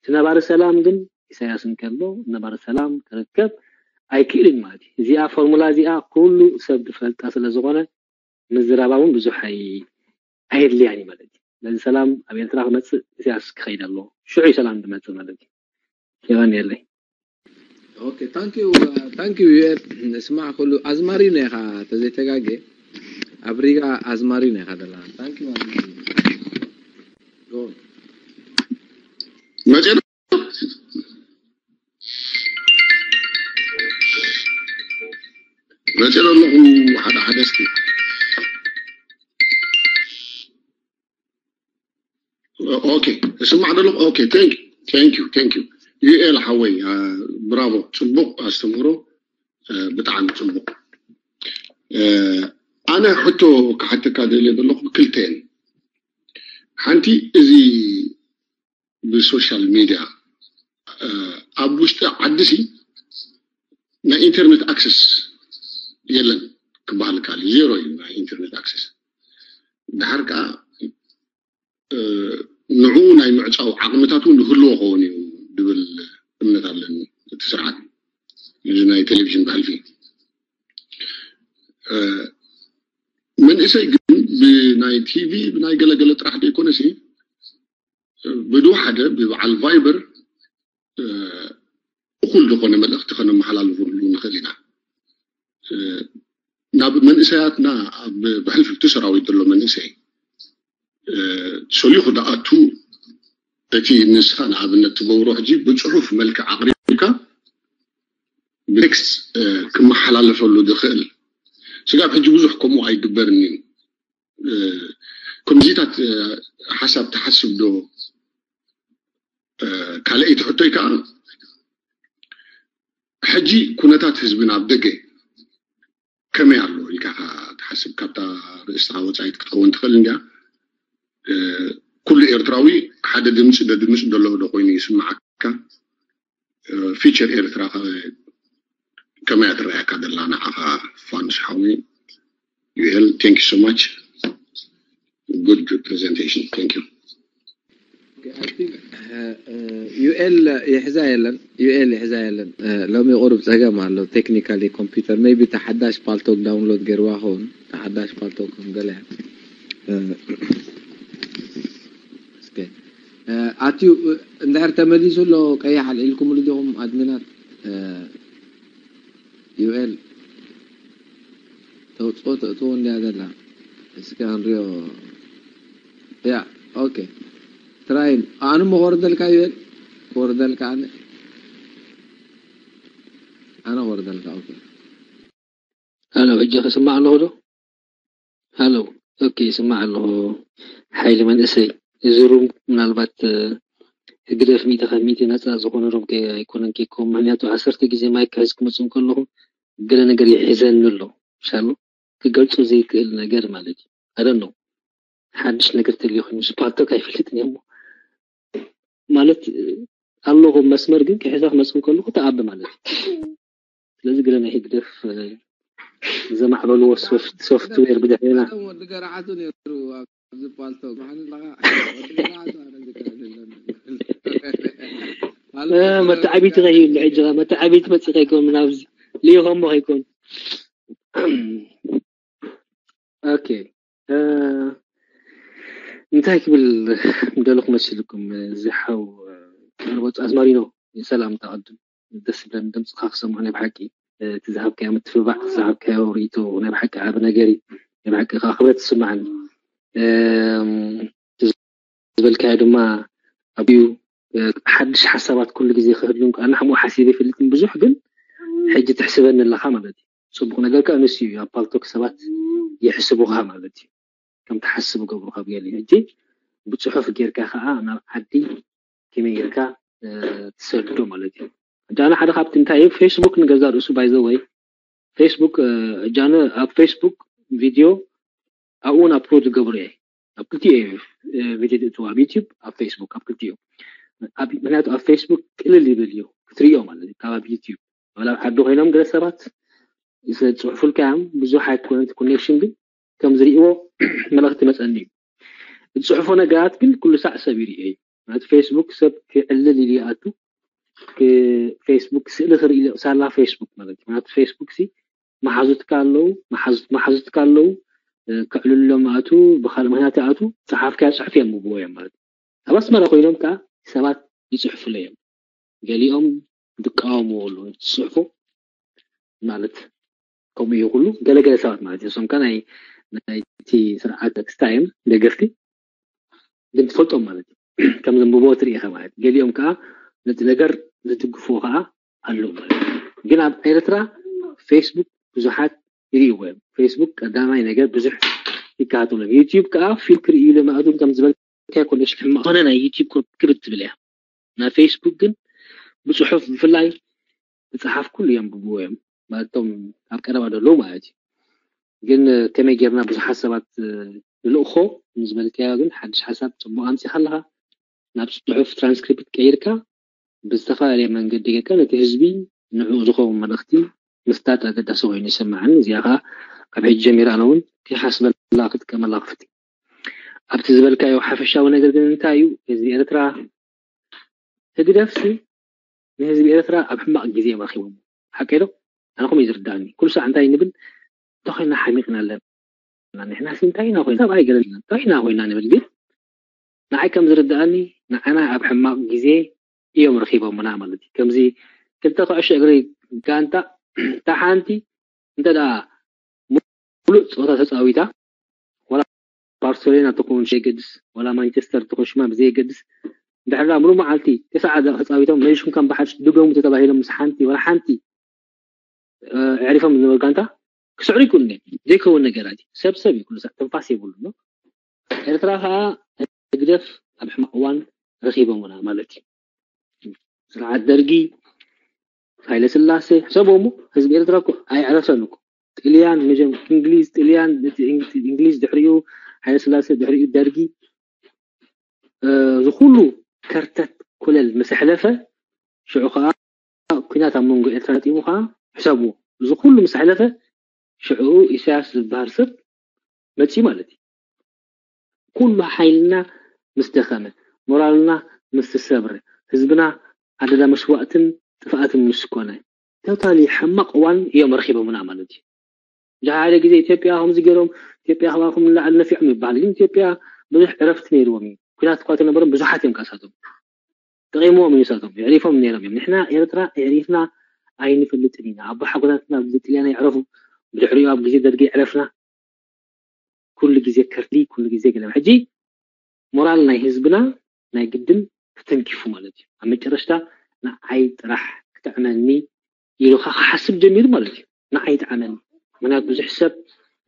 እቲ ነባሪ ሰላም ግን ኢሳያስ እንከሎ ነባሪ ሰላም ክርከብ ኣይክእልን ማለት እዩ። እዚኣ ፎርሙላ እዚኣ ኩሉ ሰብ ዝፈልጣ ስለ ዝኾነ ምዝራባ እውን ብዙሕ ኣይ- ኣየድልያን እዩ ማለት እዩ። ስለዚ ሰላም ኣብ ኤርትራ ክመፅእ ኢሳያስ ክኸይድ ኣለዎ። ሽዑ እዩ ሰላም ዝመፅእ ማለት እዩ። የቐንየለይ። Okay, thank you, uh, thank you, U L. ስማዕ፣ ኩሉ ኣዝማሪኖ ኢኻ፣ ተዘይተጋጌ ኣብ ሪጋ ኣዝማሪኖ ኢኻ ደላ። Thank you, ኣዝማሪኖ። Go on. መፅእ መፅእ ኣለኹ። ሓደ ሓደ እስኪ። Okay፣ እስማዕ ዘለኹ። Okay, thank you, thank you, thank you። ዩኤል ሓወይ፣ አ፣ ብራቮ፣ ፅቡቕ ኣስተምህሮ፣ አ፣ ብጣዕሚ ፅቡቕ። አ፣ ኣነ ሕቶ ክሓተካ ደልየ ዘለኹ ክልተ እየን። ሓንቲ፣ እዚ ብሶሻል ሚድያ፣ አ፣ ኣብ ውሽጢ ዓዲ ሲ ናይ ኢንተርኔት ኣክሰስ የለን ክበሃል ይከኣል እዩ። ዜሮ እዩ ናይ ኢንተርኔት ኣክሰስ። ድሓር ከዓ፣ እ፣ ንዕኡ ናይ ምዕፃው ዓቕምታት እውን ይህልዎ ክኸውን እዩ ዝብል እምነት ኣለኒ። እቲ ስርዓት እዚ ናይ ቴሌቪዥን ብሕልፊ፣ እ፣ መንእሰይ ግን ብናይ ቲቪ ብናይ ገለገለ ጥራሕ ዘይኮነሲ፣ ብድው ሓደ ብበዓል ቫይበር፣ እ፣ እኹል ዝኾነ መልእኽቲ ከነመሓላልፈሉ ንኽእል ኢና። እ፣ ናብ መንእሰያትና፣ ኣብ ብሕልፊ እቲ ሰራዊት ዘሎ መንእሰይ፣ እ፣ ሰሊኹ ደኣቱ፣ እቲ ንስኻ ንኣብነት ትገብሮ ሕጂ ብጽሑፍ መልክዕ ኣቕሪብካ ብቴክስት፣ እ፣ ክመሓላለፈሉ ዝኽእል። ስጋብ ሕጂ ብዙሕ ከምኡ ኣይግበርን እዩ። እ፣ ከምዚታት፣ እ፣ ሓሳብ ትሓስብ ዶ? እ፣ ካልኣይቲ ሕቶይ ከዓ፣ ሕጂ ኩነታት ህዝብና ኣብ ደገ ከመይ ኣሎ ኢልካ ኢኻ ትሓስብ? ካብታ ርእስኻ ወጻኢት ክትከውን ትኽእል እንድያ። እ፣ ኩሉ ኤርትራዊ ሓደ ድምፂ ደድምፅ ዘሎ ዶ ኮይኑ ይስምዓካ? እ፣ ፊቸር ኤርትራ ከ ከመይ እያ ትረኣየካ ዘላ ንዓኻ? ፋኑስ ሓዊ፣ ዩኤል፣ thank you so much, good presentation, thank you። Okay, I think, uh, uh, ዩኤል ይሕዛ የለን፣ ዩኤል ይሕዛ የለን። Uh, ሎሚ ቁሩብ ጸገም ኣሎ፣ ቴክኒካሊ ኮምፒውተር፣ maybe ተሓዳሽ ፓልቶክ ዳውንሎድ ገይርዋ ኸውን፣ ተሓዳሽ ፓልቶክ ከም ገለ። Uh, እስከ፣ uh, ኣትዩ፣ uh፣ እንድሕር ተመሊሱ ኣሎ፣ ቀይሕ ኣልዒልኩምሉ ዲኹም ኣድሚናት? Uh፣ ዩኤል ተውፅኦ ተእትዎ እንድያ ዘላ። እስከ ክንሪኦ። ያ፣ ኦኬ። ትራይን። ኣነ እሞ ክወርደልካ ዩኤል? ክወርደልካ ኣነ? ኣነ ክወርደልካ፣ ኦኬ። ሃሎ፣ ሕጂ ክስማዕ ኣለኹ ዶ? ሃሎ፣ ኦኬ፣ ይስማዕ ኣለኹ። ሓይሊ መንእሰይ፣ እዚ ሩም ምናልባት፣ እ፣ ህግደፍ ሚእቲ ካብ ሚእቲ ነፃ ዝኾነ ሩም ከ-፣ ኣይኮነን ከይከውን። ምኽንያቱ ዓሰርተ ግዜ ማይክ ክሕዝ ክመፅእ እንከለኹ ገለ ነገር ይሕዘኒ ኣሎ። ምሻሎ? ክገልፆ ዘይክእል ነገር ማለት እዩ። I don't know። ሓድሽ ነገር ተልዮ ኮይኑ፣ እዚ ፓልቶክ ኣይፈልጥን እየ እሞ። ማለት፣ እ፣ ኣለኹ መስመር ግን ክሕዛ ክመፅእ እንከለኹ ተኣቢ ማለት እዩ። ስለዚ ገለ ናይ ህግደፍ፣ እ፣ ዘማዕበልዎ ሶፍት-፣ ሶፍትዌር ብድሕሬና። ቀደም ወዲ ገርዓቱ ነይሩ ኣብዚ ፓልቶክ። መሓን ኣለኻ? ወዲ ገርዓቱ ኣነ ዝከኣል የለን። እ፣ መተዓቢቲ ከይህሉ ሕጂ ኸ መተዓቢቲ መፂእ ከይኮን ናብዚ ልኢኾሞ ከይኮን። ኦኬ፣ እ፣ እንታይ ክብል ምደለኹ መሲልኩም፣ እዚ ሓው፣ እ፣ ኣዝማሪኖ፣ ሰላም ተቐድም። ደስ ዝብለኒ ድምፅኻ ክሰምዖ ናይ ብሓቂ፣ እ፣ እቲ ዝሃብካዮ ምትብባዕ፣ እቲ ዝሃብካዮ ርእይቶ ናይ ብሓቂ ዓቢ ነገር እዩ። ናይ ብሓቂ ከዓ ክብረት ይስምዓኒ። እም፣ ዝበልካዮ ድማ ኣብዩ፣ እ፣ ሓድሽ ሓሳባት ኩሉ ግዜ ክህሉ እንከ-፣ ኣነ ከምኡ ሓሲበ ይፈልጥን ብዙሕ፣ ግን ሕጂ ትሕስበኒ ኣለኻ ማለት እዩ። ጽቡቕ ነገር ከኣ ንሱ እዩ፣ ኣብ ፓልቶክ ሰባት ይሕስቡኻ ማለት እዩ። ከም ትሓስብ ገብሩኻ ብገለ። ሕጂ ብጽሑፍ ጌርካ ከኣ ናብ ዓዲ ከመይ ጌርካ፣ እ፣ ትሰዶ ማለት እዩ። ሕጂ ኣነ ሓደ ካብቲ እንታይ እዩ፣ ፌስቡክ ንገዛእ ርእሱ፣ by the way፣ ፌስቡክ፣ እ፣ ሕጂ ኣነ ኣብ ፌስቡክ ቪድዮ ኣብኡ እውን ኣፕሎድ ዝገብሮ እየ። ኣብ ክልቲኡ እየ፣ እ፣ ቪድዮ ዝእትዎ፣ ኣብ ዩቲዩብ፣ ኣብ ፌስቡክ፣ ኣብ ክልቲኡ። ኣብ፣ ምክንያቱ ኣብ ፌስቡክ ቅልል ይብል እዩ ክትርእዮ ማለት እዩ፣ ካብ ኣብ ዩቲዩብ። ዋላ ኣብ ዓዲ ኮይኖም ገለ ሰባት ዝፅሕፉልካ እዮም፣ ብዙሕ ኣይኮነን እቲ ኮኔክሽን፣ ግን ከም ዝርእይዎ መልእኽቲ መፀኒ እዩ። ዝፅሕፎ ነገራት ግን ኩሉ ሳዕ ሰብ ይርእዮ እዩ። ማለት ፌስቡክ ሰብ ክዕልል ኢሉ ይኣቱ። ክ- ፌስቡክ ስእሊ ክርኢ ኢሉ ሳላ ፌስቡክ ማለት እዩ። ማለት ፌስቡክ ሲ መሓዙትካ ኣለዉ፣ መሓዙት- መሓዙትካ ኣለዉ፣ እ፣ ክዕልሎም ኣቱ፣ ብኻልእ ምክንያት ኣቱ፣ ጸሓፍካዮ ጽሑፍ የንብብዎ እዮም ማለት እዩ። ኣብ ኣስመራ ኮይኖም ከዓ ሰባት ይጽሕፉሉ እዮም። ገሊኦም ዝቃወምዎ ኣለዉ ጽሑፉ ማለት ከምኡ እዩ ኩሉ ገለገለ ሰባት ማለት እዩ። እሶም ከ ናይ ናይቲ ስርዓት ክስታይ እዮም ደገፍቲ ግን ትፈልጦም ማለት እዩ። ከም ዘንብቦ ትርኢ ኢኻ ማለት እዩ። ገሊኦም ከዓ ነቲ ነገር ዝድግፍዎ ከዓ ኣለዉ ማለት እዩ። ግን ኣብ ኤርትራ ፌስቡክ ብዙሓት ይርእይዎ እዮም። ፌስቡክ ቀዳማይ ነገር ብዙሕ ይከታተሎም። ዩቲዩብ ከዓ ፊልም ክርእዩ ኢሎም ኣእትዎም ከም ዝበልካዮ ኮለሽ ሕማቕ ዝኾነ ናይ ዩቲዩብ ክብት ትብል እያ። ናይ ፌስቡክ ግን ብጽሑፍ ብፍላይ ዝጸሓፍ ኩሉ የንብብዎ እዮም። ማለት እቶም ኣብ ቀረባ ዘለዉ ማለት እዩ። ግን ከመይ ጌርና ብዙሓት ሰባት ንልእኾ ንዝበልካዮ ግን ሓድሽ ሓሳብ ጽቡቕ ኣምጺኻ ኣለኻ። ናብ ጽሑፍ ትራንስክሪፕት ቀይርካ ብዝተፈላለየ መንገዲ ጌርካ ነቲ ህዝቢ ንዕኡ ዝኸውን መልእኽቲ ምስታጥ ኣገዳሲ ኮይኑ ይሰማዓኒ። እዚኣ ከዓ ካብ ሕጂ ጀሚረ ኣነ እውን ክሓስበላ ክጥቀመላ ክፍቲ። ኣብቲ ዝበልካዮ ሓፈሻዊ ነገር ግን እንታይ እዩ? ህዝቢ ኤርትራ ህግደፍሲ ንህዝቢ ኤርትራ ኣብ ሕማቕ ግዜ እዮም ረኺቦም። ሓቀይ ዶ? ኣነ ከምኡ እዩ ዝርዳእኒ። ኩሉ ሳዕ እንታይ ንብል? እንታይ ኮይና ሓሚቕና ኣለና? ንሕና ሲ እንታይ ኢና ኮይና? ሰብ ኣይገለልና። እንታይ ኢና ኮይና ንብል ግን ንዓይ ከም ዝርዳእኒ ንዓና ኣብ ሕማቕ ግዜ እዮም ረኺቦምና ማለት እዩ። ከምዚ ክልተ ኩዕሾ እግሪ ጋንታ እታ ሓንቲ እንተ ደኣ ሙሉእ ጸወታ ተጻዊታ ወላ ባርሰሎና ትኹን ዘይገድስ ወላ ማንቸስተር ትኹን ሽማ ብዘየገድስ እንድሕር ደኣ ሙሉእ መዓልቲ ተስዓ ደቂቕ ተጻዊቶም መሊሽኩም ከም ብሓድሽ ድገሙ ተተባሂሎም ምስ ሓንቲ ወላ ሓንቲ እ፣ ኣዕሪፎም ዝነበሩ ጋንታ ክስዕሩ ይክእሉ እዮም። ዘይከውን ነገራት እዩ። ሰብ ሰብ እዩ፣ ኩሉ ሰብ ትንፋስ የብሉ ነው። ኤርትራ ከዓ ህግደፍ ኣብ ሕማቕ እዋን ረኺቦምና ማለት እዩ። ስርዓት ደርጊ፣ ሃይለ ስላሴ፣ ሕሰቦሙ ህዝቢ ኤርትራ እኮ ኣይዕረፈን እኮ። ጥልያን መጀም እንግሊዝ ጥልያን እቲ እንግ- እንግሊዝ ድሕሪኡ ሃይለ ስላሴ ድሕሪኡ ደርጊ እ፣ እዚ ኩሉ ከርተት ኮለል ምስ ኣሕለፈ ሽዑ ከዓ ኩናት ኣብ መንጎ ኤርትራ ገጢሙ ከዓ ሕሰብዎ። እዚ ኩሉ ምስ ኣሕለፈ ሽዑ ኢሳያስ ዝበሃል ሰብ መፂ ማለት እዩ። ኩሉ ሓይልና ምስ ደኸመ፣ ሞራልና ምስ ተሰብረ፣ ህዝብና ኣደዳ መስዋእትን ጥፍኣትን ምስ ኮነ ቶታሊ ሕማቕ እዋን እዮም ረኺቦምና ማለት እዩ። ሓደ ግዜ ኢትዮጵያ ከምዚ ገይሮም ኢትዮጵያ ከባኹም ንላዕሊ ነፊዖም ይበሃል ግን ኢትዮጵያ ብዙሕ ዕረፍቲ ነይርዎም እዩ። ኩናት እኳ ተነበሮም ብዙሓት እዮም ካሳቶም ጠቂምዎም እዩ ንሳቶም የዕሪፎም ነይሮም እዮም። ንሕና ኤርትራ ኣዕሪፍና ኣይንፈልጥን ኢና። ኣቦሓጎታትና ኣብ ግዜ ጥልያን የዕረፉ፣ ብድሕሪኡ ኣብ ግዜ ደርጊ የዕረፍና። ኩሉ ግዜ ከርዲ ኩሉ ግዜ ገለ ሕጂ ሞራል ናይ ህዝብና ናይ ግድን ተተንኪፉ ማለት እዩ። ኣብ መጨረሽታ ንዓይ ጥራሕ ክጥዕመኒ ኢሉ ከዓ ክሓስብ ጀሚሩ ማለት እዩ። ንዓይ ይጥዓመኒ ምክንያቱ ብዙሕ ሰብ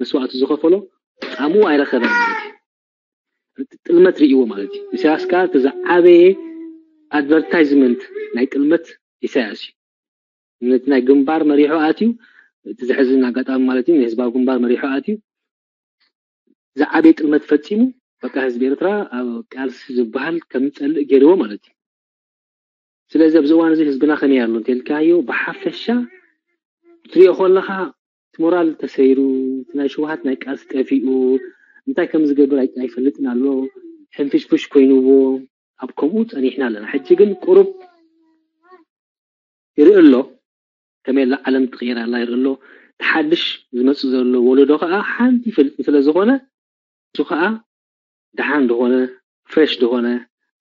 መስዋእቲ ዝኸፈሎ ጣዕምኡ ኣይረኸበን ማለት እዩ። ጥልመት ርእይዎ ማለት እዩ። ኢሳያስ ከዓ እቲ ዝዓበየ ኣድቨርታይዝመንት ናይ ጥልመት ኢሳያስ እዩ። ነቲ ናይ ግንባር መሪሑ ኣትዩ እቲ ዘሕዝን ኣጋጣሚ ማለት እዩ ንህዝባዊ ግንባር መሪሑ ኣትዩ ዝዓበየ ጥልመት ፈፂሙ በቃ ህዝቢ ኤርትራ ኣብ ቃልሲ ዝበሃል ከም ዝፀልእ ገይርዎ ማለት እዩ። ስለዚ ኣብዚ እዋን እዚ ህዝብና ከመይ ኣሎ እንተልካዮ ብሓፈሻ ትሪኦ ከለካ እቲ ሞራል ተሰይሩ እቲ ናይ ሽውሃት ናይ ቃልሲ ጠፊኡ እንታይ ከም ዝገብር ኣይ- ኣይፈልጥን ኣሎ ሕንፍሽፍሽ ኮይንዎ ኣብ ከምኡ ፀኒሕና ኣለና ሕጂ ግን ቁሩብ ይርኢ ኣሎ ከመይ ኣላ ዓለም ትቕየር ኣላ ይርኢ ኣሎ ተሓድሽ ዝመፅእ ዘሎ ወለዶ ከዓ ሓንቲ ይፈልጥ ስለ ዝኾነ እሱ ከዓ ደሓን ዝኾነ ፍሬሽ ዝኾነ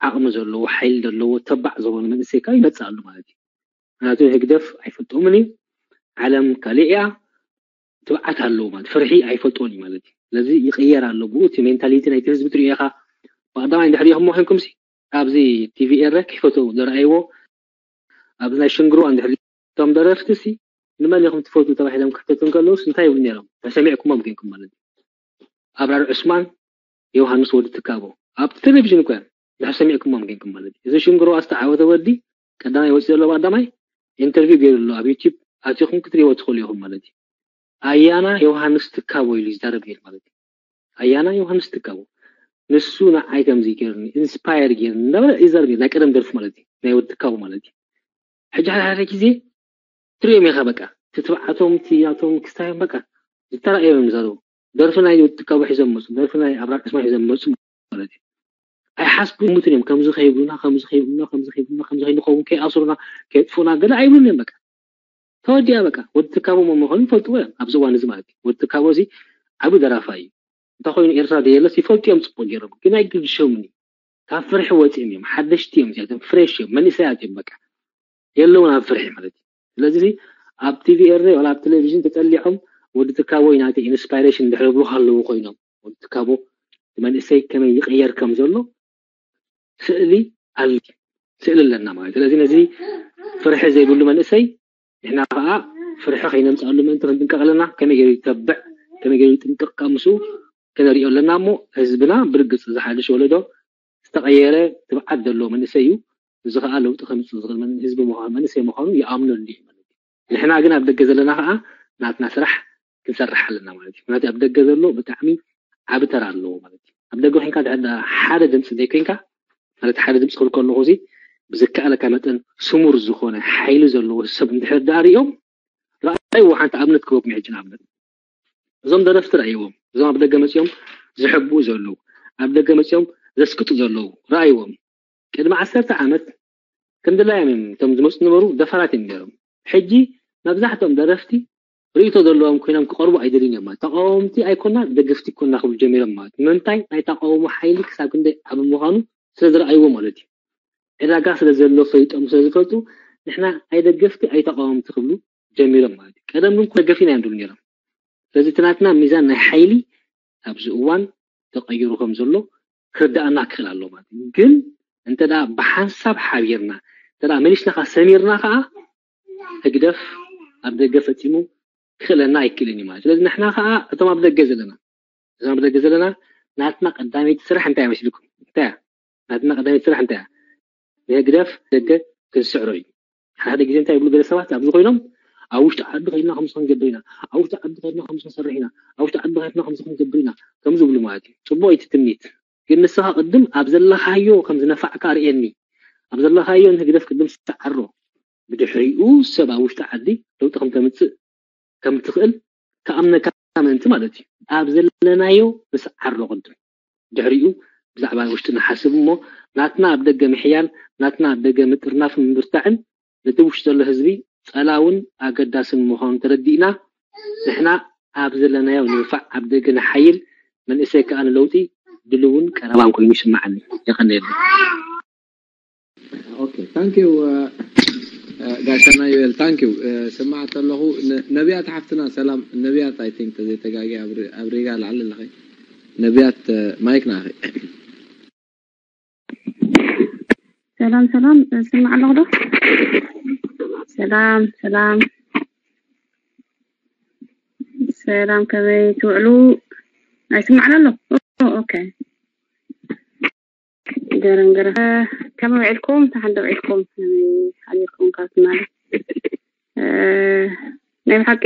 ዓቕሚ ዘለዎ ሓይሊ ዘለዎ ተባዕ ዝኾነ መንእሰይ ከዓ ይመፅእ ኣሎ ማለት እዩ ምክንያቱ ህግደፍ ኣይፈልጦምን እዩ ዓለም ካሊእ እያ ትብዓት ኣለዎ ማለት ፍርሒ ኣይፈልጦን እዩ ማለት እዩ ስለዚ ይቕየር ኣሎ ብኡ እቲ ሜንታሊቲ ናይቲ ህዝቢ ትሪኦ ኢኻ ብቐዳማይ እንድሕር ኢኹም ኮይንኩም ሲ ኣብዚ ቲቪ ኤረ ክፈተው ዝረኣይዎ ኣብዚ ናይ ሽንግርዋ እንድሕር እቶም ደረፍቲ ሲ ንመን ኢኹም ትፈቱ ተባሂሎም ክሕተቱ እንከለውስ እንታይ ይብሉ ነይሮም ተሰሚዕኩሞም ኮይንኩም ማለት እዩ ኣብራር ዑስማን ዮሃንስ ወዲ ትካቦ ኣብ ቴሌቪዥን እኮ እዮም ድሕር ሰሚዕኩሞም ኮይንኩም ማለት እዩ እዚ ሽንግርዋ ዝተዓወተ ወዲ ቀዳማይ ወፂ ዘሎ ቀዳማይ ኢንተርቪው ገይሩ ኣሎ ኣብ ዩቲብ ኣቲኹም ክትሪእዎ ትኽእሉ ኢኹም ማለት እዩ ኣያና ዮሃንስ ትካቦ ኢሉ ይዛረብ ነይሩ ማለት እዩ ኣያና ዮሃንስ ትካቦ ንሱ ንዓይ ከምዚ ገይሩኒ ኢንስፓየር ገይሩኒ እንዳበለ ይዛረብ ነይሩ ናይ ቀደም ደርፉ ማለት እዩ ናይ ወዲ ትካቦ ማለት እዩ ሕጂ ሓደ ሓደ ግዜ ትሪኦም ኢኻ በቃ ትትብዓቶም ትያቶም ክስታዮም በቃ ዝተራእዮም እዮም ዝዛረቡ ደርፊ ናይ ወዲ ትካቦ ሒዞም መፁ ደርፊ ናይ ኣብራር ዕስማን ሒዞም መፁ ማለት እዩ ኣይሓስቡን። ይሙቱን እዮም። ከምዚ ከይብሉና፣ ከምዚ ከይብሉና፣ ከምዚ ከይብሉና፣ ከምዚ ከይንኸውን፣ ከይኣስሩና፣ ከየጥፉና ገለ ኣይብሉን እዮም። በቃ ተወዲኣ። በቃ ወዲ ትካቦ መመኸኑ ይፈልጥዎ እዮም ኣብዚ እዋን እዚ ማለት እዩ። ወዲ ትካቦ እዚ ዓቢ ደራፋይ እዩ። እንታይ ኮይኑ ኤርትራ ደየለስ ይፈልጡ እዮም ጽቡቕ ገይሮም፣ ግን ኣይግድሾምን እዩ። ካብ ፍርሒ ወፂኦም እዮም። ሓደሽቲ እዮም እዚኣቶም፣ ፍሬሽ እዮም፣ መንእሰያት እዮም። በቃ የለውን ኣብ ፍርሒ ማለት እዩ። ስለዚ ኣብ ቲቪ ኤርትራ ወላ ኣብ ቴሌቪዥን ተጠሊዖም ወዲ ትካቦ ናተይ ኢንስፓይሬሽን ድሕሪ ብሎ ኣለዉ ኮይኖም፣ ወዲ ትካቦ መንእሰይ ከመይ ይቕየር ከም ዘሎ ስእሊ ኣል ስእሊ ኣለና ማለት። ስለዚ ነዚ ፍርሒ ዘይብሉ መንእሰይ ንሕና ከዓ ፍርሒ ከይነምፅኣሉ ምእንቲ ክንጥንቀቕ ኣለና። ከመይ ገይሩ ይተብዕ፣ ከመይ ገይሩ ይጥንቅቕ፣ ካብ ምስኡ ከነሪኦ ኣለና። እሞ ህዝብና ብርግፅ ዝሓድሽ ወለዶ ዝተቐየረ ትብዓት ዘለዎ መንእሰይ እዩ። እዚ ከዓ ለውጢ ከምፅእ ዝኽእል መን- ህዝቢ ምዃኑ፣ መንእሰይ ምዃኑ ይኣምነሉ እዩ ማለት እዩ። ንሕና ግን ኣብ ደገ ዘለና ከዓ ናትና ስራሕ ክንሰርሕ ኣለና ማለት እዩ። ምክንያቱ ኣብ ደገ ዘሎ ብጣዕሚ ዓቢ ተራ ኣለዎ ማለት እዩ። ኣብ ደገ ኮንካ ድሕር ሓደ ድምፂ ዘይኮንካ ማለት ሓደ ድምፂ ክብል ከለኹ እዚ ብዝከኣለካ መጠን ስሙር ዝኾነ ሓይሊ ዘለዎ ሰብ እንድሕር ዳኣ ሪኦም ረኣይዎ። ሓንቲ ኣብነት ክበኩም ሕጂ ንኣብነት እዞም ደረፍቲ ረኣይዎም፣ እዞም ኣብ ደገ መፂኦም ዝሕብኡ ዘለዉ፣ ኣብ ደገ መፂኦም ዘስክጡ ዘለዉ ረኣይዎም። ቅድሚ ዓሰርተ ዓመት ከም ድላዮም እዮም እቶም ዝመፁ ዝነበሩ፣ ደፋራት እዮም ነይሮም። ሕጂ መብዛሕትኦም ደረፍቲ ርእይቶ ዘለዎም ኮይኖም ክቐርቡ ኣይደልዩን እዮም ማለት። ተቃወምቲ ኣይኮና፣ ደገፍቲ ኮና ክብሉ ጀሚሮም ማለት። ንምንታይ? ናይ ተቃውሞ ሓይሊ ክሳብ ክንደይ ዓቢ ምዃኑ ስለ ዝረኣይዎ ማለት እዩ። ዕዳጋ ስለ ዘሎ ፈሊጦም ስለ ዝፈልጡ ንሕና ኣይደገፍቲ ኣይተቃወምቲ ክብሉ ጀሚሮም ማለት እዩ። ቀደም ግን ደገፊና እዮም ዝብሉ ነይሮም። ስለዚ እቲ ናትና ሚዛን ናይ ሓይሊ ኣብዚ እዋን ተቐይሩ ከም ዘሎ ክርዳእና ክኽእል ኣሎ ማለት እዩ። ግን እንተ ደኣ ብሓንሳብ ሓቢርና እንተ ደኣ መሊስና ከኣ ሰሚርና ከኣ ህግደፍ ኣብ ደገ ፈጺሙ ክኽእለና ኣይክእልን እዩ ማለት። ስለዚ ንሕና ከኣ እቶም ኣብ ደገ ዘለና እዞም ኣብ ደገ ዘለና ናትና ቀዳመይቲ ስራሕ እንታይ እያ መሲልኩም? እንታይ እያ ናትና ቀዳመይቲ ስራሕ? እንታይ እያ? ንህግደፍ ደገ ክንስዕሮ እዩ። ሓደ ግዜ እንታይ ይብሉ ገለ ሰባት ኣብዚ ኮይኖም ኣብ ውሽጢ ዓዲ ከይድና ከምዚ ክንገብር ኢና፣ ኣብ ውሽጢ ዓዲ ከይድና ከምዚ ክንሰርሕ ኢና፣ ኣብ ውሽጢ ዓዲ ከይድና ከምዚ ክንገብር ኢና ከምዚ ይብሉ ማለት እዩ። ጽቡቕ እዩ እቲ ትምኒት፣ ግን ንስኻ ቅድም ኣብ ዘለኻዮ ከም ዝነፋዕካ ርእየኒ። ኣብ ዘለኻዮ ንህግደፍ ቅድም ስዓሮ። ብድሕሪኡ ሰብ ኣብ ውሽጢ ዓዲ ለውጢ ከም ተምጽእ ከም ትኽእል ክኣምነካ ምእንቲ ማለት እዩ። ኣብ ዘለናዮ ንስዓሮ ቅድም፣ ድሕሪኡ ብዛዕባ ውሽጢ ንሓስብ እሞ ናትና ኣብ ደገ ምሕያል፣ ናትና ኣብ ደገ ምጥርናፍን ምብርታዕን ነቲ ውሽጢ ዘሎ ህዝቢ ጸላውን ኣገዳስን ምዃኑ ተረዲእና ንሕና ኣብ ዘለናዮ ንንፋዕ፣ ኣብ ደገ ንሓይል፣ መንእሰይ ከኣ ንለውጢ ድልውን ቀረባን ኮይኑ ይስምዓኒ። የቐንየለይ። ኦኬ ታንኪዩ ጋሻና ዮኤል ታንኪዩ። ስማዓት ኣለኹ ነቢያት ሓፍትና ሰላም ነቢያት። ኣይ ቲንክ ተዘይተጋጊ ኣብ ሪጋ ላዕሊ ኣለኸ ነቢያት ማይክ ናኸ። ሰላም ሰላም፣ ስማዕ ኣለኹ ዶ? ሰላም ሰላም ሰላም፣ ከመይ ትውዕሉ? ኣይስማዕን ኣሎ። ኦኬ፣ ገረን ገረን። ከመይ ውዒልኩም? ተሓንደ ውዒልኩም? ከመይ ሓዲርኩም? ካብ ትማሊ ናይ ብሓቂ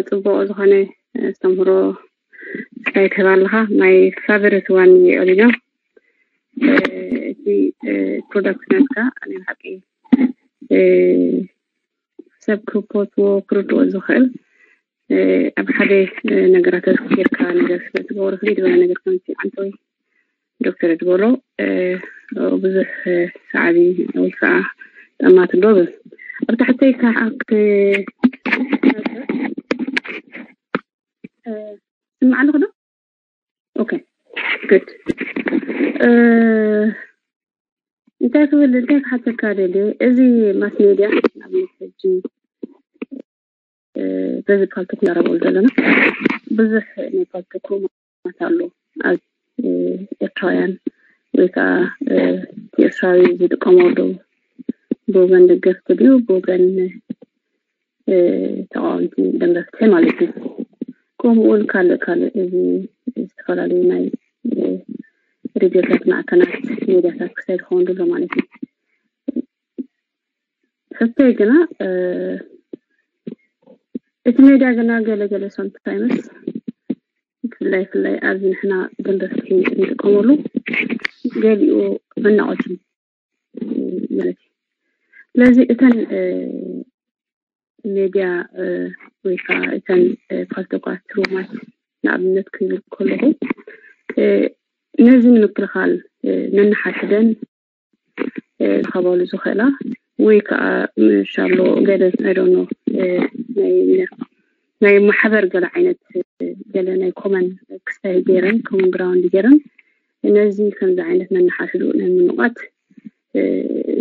ጽቡቕ ዝኾነ ኣስተምህሮ ስታይ ትህብ ኣለኻ። My favorite one ኦሊና እቲ ፕሮዳክት ናትካ ናይ ብሓቂ ሰብ ክፈትዎ ክርድኦ ዝኽእል ኣብ ሓደ ነገራት ኣትኪርካ ነገር ስለ ትገብሮ ፍልይ ዝበለ ነገር ከምቲ ዓንተወይ ዶክተር ድበሎ ብዙሕ ሰዓቢ ወይ ከዓ ጠማት ኣሎ። ኣብ ታሕተይ ከዓ ስማዕ ኣለኹ ዶ? ኦኬ፣ ጉድ። እንታይ ክብል እንታይ ክሓተካ ደልየ፣ እዚ ማስ ሜድያ ንኣብነት ሕጂ በዚ ፓልቶክ እናረብኦ ዘለና ብዙሕ ናይ ፓልቶክ ሩማት ኣሎ ኣብ ኤርትራውያን ወይ ከዓ እቲ ኤርትራዊ ዝጥቀመሉ ብወገን ደገፍቲ ድዩ ብወገን ተቃወምቲ ደንበፍትሒ ማለት እዩ። ከምኡ እውን ካልእ ካልእ እዚ ዝተፈላለዩ ናይ ሬድዮታት ማዕከናት ሜድያታት ክሳይ ዝኸውን ዘሎ ማለት እዩ። ሕቶይ ግና እቲ ሜድያ ግና ገለገለ sometimes ብፍላይ ፍላይ ኣብዚ ንሕና ደንበፍትሒ እንጥቀመሉ ገሊኡ መናቆቲ ማለት እዩ። ስለዚ እተን ሜድያ ወይ ከዓ እተን ፓልቶካት ሩማት ንኣብነት ክብል ከለኹ ነዚ ንምክልኻል ነንሓድሕደን ዝኸባሉ ዝኽእላ ወይ ከዓ ምሻሎ ገለ ኣይዶኖ ናይ ማሕበር ገለ ዓይነት ገለ ናይ ኮመን ክስታይ ገይረን ኮመን ግራውንድ ገይረን ነዚ ከምዚ ዓይነት መነሓሽዱ ናይ ምንቋት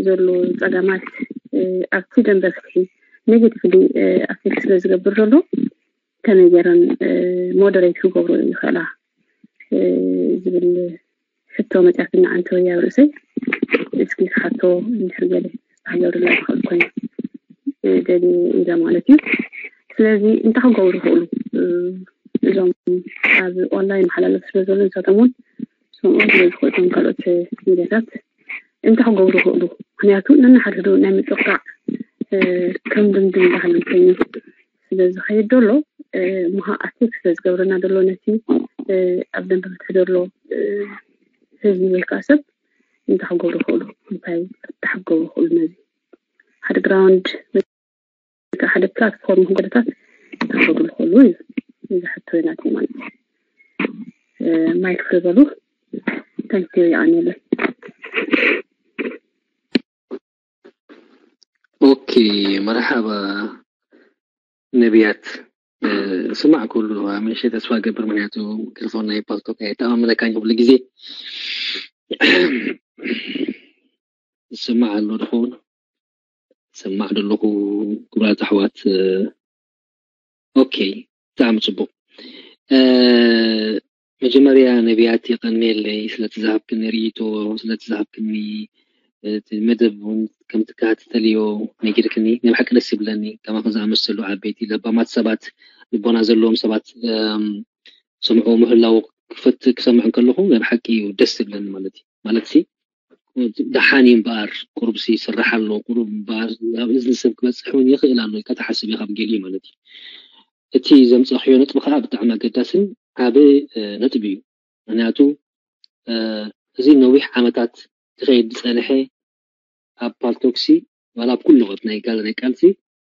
ዘሎ ፀገማት ኣብቲ ደንበ ፍትሒ ኔጌቲቭሊ ኣፌክት ስለ ዝገብር ዘሎ ከመይ ገይረን ሞደሬት ክገብሩ ይኽእላ ዝብል ሕቶ መፅያትና ኣንተ ወይ ኣብ ርእሰይ እስኪ ክሓቶ እንድሕር ገለ ክሕገርላ ዝኽእል ኮይኑ ደልየ ኢለ ማለት እዩ። ስለዚ እንታይ ክገብሩ ይኽእሉ እዞም ኣብ ኦንላይን መሓላለፍ ስለ ዘሎ ንሳቶም እውን ስምዑ ስለ ዝኽእሉ እቶም ካልኦት ሚዲያታት እንታይ ክገብሩ ይኽእሉ? ምክንያቱ ነንሓድሕዱ ናይ ምጥቕጣዕ ከም ድምድም ባህልን ኮይኑ ስለ ዝኸይድ ዘሎ ምሃ ኣፌክት ስለ ዝገብረና ዘሎ ነቲ ኣብ ደንበ ፍትሒ ዘሎ ህዝቢ ወይ ከዓ ሰብ እንታይ ክገብሩ ይኽእሉ? እንታይ ፍታሕ ክገብሩ ይኽእሉ? ነዚ ሓደ ግራውንድ ወይ ከዓ ሓደ ፕላትፎርም ክጎደታት እንታይ ክገብሩ ይኽእሉ እዩ እዚ ሕቶ ናት ማለት እዩ። ማይክ ፍሪ በሉ። ታንኪዩ ይኣንየለን። ኦኬ መርሓባ ነቢያት ስማዕ ኩሉ ምንሽ ተስፋ ገብር ምክንያቱ ክልፎን ናይ ፓልቶክ ኣይተኣማመነካኝ ኩሉ ግዜ ይስማዕ ኣሎ ድኸውን ሰማዕ ዘለኹ ክቡራት ኣሕዋት ኦኬ ብጣዕሚ ፅቡቅ መጀመርያ ነቢያት የቐንየለይ ስለቲ ዝሃብክኒ ርእይቶ ስለቲ ዝሃብክኒ እቲ መደብ እውን ከም ትከታተልዮ ነጊርክኒ ናይ ብሓቂ ደስ ይብለኒ። ከማኺ ዝኣመሰሉ ዓበይቲ ለባማት ሰባት ልቦና ዘለዎም ሰባት ሰምዑ ምህላው ክፈት ክሰምዕ እንከለኹ ናይ ብሓቂ እዩ ደስ ዝብለኒ ማለት እዩ። ማለት ሲ ደሓን እዩ እምበኣር ቁሩብ ሲ ይስራሕ ኣሎ ቁሩብ እምበኣር ናብ እዝኒ ሰብ ክበፅሕ እውን ይኽእል ኣሎ ኢልካ ትሓስብ ኢኻ ብገሊኡ ማለት እዩ። እቲ ዘምፀኽዮ ነጥቢ ከዓ ብጣዕሚ ኣገዳስን ዓብ ነጥቢ እዩ። ምክንያቱ እዚ ነዊሕ ዓመታት ክኸይድ ዝፀንሐ ኣብ ፓልቶክሲ ዋላ ኣብ ኩሉ ናይ ቃል ናይ ቃልሲ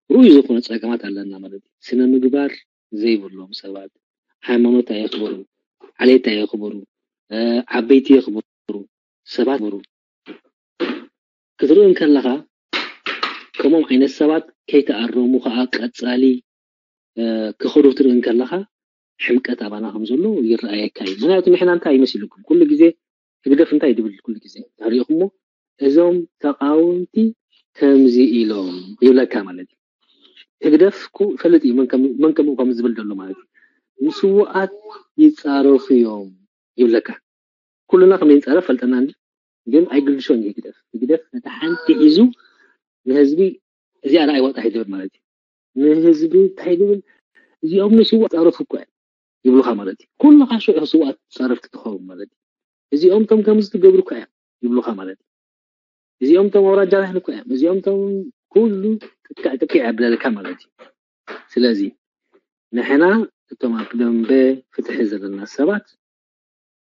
ርኡይ ዝኾነ ፀገማት ኣለና ማለት እዩ። ስነ ምግባር ዘይብሎም ሰባት፣ ሃይማኖት ኣየኽብሩ፣ ዓሌት ኣየኽብሩ፣ ዓበይቲ የኽብሩ፣ ሰባት ኣኽብሩ ክትርኢ እንከለኻ ከምኦም ዓይነት ሰባት ከይተኣረሙ ከዓ ቀፃሊ ክኸዱ ክትርኢ እንከለኻ ሕምቀት ኣባና ከም ዘሎ ይረኣየካ እዩ። ምክንያቱ ንሕና እንታይ ይመሲልኩም ኩሉ ግዜ ህግደፍ እንታይ ድብል ኩሉ ግዜ ሪኢኹሞ እዞም ተቃወምቲ ከምዚ ኢሎም ይብለካ ማለት እዩ። ህግደፍ ፈልጥ እዩ መን ከምኡ ከም ዝብል ዘሎ ማለት እዩ። ንስውኣት ይፃረፉ እዮም ይብለካ። ኩልና ከም ዘይንፃረፍ ፈልጠና እንዲ ግን ኣይግድሾን እዩ ህግደፍ። ህግደፍ ነታ ሓንቲ ሒዙ ንህዝቢ እዚኣ ዳ ኣይወጣ ይድብል ማለት እዩ። ንህዝቢ እንታይ ድብል እዚኦም ንስውኣት ፃረፉ እኮ እዮም ይብሉካ ማለት እዩ። ኩልኻ ሽዑ ስውኣት ፃረፍቲ ትኸውን ማለት እዩ። እዚኦም ቶም ከምዚ ትገብሩ እኮ እዮም ይብሉካ ማለት እዩ። እዚኦም ቶም ኣውራጃውያን እኮ እዮም። እዚኦም ቶም ኩሉ ጥቅዕ ጥቅዕ የብለልካ ማለት እዩ። ስለዚ ንሕና እቶም ኣብ ደንበ ፍትሒ ዘለና ሰባት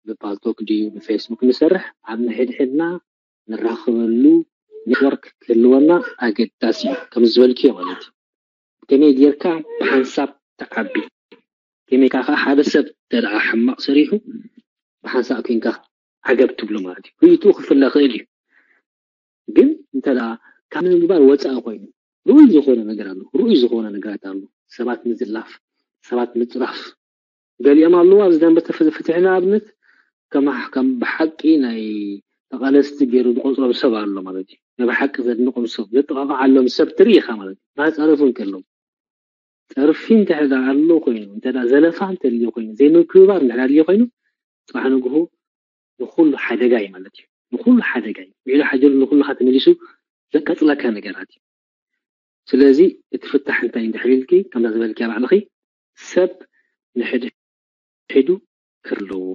ብፓልቶክ ድዩ ብፌስቡክ ንሰርሕ ኣብ ንሕድሕድና ንራኸበሉ ኔትወርክ ክህልወና ኣገዳሲ እዩ። ከም ዝበልክዮ ማለት እዩ። ከመይ ጌርካ ብሓንሳብ ትዓቢ ከመይ ከዓ ሓደ ሰብ እንተ ሕማቕ ሰሪሑ ብሓንሳብ ኮንካ ዓገብ ትብሎ ማለት እዩ። ርእይትኡ ክፍለ ክእል እዩ። ግን እንተ ካብ ምግባር ወፃኢ ኮይኑ ርኡይ ዝኾነ ነገር ኣሎ። ርኡይ ዝኾነ ነገራት ኣሎ። ሰባት ምዝላፍ፣ ሰባት ምፅራፍ ገሊኦም ኣለዉ ኣብዚ ደንበ ፍትሒ ንኣብነት ከም ከም ብሓቂ ናይ ተቓለስቲ ገይሩ ዝቆፅሮም ሰብ ኣሎ ማለት እዩ። ናይ ብሓቂ ዘድንቆም ሰብ ዘጠቓቕዓሎም ሰብ ትርኢ ኢኻ ማለት እዩ። እናፀረፉ እንከለዉ ፀርፊ እንተ ኣሎ ኮይኑ እንተ ዘለፋ እንተልዮ ኮይኑ ዘይምክብባር እንድሕር ኣድልዮ ኮይኑ ፅባሕ ንግሆ ንኩሉ ሓደጋ እዩ ማለት እዩ። ንኩሉ ሓደጋ እዩ። ውዒሉ ሓጀሉ ንኩልካ ተመሊሱ ዘቃፅለካ ነገራት እዩ። ስለዚ እቲ ፍታሕ እንታይ እንድሕር ኢልኪ ከምዛ ዝበልክያ ባዕልኺ ሰብ ንሕድሕዱ ክር ኣለዎ።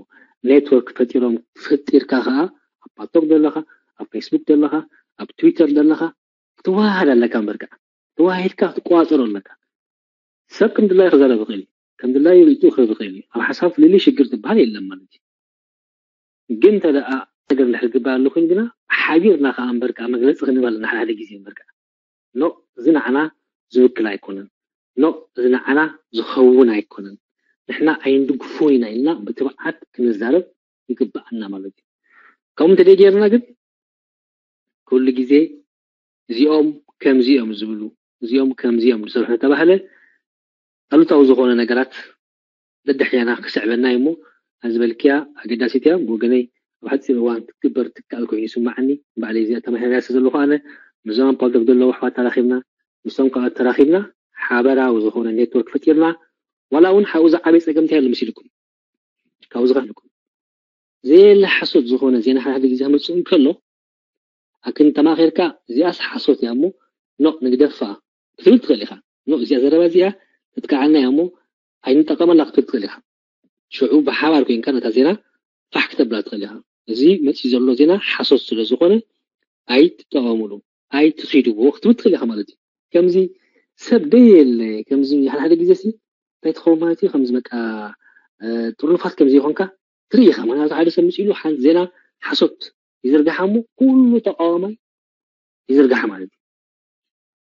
ኔትወርክ ፈጢሮም ፈጢርካ ከዓ ኣብ ፓልቶክ ዘለኻ ኣብ ፌስቡክ ዘለኻ ኣብ ትዊተር ዘለኻ ክትወሃሃድ ኣለካ እምበር ከዓ ተወሃሂድካ ክትቆፃፀሮ ኣለካ። ሰብ ከም ድላዩ ክዛረብ ይኽእል እዩ፣ ከም ድላዩ ርእይትኡ ክህብ ይኽእል እዩ። ኣብ ሓሳብ ፍልልይ ሽግር ዝበሃል የለን ማለት እዩ። ግን እንተ ደኣ ነገር እንድሕር ዝግበር ኣሎ ኮይኑ ግና ሓቢርና ከዓ እምበር ከዓ መግለፂ ክንህብ ኣለና ሓደ ሓደ ግዜ እምበር ከዓ ኖ እዚ ንዓና ዝውክል ኣይኮነን፣ ኖ እዚ ንዓና ዝኸውን ኣይኮነን፣ ንሕና ኣይንድግፎን ኢና ኢልና ብትብዓት ክንዛረብ ይግብኣና ማለት እዩ። ከምኡ እንተደይ ጌርና ግን ኩሉ ግዜ እዚኦም ከምዚ እዮም ዝብሉ፣ እዚኦም ከምዚ እዮም ዝሰርሑ ተባህለ ኣሉታዊ ዝኾነ ነገራት ደድሕሪና ክስዕበና እዩ። እሞ ኣዚ በልክያ ኣገዳሲት እያ። ብወገነይ ኣብ ሓፂር እዋን ክትግበር ትከኣል ኮይኑ ይስማዓኒ። ባዕለይ እዚኣ ተማሂረያ ስለ ዘለኹ ኣነ ምስዞም ኣብ ፓልቶክ ዘለዉ ኣሕዋት ተራኺብና፣ ምስቶም ካልኦት ተራኺብና ሓበራዊ ዝኾነ ኔትወርክ ፈጢርና፣ ዋላ እውን ሓኡ ዝዓበየ ፀገም እንታይ ኣሎ መሲልኩም ካብኡ ዝኸፍልኩም ዘየለ ሓሶት ዝኾነ ዜና ሓደ ሓደ ግዜ መፅኡ እንከሎ ኣክን ተማኺርካ እዚኣስ ሓሶት እያ እሞ ኖቕ ንግደፋ ክትብል ትኽእል ኢኻ። ኖቕ እዚኣ ዘረባ እዚኣ ተጥቃዓና እያ እሞ ኣይንጠቀመላ ክትብል ትኽእል ኢኻ። ሽዑ ብሓባር ኮይንካ ነታ ዜና ፋሕ ክተብላ ትኽእል ኢኻ። እዚ መፅኡ ዘሎ ዜና ሓሶት ስለ ዝኾነ ኣይትጠቐሙሉ፣ ኣይትኺድዎ ክትብል ትኽእል ኢኻ ማለት እዩ። ከምዚ ሰብ ደየለ ከምዚ ሓደ ሓደ ግዜ ሲ እንታይ ትኸውን ማለት እዩ ከምዚ በቃ ጥርኑፋት ከምዚ ይኾንካ ትርኢ ኢኻ። ምክንያቱ ሓደ ሰብ ምፅኡ ኢሉ ሓንቲ ዜና ሓሶት ይዝርግሓ እሞ ኩሉ ተቃዋማይ ይዝርግሓ ማለት እዩ።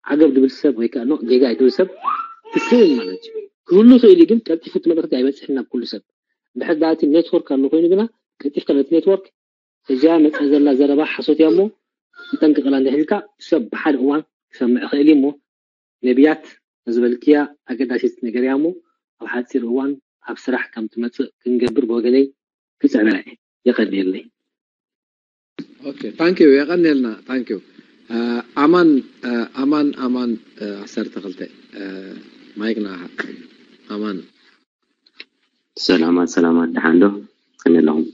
ዓገብ ድብል ሰብ ወይ ከዓ ኖ ጌጋ ድብል ሰብ ትስእል ማለት እዩ። ክህሉ ይኽእል እዩ፣ ግን ቀልጢፉ እቲ መልእኽቲ ኣይበፅሕን ናብ ኩሉ ሰብ። እንድሕር ዳኣ እቲ ኔትወርክ ኣሎ ኮይኑ ግና ቀልጢፍካ ነቲ ኔትወርክ እዚኣ መፅእ ዘላ ዘረባ ሓሶት እያ እሞ ይጠንቅቕላ እንድሕር ኢልካ ሰብ ብሓደ እዋን ክሰምዕ ይኽእል እዩ እሞ ነቢያት ዝበልክያ ኣገዳሲት ነገር እያ እሞ ኣብ ሓፂር እዋን ኣብ ስራሕ ከም ትመፅእ ክንገብር ብወገነይ ክፅዕበላ እየ። የቐንየለይ። Okay, thank you. የቐንየልና። Thank you. ኣማን ኣማን ኣማን ዓሰርተ ክልተ ማይክ ንዓኻ። ኣማን ሰላማት ሰላማት፣ ደሓን ዶ? ከመይ ኣለኹም?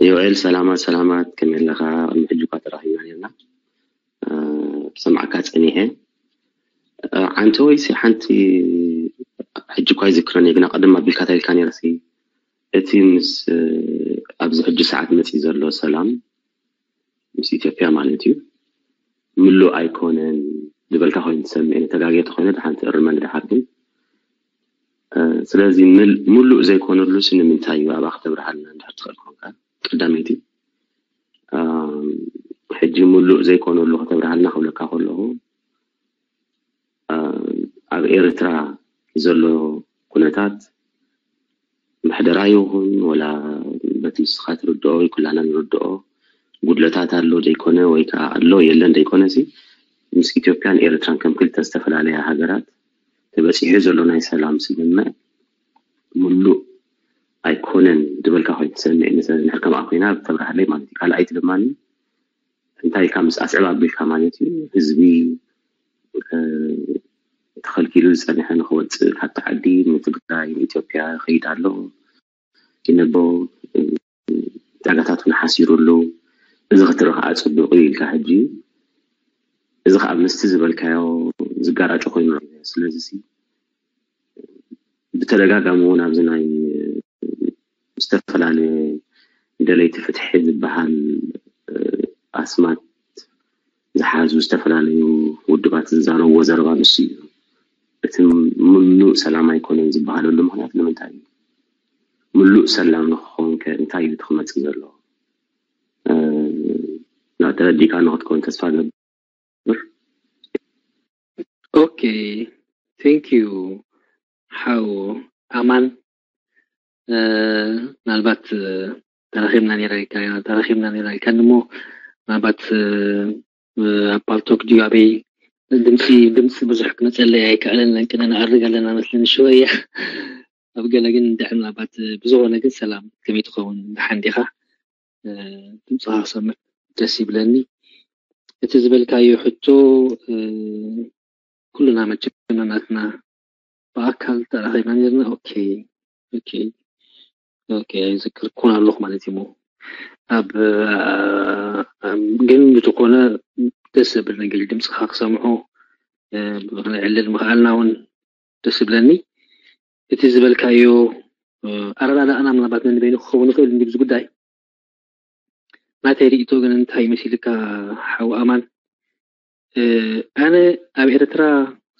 ዮኤል ሰላማት ሰላማት፣ ከመይ ኣለኻ? ቅድሚ ሕጂ እኳ ተራኺብና ነርና፣ ሰማዕካ ጸኒሐ። ዓንተ ወይሲ ሓንቲ ሕጂ እኳ ይዝክረኒ፣ ግና ቅድም ኣቢልካ እንታይ ኢልካ ነይርሲ፣ እቲ ምስ ኣብዚ ሕጂ ሰዓት መጺእ ዘሎ ሰላም ምስ ኢትዮጵያ ማለት እዩ ምሉእ ኣይኮነን ዝበልካ ኮይኑ ትሰምዕኒ። ተጋግየ ተኾይነ ደሓን ትእርመኒ ደሓር ግን። ስለዚ ምሉእ ዘይኮነሉስ ንምንታይ እዩ ኣባ ክተብርሃልና እንድሕር ትኽእል ኮንካ ቀዳመይቲ። ሕጂ ምሉእ ዘይኮነሉ ከተብርሃልና ክብለካ ከለኹ ኣብ ኤርትራ ዘሎ ኩነታት ምሕደራ ይኹን ወላ በቲ ንስኻ ትርድኦ ወይ ኩላና ንርድኦ ጉድለታት ኣሎ ዘይኮነ ወይ ከዓ ኣሎ የለን ዘይኮነ ሲ ምስ ኢትዮጵያን ኤርትራን ከም ክልተ ዝተፈላለያ ሃገራት ተበፂሑ ዘሎ ናይ ሰላም ስምምዕ ምሉእ ኣይኮነን ዝበልካ ኮይኑ ትሰምዕ ንሰ ንሕር ከምኣ ኮይና ተብርሃለይ ማለት እዩ። ካልኣይቲ ድማ እንታይ ኢልካ ምስ ኣስዕብ ኣቢልካ ማለት እዩ ህዝቢ ተኸልኪሉ ዝፀንሐ ንክወፅእ ካብቲ ዓዲ ንትግራይ ንኢትዮጵያ ከይድ ኣሎ ይነቦ ዳጋታት እውን ሓሲሩ ኣሎ። እዚ ክትርኢ ከዓ ፅቡቅ እዩ ኢልካ ሕጂ እዚ ከዓ ምስቲ ዝበልካዮ ዝጋራጮ ኮይኑ ስለዚ ብተደጋጋሚ እውን ኣብዚ ናይ ዝተፈላለየ ደለይቲ ፍትሒ ዝበሃል ኣስማት ዝሓዙ ዝተፈላለዩ ውድባት ዝዛረብዎ ዘረባ ንሱ እዩ። እቲ ምሉእ ሰላም ኣይኮነን ዝበሃለሉ ምክንያት ንምንታይ እዩ? ምሉእ ሰላም ንክኸውን ከ እንታይ እዩ እቲ ክመፅእ ዘለዎ? ናብ ተረዲእካ ንክትከውን ተስፋ ገብር። ኦኬ፣ thank you ሓው ኣማን። ምናልባት ተረኺብና ነይራ ኢልካ ተረኺብና ነይራ ኢልካ እሞ ምናልባት ኣብ ፓልቶክ ድዩ ኣበይ ድምፂ ድምፂ ብዙሕ ክመፀለይ ኣይከኣለናን ቅነ ንኣርግ ኣለና መስለኒ ሽወያ ኣብ ገለ ግን ድሕር ምናልባት ብዝኾነ ግን ሰላም ከመይ ትኸውን ደሓን ዲኻ ድምፅኻ ክሰምዕ ደስ ይብለኒ እቲ ዝበልካዮ ሕቶ ኩልና መቸም ናትና ብኣካል ተራኺብና ነርና ኦኬ ኦኬ ኦኬ ኣይዝክርኩን ኣለኹ ማለት እዩ ኣብ ግን ብዝኾነ ደስ ዘብል ነገር ድምፅኻ ክሰምዖ ክንዕልል ምኽኣልና እውን ደስ ዝብለኒ እቲ ዝበልካዮ ኣረዳዳእና ምናልባት ነንበይኑ ክኸውን ይኽእል እንዲ ብዚ ጉዳይ ናተይ ርእቶ ግን እንታይ መሲልካ ሓው ኣማን ኣነ ኣብ ኤርትራ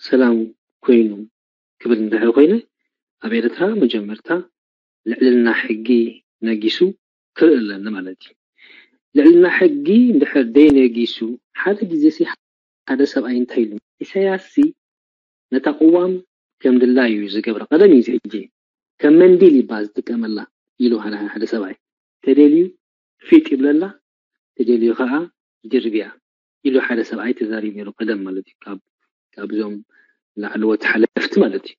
ሰላም ኮይኑ ክብል እንድሕር ኮይነ ኣብ ኤርትራ መጀመርታ ልዕልና ሕጊ ነጊሱ ክርኢ ኣለኒ ማለት እዩ ልዕልና ሕጊ እንድሕር ደይነጊሱ ሓደ ግዜ ሓደ ሰብኣይ እንታይ ኢሉ ኢሳያስ ሲ ነታ ቅዋም ከም ድላዩ እዩ ዝገብራ ቀደም እዩ ሕጂ ከም መንዲል ይባ ዝጥቀመላ ኢሉ ሓደ ሓደ ሰብኣይ ተደልዩ ፊጥ ይብለላ፣ ተደልዩ ከዓ ይድርብያ ኢሉ ሓደ ሰብኣይ ተዛሪቡ ነይሩ። ቀደም ማለት እዩ፣ ካብ ካብዞም ላዕለዎት ሓለፍቲ ማለት እዩ።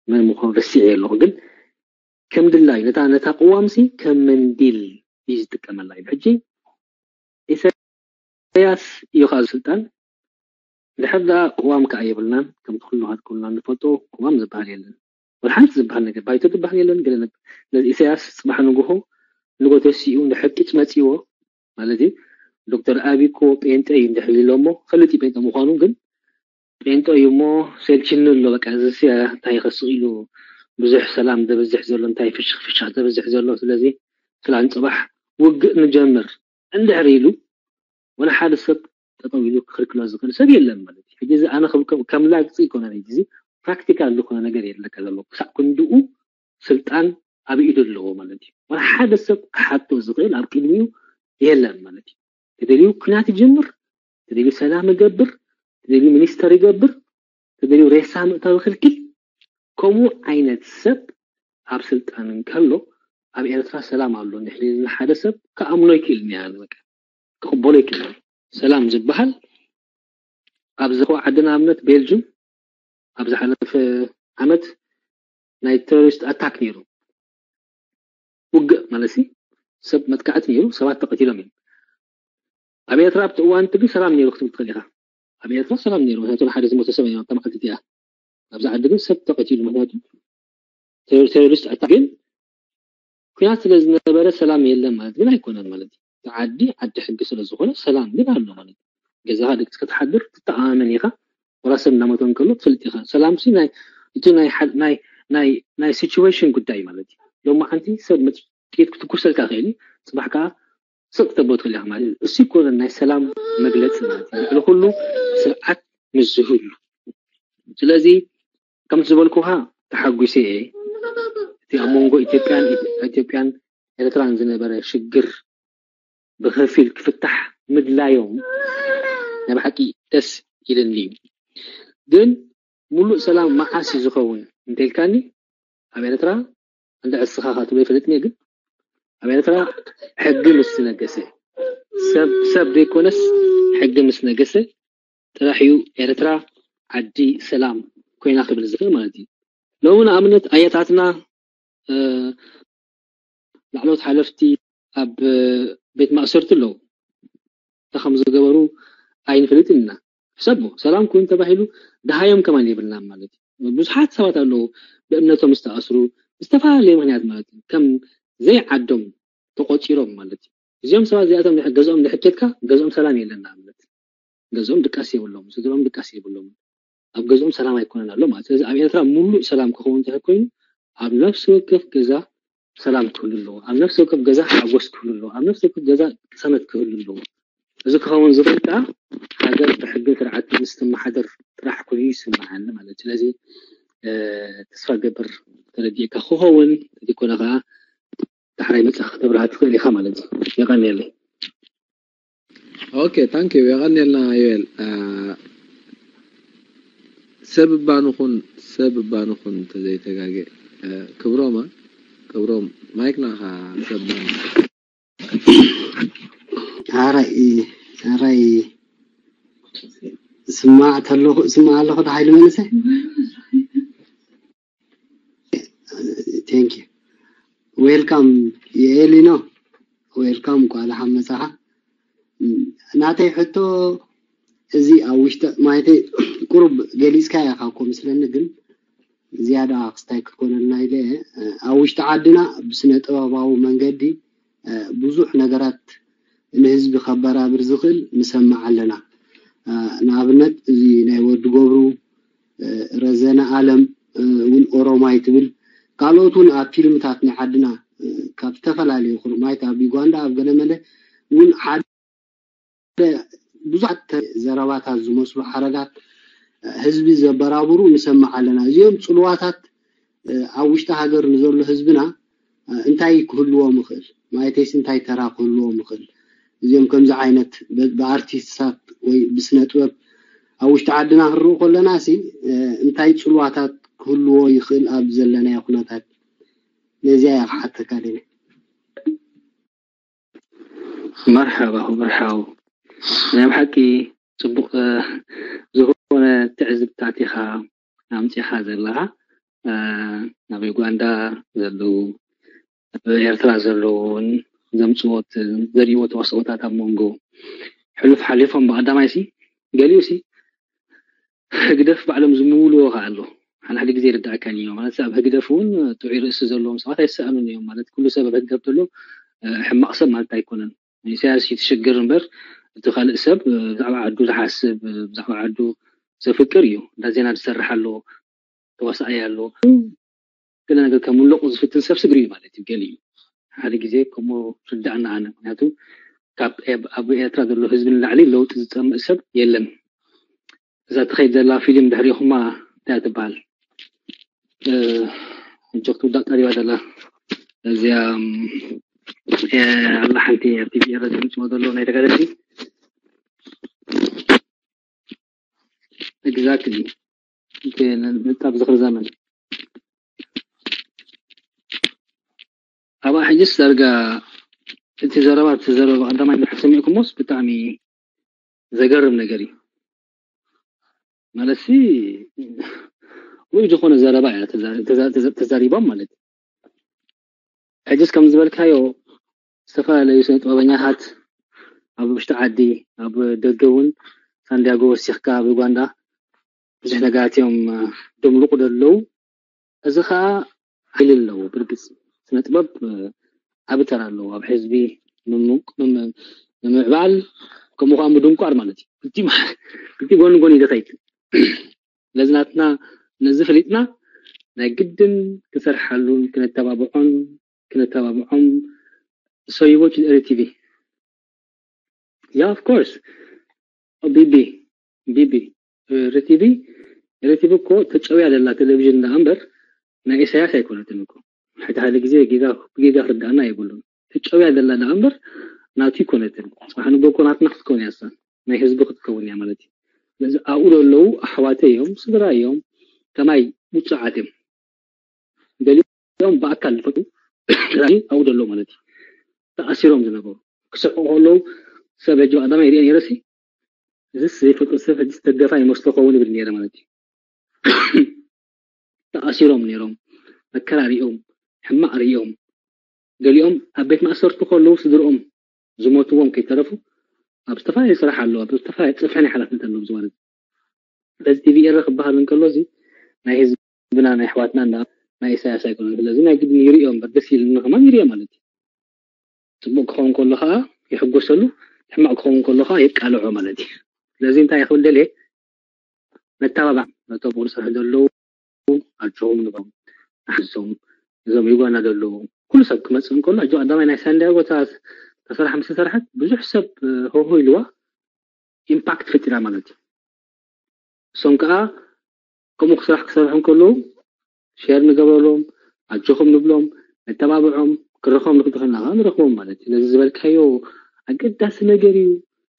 መን ምዃኑ ረሲዐ ኣለኹ፣ ግን ከም ድላዩ ነታ ነታ ቅዋምሲ ከም መንዲል እዩ ዝጥቀመላ እዩ። ሕጂ ኢሳያስ እዩ ከዓ ስልጣን። ድሕር ደኣ ቅዋም ከዓ የብልናን። ከምቲ ኩሉ ኩልና ንፈልጦ ቅዋም ዝበሃል የለን። ወላ ሓንቲ ዝበሃል ነገር፣ ባይቶ ዝበሃል የለን። ገለ ነገር ነዚ ኢሳያስ ፅባሕ ንግሆ ንጎ ተሲኡ እንድሕር ቂጭ መፂዎ ማለት እዩ። ዶክተር ኣቢ እኮ ጴንጠ እዩ እንድሕር ኢሎሞ፣ ፈልጥ እዩ ጴንጠ ምዃኑ፣ ግን ጴንጠ እዩ እሞ ሰልችኒ ኣሎ። በቃ እዚ ሲ እንታይ ከስቕ ኢሉ ብዙሕ ሰላም ዘብዝሕ ዘሎ፣ እንታይ ፍሽኽ ፍሽኽ ዘብዝሕ ዘሎ። ስለዚ ትላንት ፅባሕ ውግእ ንጀምር እንድሕር ኢሉ፣ ወላ ሓደ ሰብ ጠጠው ኢሉ ክኽልክሎ ዝኽእል ሰብ የለን ማለት እዩ። ሕጂ እዚ ኣነ ከም ከም ከም ላግፂ ይኮነ፣ እዚ ፕራክቲካል ዝኾነ ነገር የለካ ዘሎ። ክሳብ ክንድኡ ስልጣን ኣብ ኢዱ ኣለዎ ማለት እዩ። ወላ ሓደ ሰብ ክሓቶ ዝኽእል ኣብ ቅድሚኡ የለን ማለት እዩ። ተደልዩ ኩናት ይጀምር፣ ተደልዩ ሰላም ይገብር፣ ተደልዩ ሚኒስተር ይገብር፣ ተደልዩ ሬሳ ምእታው ይኽልክል። ከምኡ ዓይነት ሰብ ኣብ ስልጣን እንከሎ፣ ኣብ ኤርትራ ሰላም ኣሎ እንድሕር ኢልና ሓደ ሰብ ክኣምኖ ይክእል እያ። በቃ ክቕበሎ ይክእል። ሰላም ዝበሃል ኣብ ዘኸው ዓድና ኣብነት ቤልጅም ኣብ ዝሓለፈ ዓመት ናይ ቴሮሪስት ኣታክ ነይሩ። ውግእ ማለት ሲ ሰብ መጥቃዕቲ ነይሩ፣ ሰባት ተቐቲሎም እዮም። ኣብ ኤርትራ ኣብቲ እዋን እቲ ግን ሰላም ነይሩ ክትብል ትኽእል ኢኻ። ኣብ ኤርትራ ሰላም ነይሩ፣ ምክንያቱ ሓደ ዝሞተ ሰብ ኣይነበረን፣ ኣብታ መዓልቲ እቲኣ። ኣብዚ ዓዲ ግን ሰብ ተቐቲሉ፣ ምክንያቱ ቴሮ- ቴሮሪስት ኣታክ። ግን ኩናት ስለ ዝነበረ ሰላም የለን ማለት ግን ኣይኮነን ማለት እዩ። እቲ ዓዲ ዓዲ ሕጊ ስለ ዝኾነ ሰላም ግን ኣሎ ማለት እዩ። ገዛኻ ደቂስካ ክትሓድር ትተኣማመን ኢኻ። ወላ ሰብ እናሞተ እንከሎ ትፈልጥ ኢኻ። ሰላም ሲ ናይ እቲ ናይ ሓ- ናይ ናይ ናይ ሲቹዌሽን ጉዳይ ማለት እዩ። ሎማዓንቲ ሰብ መጽ- ጥይት ክትኩሰልካ ይኽእል እዩ። ጽባሕ ከዓ ስቕ ክተብሎ ትኽእል ኢኻ ማለት እዩ። እሱ ይኮነ ናይ ሰላም መግለፂ ማለት እዩ። ልዕሊ ኩሉ ስርዓት ምስ ዝህሉ። ስለዚ ከምቲ ዝበልኩኻ ተሓጒሰ እየ። እቲ ኣብ መንጎ ኢትዮጵያን ኢትዮጵያን ኤርትራን ዝነበረ ሽግር ብኸፊል ክፍታሕ ምድላዮም ናይ ብሓቂ ደስ ኢልኒ እዩ። ግን ሙሉእ ሰላም መዓስ እዩ ዝኸውን እንተልካኒ፣ ኣብ ኤርትራ እንደ ዕስኻ ትብሎ ይፈልጥኒ፣ ግን ኣብ ኤርትራ ሕጊ ምስ ነገሰ፣ ሰብ ሰብ ዘይኮነስ ሕጊ ምስ ነገሰ ጥራሕ እዩ ኤርትራ ዓዲ ሰላም ኮይና ክብል ዝኽእል ማለት እዩ። ሎሚ ንኣብነት ኣያታትና እ፣ ላዕለዎት ሓለፍቲ ኣብ ቤት ማእሰርቲ ኣለዉ። እንታይ ከም ዝገበሩ ኣይንፈልጥን ኢና። ሕሰቦ፣ ሰላም ኮይኑ ተባሂሉ ደሃዮም ከማን የብልናን ማለት እዩ። ብዙሓት ሰባት ኣለዉ ብእምነቶም ዝተኣስሩ፣ ብዝተፈላለየ ምኽንያት ማለት እዩ። ከም ዘይዓዶም ተቖጺሮም ማለት እዩ። እዚኦም ሰባት እዚኣቶም ገዝኦም እንድሕር ኬድካ፣ ገዝኦም ሰላም የለን ንኣብነት። ገዝኦም ድቃስ የብሎም፣ ስድርኦም ድቃስ የብሎም። ኣብ ገዝኦም ሰላም ኣይኮነን ኣሎ ማለት። ስለዚ ኣብ ኤርትራ ሙሉእ ሰላም ክኸውን እንተኾይኑ ኮይኑ ኣብ ነፍሲ ወከፍ ገዛ ሰላም ክህሉ ኣለዎ። ኣብ ነፍሲ ወከፍ ገዛ ሓጎስ ክህሉ ኣለዎ። ኣብ ነፍሲ ወከፍ ገዛ ቅሳነት ክህሉ ኣለዎ። እዚ ክኸውን ዝኽእል ከዓ ሃገር ብሕግን ስርዓትን ምስ ትመሓደር ጥራሕ ኮይኑ ይስምዓኒ ማለት እዩ። ስለዚ እ፣ ተስፋ ገብር ተረዲእካ ክኸውን እንተዘይኮነ ከዓ ዳሕራይ መፅኻ ከተብርሃ ትኽእል ኢኻ ማለት እዩ። የቐንየለይ። ኦኬ፣ ታንክ ዩ። የቐንየልና ዮኤል። እ፣ ሰብ እባ ንኹን፣ ሰብ እባ ንኹን እንተዘይተጋግየ። እ፣ ክብሮማ፣ ክብሮም፣ ማይክ ናኻ። ሰብ እባ ንኹን። ኣራይ ኣራይ ስማዕ ተለኹ ስማዕ ኣለኹ ዶ ሓይሊ መንእሰይ። Thank you. Welcome የኤሊኖ፣ welcome። እንኳዕ ደሓን መጻኻ። ናተይ ሕቶ እዚ ኣብ ውሽጢ ማለተይ ቁሩብ ገሊጽካያ ኢኻ እኮ ምስለኒ፣ ግን ዝያዳ ክስታይ ክኮነልና ኢለ እየ። ኣብ ውሽጢ ዓድና ብስነ ጥበባዊ መንገዲ ብዙሕ ነገራት ንህዝቢ ከበራብር ዝኽእል ንሰምዕ ኣለና። ንኣብነት እዚ ናይ ወዲ ገብሩ፣ ረዘነ ኣለም እውን ኦሮማይ ትብል፣ ካልኦት እውን ኣብ ፊልምታት ናይ ዓድና ካብ ዝተፈላለዩ ኩርማይት ኣብ ዩጋንዳ ኣብ ገለመለ እውን ሓደ ብዙሓት ዘረባታት ዝመስሉ ሓረጋት ህዝቢ ዘበራብሩ ንሰምዕ ኣለና። እዚኦም ፅልዋታት ኣብ ውሽጢ ሃገር ንዘሎ ህዝብና እንታይ ክህልዎም ይኽእል? ማለተይስ እንታይ ተራ ክህልዎም ይኽእል? እዚኦም ከምዚ ዓይነት ብ- ብኣርቲስትታት ወይ ብስነ ጥበብ ኣብ ውሽጢ ዓድና ክንርኢ ከለና ሲ እንታይ ፅልዋታት ክህልዎ ይኽእል ኣብ ዘለናዮ ኩነታት? ነዚኣ እያ ክሓተካ ደልየ። መርሓባ መርሓው ናይ ብሓቂ ጽቡቕ ዝኾነ ትዕዝብታት ኢኻ ኣምጺኻ ዘለኻ። ኣብ ዩጋንዳ ዘለዉ ኣብ ኤርትራ ዘለዉ እውን ዘምፅዎት ዘርእዎ ተዋስኦታት ኣብ መንጎ ሕሉፍ ሓሊፎም ብቐዳማይ ሲ ገሊኡ ሲ ህግደፍ ባዕሎም ዝምውልዎ ከዓ ኣሎ። ሓደ ሓደ ግዜ ይርዳእካን እዩ ማለት ኣብ ህግደፍ እውን ጥዑይ ርእሲ ዘለዎም ሰባት ኣይሰኣኑን እዮም ማለት ኩሉ ሰብ ኣብ ህግደፍ ዘሎ ሕማቕ ሰብ ማለት ኣይኮነን። ኢሳያስ እዩ ትሽግር እምበር እቲ ካልእ ሰብ ብዛዕባ ዓዱ ዝሓስብ ብዛዕባ ዓዱ ዘፍቅር እዩ። እንዳ ዜና ዝሰርሕ ኣሎ ተዋሳኣይ ኣሎ ገለ ነገር ከምልቑ ዝፍትን ሰብ ስግሪ እዩ ማለት እዩ። ገሊኡ ሓደ ግዜ ከምኡ ርዳእና ኣነ ምክንያቱ ካብ ኣብ ኤርትራ ዘሎ ህዝቢ ንላዕሊ ለውጢ ዝፀምእ ሰብ የለን። እዛ ትኸይድ ዘላ ፊልም ድሕሪኹማ እንታይ ትበሃል? ሕጂ ክትውዳእ ቀሪባ ዘላ እዚኣ ኣላ ሓንቲ ኣብ ቲቪ ኤረ ዝምፅዎ ዘሎ ናይ ተጋደልቲ exactly ምጣብ ዝኽሪ ዘመን ኣብኣ ሕጅስ ዳርጋ እቲ ዘረባ እቲ ዘረባ ቀዳማይ እንድሕር ሰሚዕኩሞስ ብጣዕሚ ዘገርም ነገር እዩ። ማለት ሲ ውይ ዝኾነ ዘረባ እያ ተዛሪቦም ማለት እዩ። ሕጅስ ከም ዝበልካዮ ዝተፈላለዩ ስነ ጥበበኛታት ኣብ ውሽጢ ዓዲ ኣብ ደገ እውን ሳንዲያጎ ወሲኽካ ኣብ ዩጋንዳ ብዙሕ ነገራት እዮም ደምልቁ ዘለዉ። እዚ ከዓ ሓይሊ ኣለዎ። ብርግፅ ስነ ጥበብ ዓቢ ተራ ኣለዎ ኣብ ሕዝቢ ንምምዕባል ከምኡ ከዓ ምድንቋር ማለት እዩ። ክልቲ ጎኒ ጎኒ ዝኸይድ ስለዚ ናትና ነዚ ፈሊጥና ናይ ግድን ክንሰርሓሉን ክነተባብዖን ክነተባብዖም ሰይቦች ኤሪ ቲቪ yeah of course ቢቢ ቢቢ ኤሪ ቲቪ ኤሪ ቲቪ እኮ ተጨውያ ዘላ ቴሌቪዥን እንዳ እምበር ናይ ኢሳያስ ኣይኮነትን እኮ። ሕቲ ሓደ ግዜ ጌጋ ክርዳእና የብሉን። ተጨውያ ዘላ እንዳ እምበር ናቱ ይኮነትን። ጽባሕ ንጎ እኮ ናትና ክትከውን እያ እሳ ናይ ህዝቢ ክትከውን እያ ማለት እዩ። ስለዚ ኣብኡ ዘለዉ ኣሕዋተይ እዮም፣ ስድራ እዮም፣ ከማይ ውጹዓት እዮም። ገሊኦም ብኣካል ዝፈልጡ ኣብኡ ዘለዉ ማለት እዩ። ተኣሲሮም ዝነበሩ ክስሕቁ ከለዉ ሰብ ሕጂ ብቐዳማይ ይሪኦ ነይረ ሲ እዚስ ዘይፈልጦ ሰብ ሕጂ ደገፋ ይመስሎ ከውን ይብል ነይረ ማለት እዩ። ተኣሲሮም ነይሮም መከራ ሪኦም ሕማቕ ሪኦም ገሊኦም ኣብ ቤት ማእሰርቲ ከለዉ ስድርኦም ዝሞትዎም ከይተረፉ ኣብ ዝተፈላለዩ ስራሕ ኣለዉ ኣብ ዝተፈላለዩ ፅፍሕን ሓላፍነት ኣለዉ ዝማለት በዚ ቲቪ ኤረ ክበሃል እንከሎ እዚ ናይ ህዝብና ናይ ኣሕዋትና እንዳ ናይ ኢሳያስ ኣይኮነን ስለዚ ናይ ግድን ይሪኦ እምበር ደስ ኢልኒ ከማን ይሪኦ ማለት እዩ ፅቡቅ ክኸውን ከሎ ከዓ ይሕጎሰሉ ሕማቅ ክኸውን ከሎ ከዓ የቃልዖ ማለት እዩ ስለዚ እንታይ ክብል ደልየ ነተባባዕ ነቶም ብቁ ዝሰርሑ ዘለዉ ኣጆኹም ንብሎም ንሓዞም እዞም ዩጋንዳ ዘለዉ ኩሉ ሰብ ክመፅእ እንከሎ ሕጂ ቀዳማይ ናይ ሳንዲያጎ ተሰርሓ ምስ ተሰርሐት ብዙሕ ሰብ ሆሆ ኢልዋ ኢምፓክት ፈጢራ ማለት እዩ እሶም ከዓ ከምኡ ክስራሕ ክሰርሑ እንከለዉ ሸር ንገብረሎም ኣጆኹም ንብሎም ነተባብዖም ክረኸቦም ንክድኽልና ከዓ ንረኽቦም ማለት እዩ ነዚ ዝበልካዮ ኣገዳሲ ነገር እዩ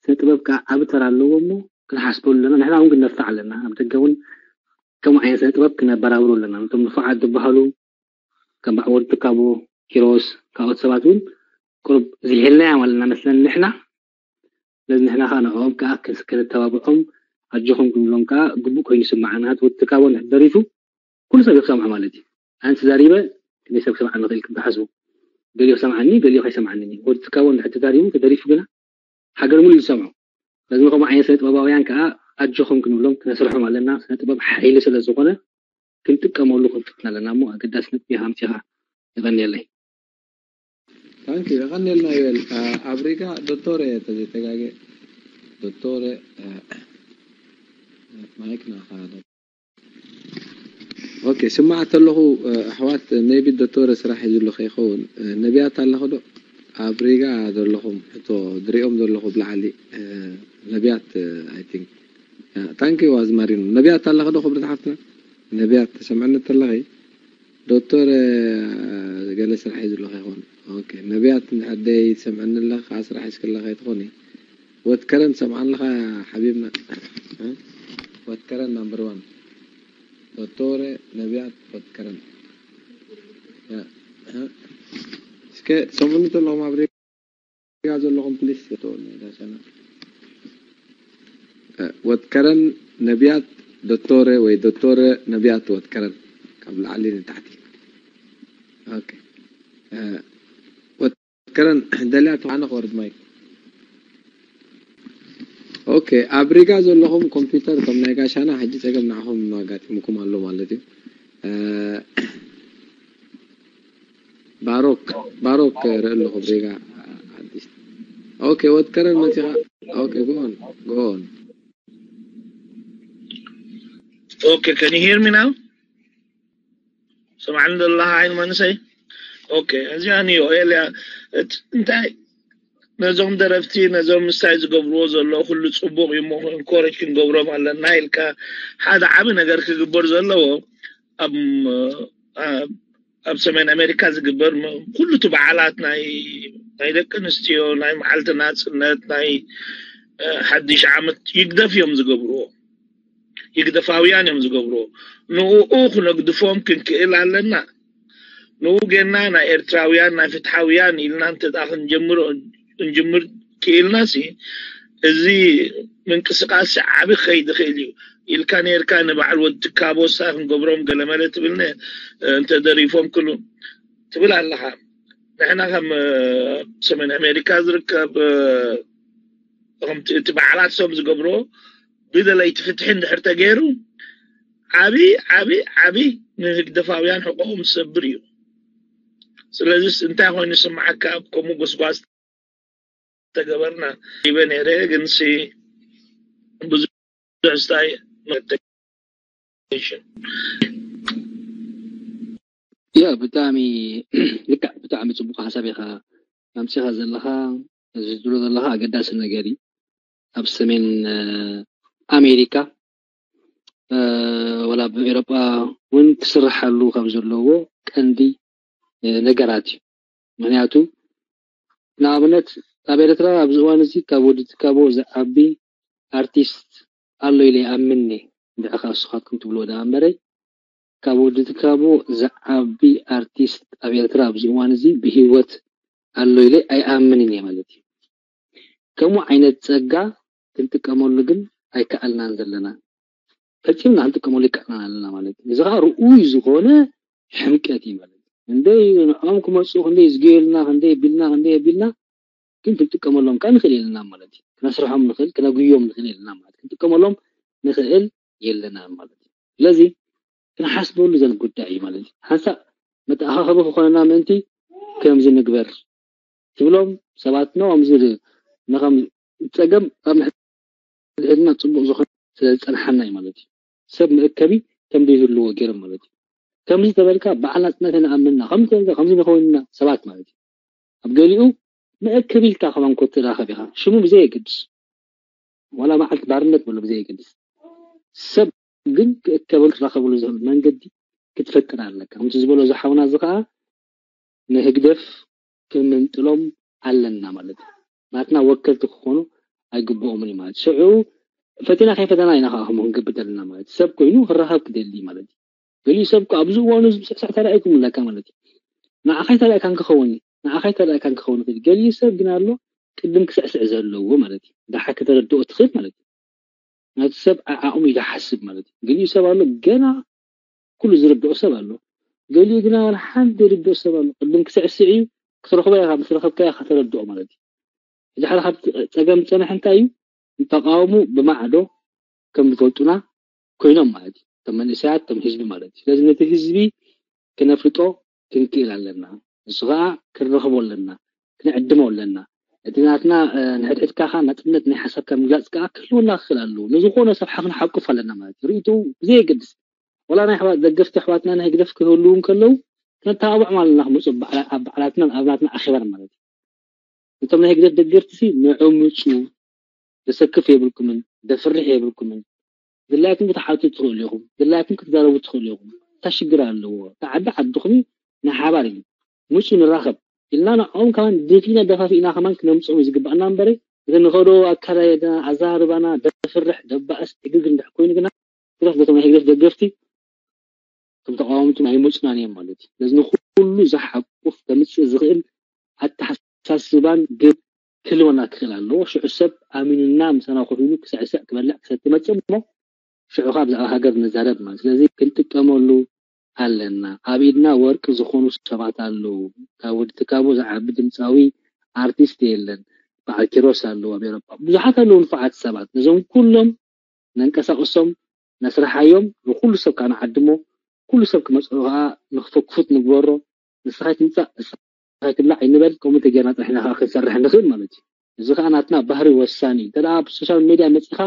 ስነ ጥበብ ከዓ ዓብ ተራ ኣለዎ እሞ ክንሓስበሉ ኣለና ንሕና እውን ክንነፍዕ ኣለና ኣብ ደገ እውን ከምኡ ዓይነት ስነ ጥበብ ክነበራብሩ ኣለና ነቶም ንፉዓት ዝበሃሉ ከም በዓል ወዲ ትካቦ ኪሮስ ካልኦት ሰባት እውን ቁሩብ ዝልሄልና እያ ማለት ኢና መስለኒ ንሕና ስለዚ ንሕና ከዓ ንዕኦም ከዓ ክንተባብዖም ኣጆኹም ክንብሎም ከዓ ግቡእ ኮይኑ ይስምዓና እቲ ወዲ ትካቦ እንድሕር ደሪፉ ኩሉ ሰብ ክሰምዖ ማለት እዩ ኣነ ተዛሪበ ክንደይ ሰብ ክሰምዓኒ ይኽእል ክትሓስቡ ገሊኡ ክሰምዓኒ ገሊኡ ከይሰምዓኒ እዩ ወዲ ትካቦ እንድሕር ተዛሪቡ ተደሪፉ ግና ሃገር ሙሉእ እዩ ዝሰምዖ ስለዚ ንከምኡ ዓይነት ስነ ጥበባውያን ከዓ ኣጆኹም ክንብሎም ክነስርሖም ኣለና ስነ ጥበብ ሓይሊ ስለ ዝኾነ ክንጥቀመሉ ክንፍትን ኣለና እሞ ኣገዳሲ ነጥቢ ኢኻ ኣምፂኻ የቐንየለይ ታንኪ የቐንየልና ዮኤል ኣብ ሪጋ ዶቶረ ተዘይተጋገ ዶቶረ ማይክ ናኻ ኦኬ ስማዕ ተለኹ ኣሕዋት ሜቢ ዶቶረ ስራሕ ሒዙ ኣሎ ከይኸውን ነቢያት ኣለኹ ዶ ኣብ ሪጋ ዘለኹም ሕቶ ዝሪኦም ዘለኹ ብላዕሊ ነቢያት ኣይ ቲንክ ታንኪ ዋዝ ማሪኖ ነቢያት ኣለኸ ዶ ክብርቲ ሓፍትና ነቢያት ተሰምዐኒ ተለኸ ዶክተር ገለ ስራሕ እዩ ዘለካ ይኾን ነቢያት እንድሕር ደይ ትሰምዐኒ ኣለኻ ከዓ ስራሕ ሒዝክላ ከይትኾኒ ወትከረን ትሰምዓ ኣለኻ ሓቢብና ወትከረን ናምበር ዋን ዶክተር ነቢያት ወትከረን እስከ ትሰምዑኒ ዘለኹም ኣብ ሬጋ ዘለኹም ፕሊስ፣ ቶኒ ዳሰና። ወትከረን ነቢያት ዶቶረ ወይ ዶቶረ ነቢያት ወትከረን፣ ካብ ላዕሊ ንታሕቲ። ኦኬ። ወትከረን ደልያ ተኾነ ክወርድ ማይክ። ኦኬ፣ ኣብ ሪጋ ዘለኹም ኮምፒውተር ከም ናይ ጋሻና ሕጂ ጸገም ንዓኹም ኣጋጢሙኩም ኣሎ ማለት እዩ። ባሮክ፣ ባሮክ ርኢ ኣለኹ ኣብ ሪጋ። ኣርቲስት። ኦኬ፣ ወትከረን መጺኻ። ኦኬ፣ ጎን፣ ጎን። Okay, can you hear me now? ሰማዕኒ ዘለኻ ዓይን መንሰይ? ኦኬ፣ እዚኣ ንዮ ኤልያ፣ እት-፣ እንታይ ነዞም ደረፍቲ፣ ነዞም ምስታይ ዝገብርዎ ዘሎ ኩሉ ጽቡቕ እዩ እሞ፣ ኢንኮሬጅ ክንገብሮም ኣለና ኢልካ፣ ሓደ ዓቢ ነገር ክግበር ዘለዎ ኣብ፣ ኣብ፣ ኣብ ሰሜን ኣሜሪካ ዝግበር ም-፣ ኩሉ እቲ በዓላት ናይ፣ ናይ ደቂ ኣንስትዮ፣ ናይ መዓልቲ ናጽነት፣ ናይ፣ እ፣ ሓድሽ ዓመት ይግደፍ እዮም ዝገብርዎ። ይግደፋውያን እዮም ዝገብርዎ። ንኡ ክነግድፎም ክንክእል ኣለና። ንኡ ጌና ናይ ኤርትራውያን፣ ናይ ፍትሓውያን ኢልና እንተ ደኣ ክንጀምር፣ ክንጅምር ክኢልናሲ፣ እዚ ምንቅስቃስ ዓቢ ክኸይድ ይኽእል እዩ። ኢልካ ነርካ ንበዓል ወዲ ካቦሳ ክንገብሮም ገለመለ ትብልነ፣ እንተ ደሪፎም ክሉ ትብል ኣለኻ። ንሕና ከም፣ እ፣ ሰሜን ኣሜሪካ ዝርከብ፣ እ፣ ከምቲ እቲ በዓላት ሰብ ዝገብሮ ብደለይቲ ፍትሒ እንድሕር ተገይሩ፣ ዓቢ፣ ዓቢ፣ ዓቢ ንህግደፋውያን ሕቆኦም ዝሰብር እዩ። ስለዚስ እንታይ ኮይኑ ይስምዓካ? ኣብ ከምኡ ጎስጓስ ተገበርና ይበ ነይረ፣ ግንሲ ብዙሕ ስታይ ያ፣ ብጣዕሚ ልክዕ፣ ብጣዕሚ ጽቡቕ ሓሳብ ኢኻ ኣምጺኻ ዘለኻ። እዚ ትብሎ ዘለኻ ኣገዳሲ ነገር እዩ። ኣብ ሰሜን፣ እ፣ ኣሜሪካ፣ እ፣ ወላ ኣብ ኤውሮጳ እውን ክስርሓሉ ካብ ዘለዎ ቀንዲ፣ እ፣ ነገራት እዩ። ምኽንያቱ ንኣብነት ኣብ ኤርትራ ኣብዚ እዋን እዚ ካብ ወዲ ትካቦ ዝዓቢ ኣርቲስት ኣሎ ኢለ ይኣምን እየ። እንድዒ ኸኣ ንስኻትኩም ትብልዎ ደኣ እምበረይ፣ ካብ ወዲ ትካቦ ዝዓቢ ኣርቲስት ኣብ ኤርትራ ኣብዚ እዋን እዚ ብህይወት ኣሎ ኢለ ኣይኣምንን እየ ማለት እዩ። ከምኡ ዓይነት ጸጋ ክንጥቀመሉ ግን ኣይከኣልናን ዘለና። ፈጺምና ክንጥቀመሉ ኣይከኣልናን ኣለና ማለት እዩ። እዚ ኸኣ ርኡይ ዝኾነ ሕምቀት እዩ ማለት እዩ። ክንደይ ንዕኦም ክመጹ፣ ክንደይ ዝገየሉና፣ ክንደይ ኣቢልና፣ ክንደይ ኣቢልና፣ ግን ክንጥቀመሎም ከኣ ንኽእል የለና ማለት እዩ። ክነስርሖም ንኽእል፣ ክነጉዮም ንኽእል የለና ማለት እዩ። ክንጥቀመሎም ንኽእል የለና ማለት እዩ። ስለዚ ክንሓስበሉ ዘል ጉዳይ እዩ ማለት እዩ። ሓንሳእ መተኣኻኸቢ ክኾነና ምእንቲ ከምዚ ንግበር ትብሎም ሰባት፣ ኖ፣ ከምዚ ድ-፣ ንኸም ጸገም ኣብ ልዕልና ጽቡቕ ዝኾነ ስለ ዝጸንሓና እዩ ማለት እዩ። ሰብ መእከቢ ከም ዘይህልዎ ገይሮም ማለት እዩ። ከምዚ ተበልካ በዓል ናጽነት ኢና ኣምንና፣ ከምዚ ተበልካ ከምዚ ንኸውንና ሰባት ማለት እዩ። ኣብ ገሊኡ መእከቢ ኢልካ ከማን ኮ ትራኸብ ኢኻ። ሽሙ ብዘይ የገድስ። ዋላ መዓልቲ ባርነት በሎ ብዘይ የገድስ። ሰብ ግን ክእከበሉ ክራኸበሉ ዝኽእል መንገዲ ክትፈጥር ኣለካ። ከምቲ ዝበሎ ዝሓውና እዚ ኸኣ ንህግደፍ ክንምንጥሎም ኣለና ማለት እዩ። ናትና ወከልቲ ክኾኑ ኣይግብኦምን እዩ ማለት እዩ። ሽዑ ፈቲና ከይፈተና ኢና ከዓ ከምኡ ክንገብር ዘለና ማለት እዩ። ሰብ ኮይኑ ክራኸብ ክደሊ ማለት እዩ። ገሊኡ ሰብ እኮ ኣብዚ እዋኑ እዚ ምስዕሳዕ ተራእይኩም ኣለካ ማለት እዩ። ንዓኻ ኣይተራእካን ክኸውን እዩ። ንዓኻ ኣይተራእካን ክኸውን ይኽእል እዩ። ገሊኡ ሰብ ግን ኣሎ ቅድም ክስዕስዕ ዘለዎ ማለት እዩ። ደሓር ከተረድኦ ትኽእል ማለት እዩ። ነቲ ሰብ ዓዓቕሙ እዩ ዝሓስብ ማለት እዩ። ገሊኡ ሰብ ኣሎ ገና ኩሉ ዝርድኦ ሰብ ኣሎ። ገሊኡ ግና ዋላ ሓንቲ ዘይርድኦ ሰብ ኣሎ። ቅድም ክስዕስዕ እዩ ክትረኽቦ ኢኻ፣ ምስ ረኸብካዮ ኢኻ ከተረድኦ ማለት እዩ። እዚ ሓደ ካብ ጸገም ዝጸንሐ እንታይ እዩ? ተቃውሞ ብማዕዶ ከም ዝፈልጡና ኮይኖም ማለት እዩ። ከም መንእሰያት፣ ከም ህዝቢ ማለት እዩ። ስለዚ ነቲ ህዝቢ ክነፍልጦ ክንክእል ኣለና። ንሱ ኸኣ ክንረኽቦ ኣለና፣ ክንዕድሞ ኣለና። እቲ ናትና፣ እ፣ ንሕድሕድካ ኸኣ ናጽነት ናይ ሓሳብካ ምግላጽ ከኣ ክህልወና ክኽእል ኣለዎ። ንዝኾነ ሰብ ሓ-፣ ክንሓቁፍ ኣለና ማለት እዩ። ርእይትኡ ብዘየገድስ፣ ወላ ናይ ኣሕዋት፣ ደገፍቲ ኣሕዋትና ናይ ህግደፍ ክህልዉ እንከለዉ፣ ክነተባብዖም ኣለና ክመጹ ኣብ በዓላ-፣ ኣብ በዓላትናን ኣብ ናትና ኣኼባን ማለት እዩ። እቶም ናይ ህግደፍ ደገፍቲ ሲ ንዑ ምጹ፣ ዘሰክፍ የብልኩምን፣ ዘፍርሕ የብልኩምን። ድላይኩም ክትሓቱ ትኽእሉ ኢኹም፣ ድላይኩም ክትዛረቡ ትኽእሉ ኢኹም። እንታይ ሽግር ኣለዎ? እታ ዓዲ ዓድኹም እዩ፣ ናይ ሓባር እዩ። ምጹ ንራኸብ ኢልና ንዕኦም ከማን ደፊእና ደፋፊእና ከማን ክነምጽኦም እዩ ዝግባኣና እምበረ፣ እቲ ንኸዶ ኣካዳድና፣ ኣዘራርባና፣ ደፍርሕ፣ ደባእስ፣ ዕግርግር እንድሕር ኮይኑ ግና፣ ብዛዕባ ነቶም ናይ ህግደፍ ደገፍቲ ከም ተቃወምቲ ኣይመጹናን እዮም ማለት እዩ። ስለዚ ንኹሉ ዝሓቁፍ ከምጽእ ዝኽእል ኣተሓሳስባን ግብ ክህልወና ክኽእል ኣለዎ። ሽዑ ሰብ ኣሚኑና ምሳና ኮፍ ኢሉ ክስዕስዕ፣ ክበልዕ፣ ክሰቲ መፅእ እሞ ሽዑ ከዓ ብዛዕባ ሃገር ንዛረብ ማለት። ስለዚ ክንጥቀመሉ ኣለና። ኣብ ኢድና ወርቂ ዝኾኑ ሰባት ኣለዉ። ካብ ወዲ ትካቦ ዝዓቢ ድምፃዊ ኣርቲስት የለን። በዓል ኪሮስ ኣለዉ ኣብ ኤሮፓ። ብዙሓት ኣለዉ ንፉዓት ሰባት። ነዞም ኩሎም ነንቀሳቕሶም፣ ነስርሓዮም፣ ንኩሉ ሰብ ከዓ ንዓድሞ፣ ኩሉ ሰብ ክመፅኡ ከዓ ንክፈኩፉት ንግበሮ። ንስኻ ትምፃእ፣ ንስኻ ትብላዕ ኣይንበል። ከምኡ እንተጌርና ጥራሕ ኢና ከዓ ክንሰርሕ ንኽእል ማለት እዩ። እዚ ከዓ ናትና ባህሪ ወሳኒ እዩ። እንተ ደኣ ኣብ ሶሻል ሜድያ መፂኻ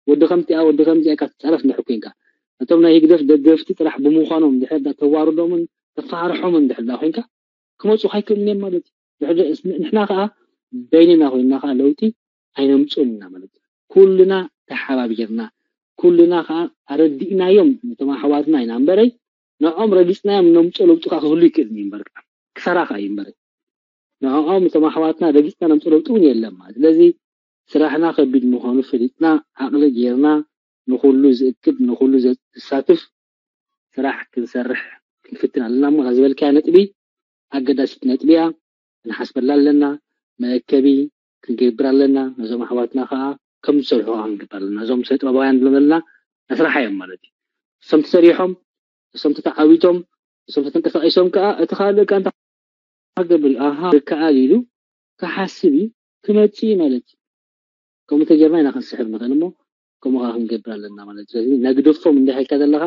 ወዲ ከምቲኣ፣ ወዲ ከምዚኣ ኢልካ ትፃረፍ እንድሕር ኮይንካ፣ ነቶም ናይ ህግደፍ ደገፍቲ ጥራሕ ብምዃኖም እንድሕር ዳ ተዋርዶምን ተፋርሖምን እንድሕር ዳ ኮይንካ፣ ክመፁ ኣይክእሉን እዮም ማለት እዩ። ድሕሪ ንሕና ከዓ በይንና ኮይንና ከዓ ለውጢ ኣይነምፅኡን ኢና ማለት እዩ። ኩልና ተሓባቢርና፣ ኩልና ከዓ ኣረዲእናዮም፣ ነቶም ኣሕዋትና ኢና እምበረይ፣ ንዕኦም ረጊፅናዮም ነምፅኦ ለውጢ ከዓ ክህሉ ይክእል እዩ እምበር፣ ክሰራ ከዓ እዩ እምበር፣ ንዕኦም እቶም ኣሕዋትና ረጊፅና ነምፅኦ ለውጢ እውን የለን ማለት። ስለዚ ስራሕና ከቢድ ምዃኑ ፈሊጥና፣ ዓቕሊ ጌርና፣ ንኹሉ ዝእክብ፣ ንኹሉ ዘሳትፍ ስራሕ ክንሰርሕ ክንፍትን ኣለና እሞ፣ እዛ ዝበልካያ ነጥቢ ኣገዳሲት ነጥቢ እያ። ክንሓስበላ ኣለና። መእከቢ ክንገብር ኣለና። ነዞም ኣሕዋትና ከዓ ከም ዝሰርሑ ከዓ ክንገብር ኣለና። ነዞም ስነ ጥበባውያን ንብሎም ዘለና፣ ነስርሓዮም ማለት እዩ። እሶም ተሰሪሖም፣ እሶም ተተዓዊቶም፣ እሶም ተተንቀሳቒሶም ከዓ፣ እቲ ካልእ ከዓ እንታይ ክገብር እዩ? ኣሃ፣ ይከኣል ኢሉ ክሓስብ እዩ፣ ክመጽእ እዩ ማለት እዩ። ከምኡ ተጌርና ኢና ክንስሕብ ንኽእል እሞ፣ ከምኡ ከዓ ክንገብር ኣለና ማለት እዩ። ስለዚ ነግድፎም እንድሕር ኢልካ ዘለኻ፣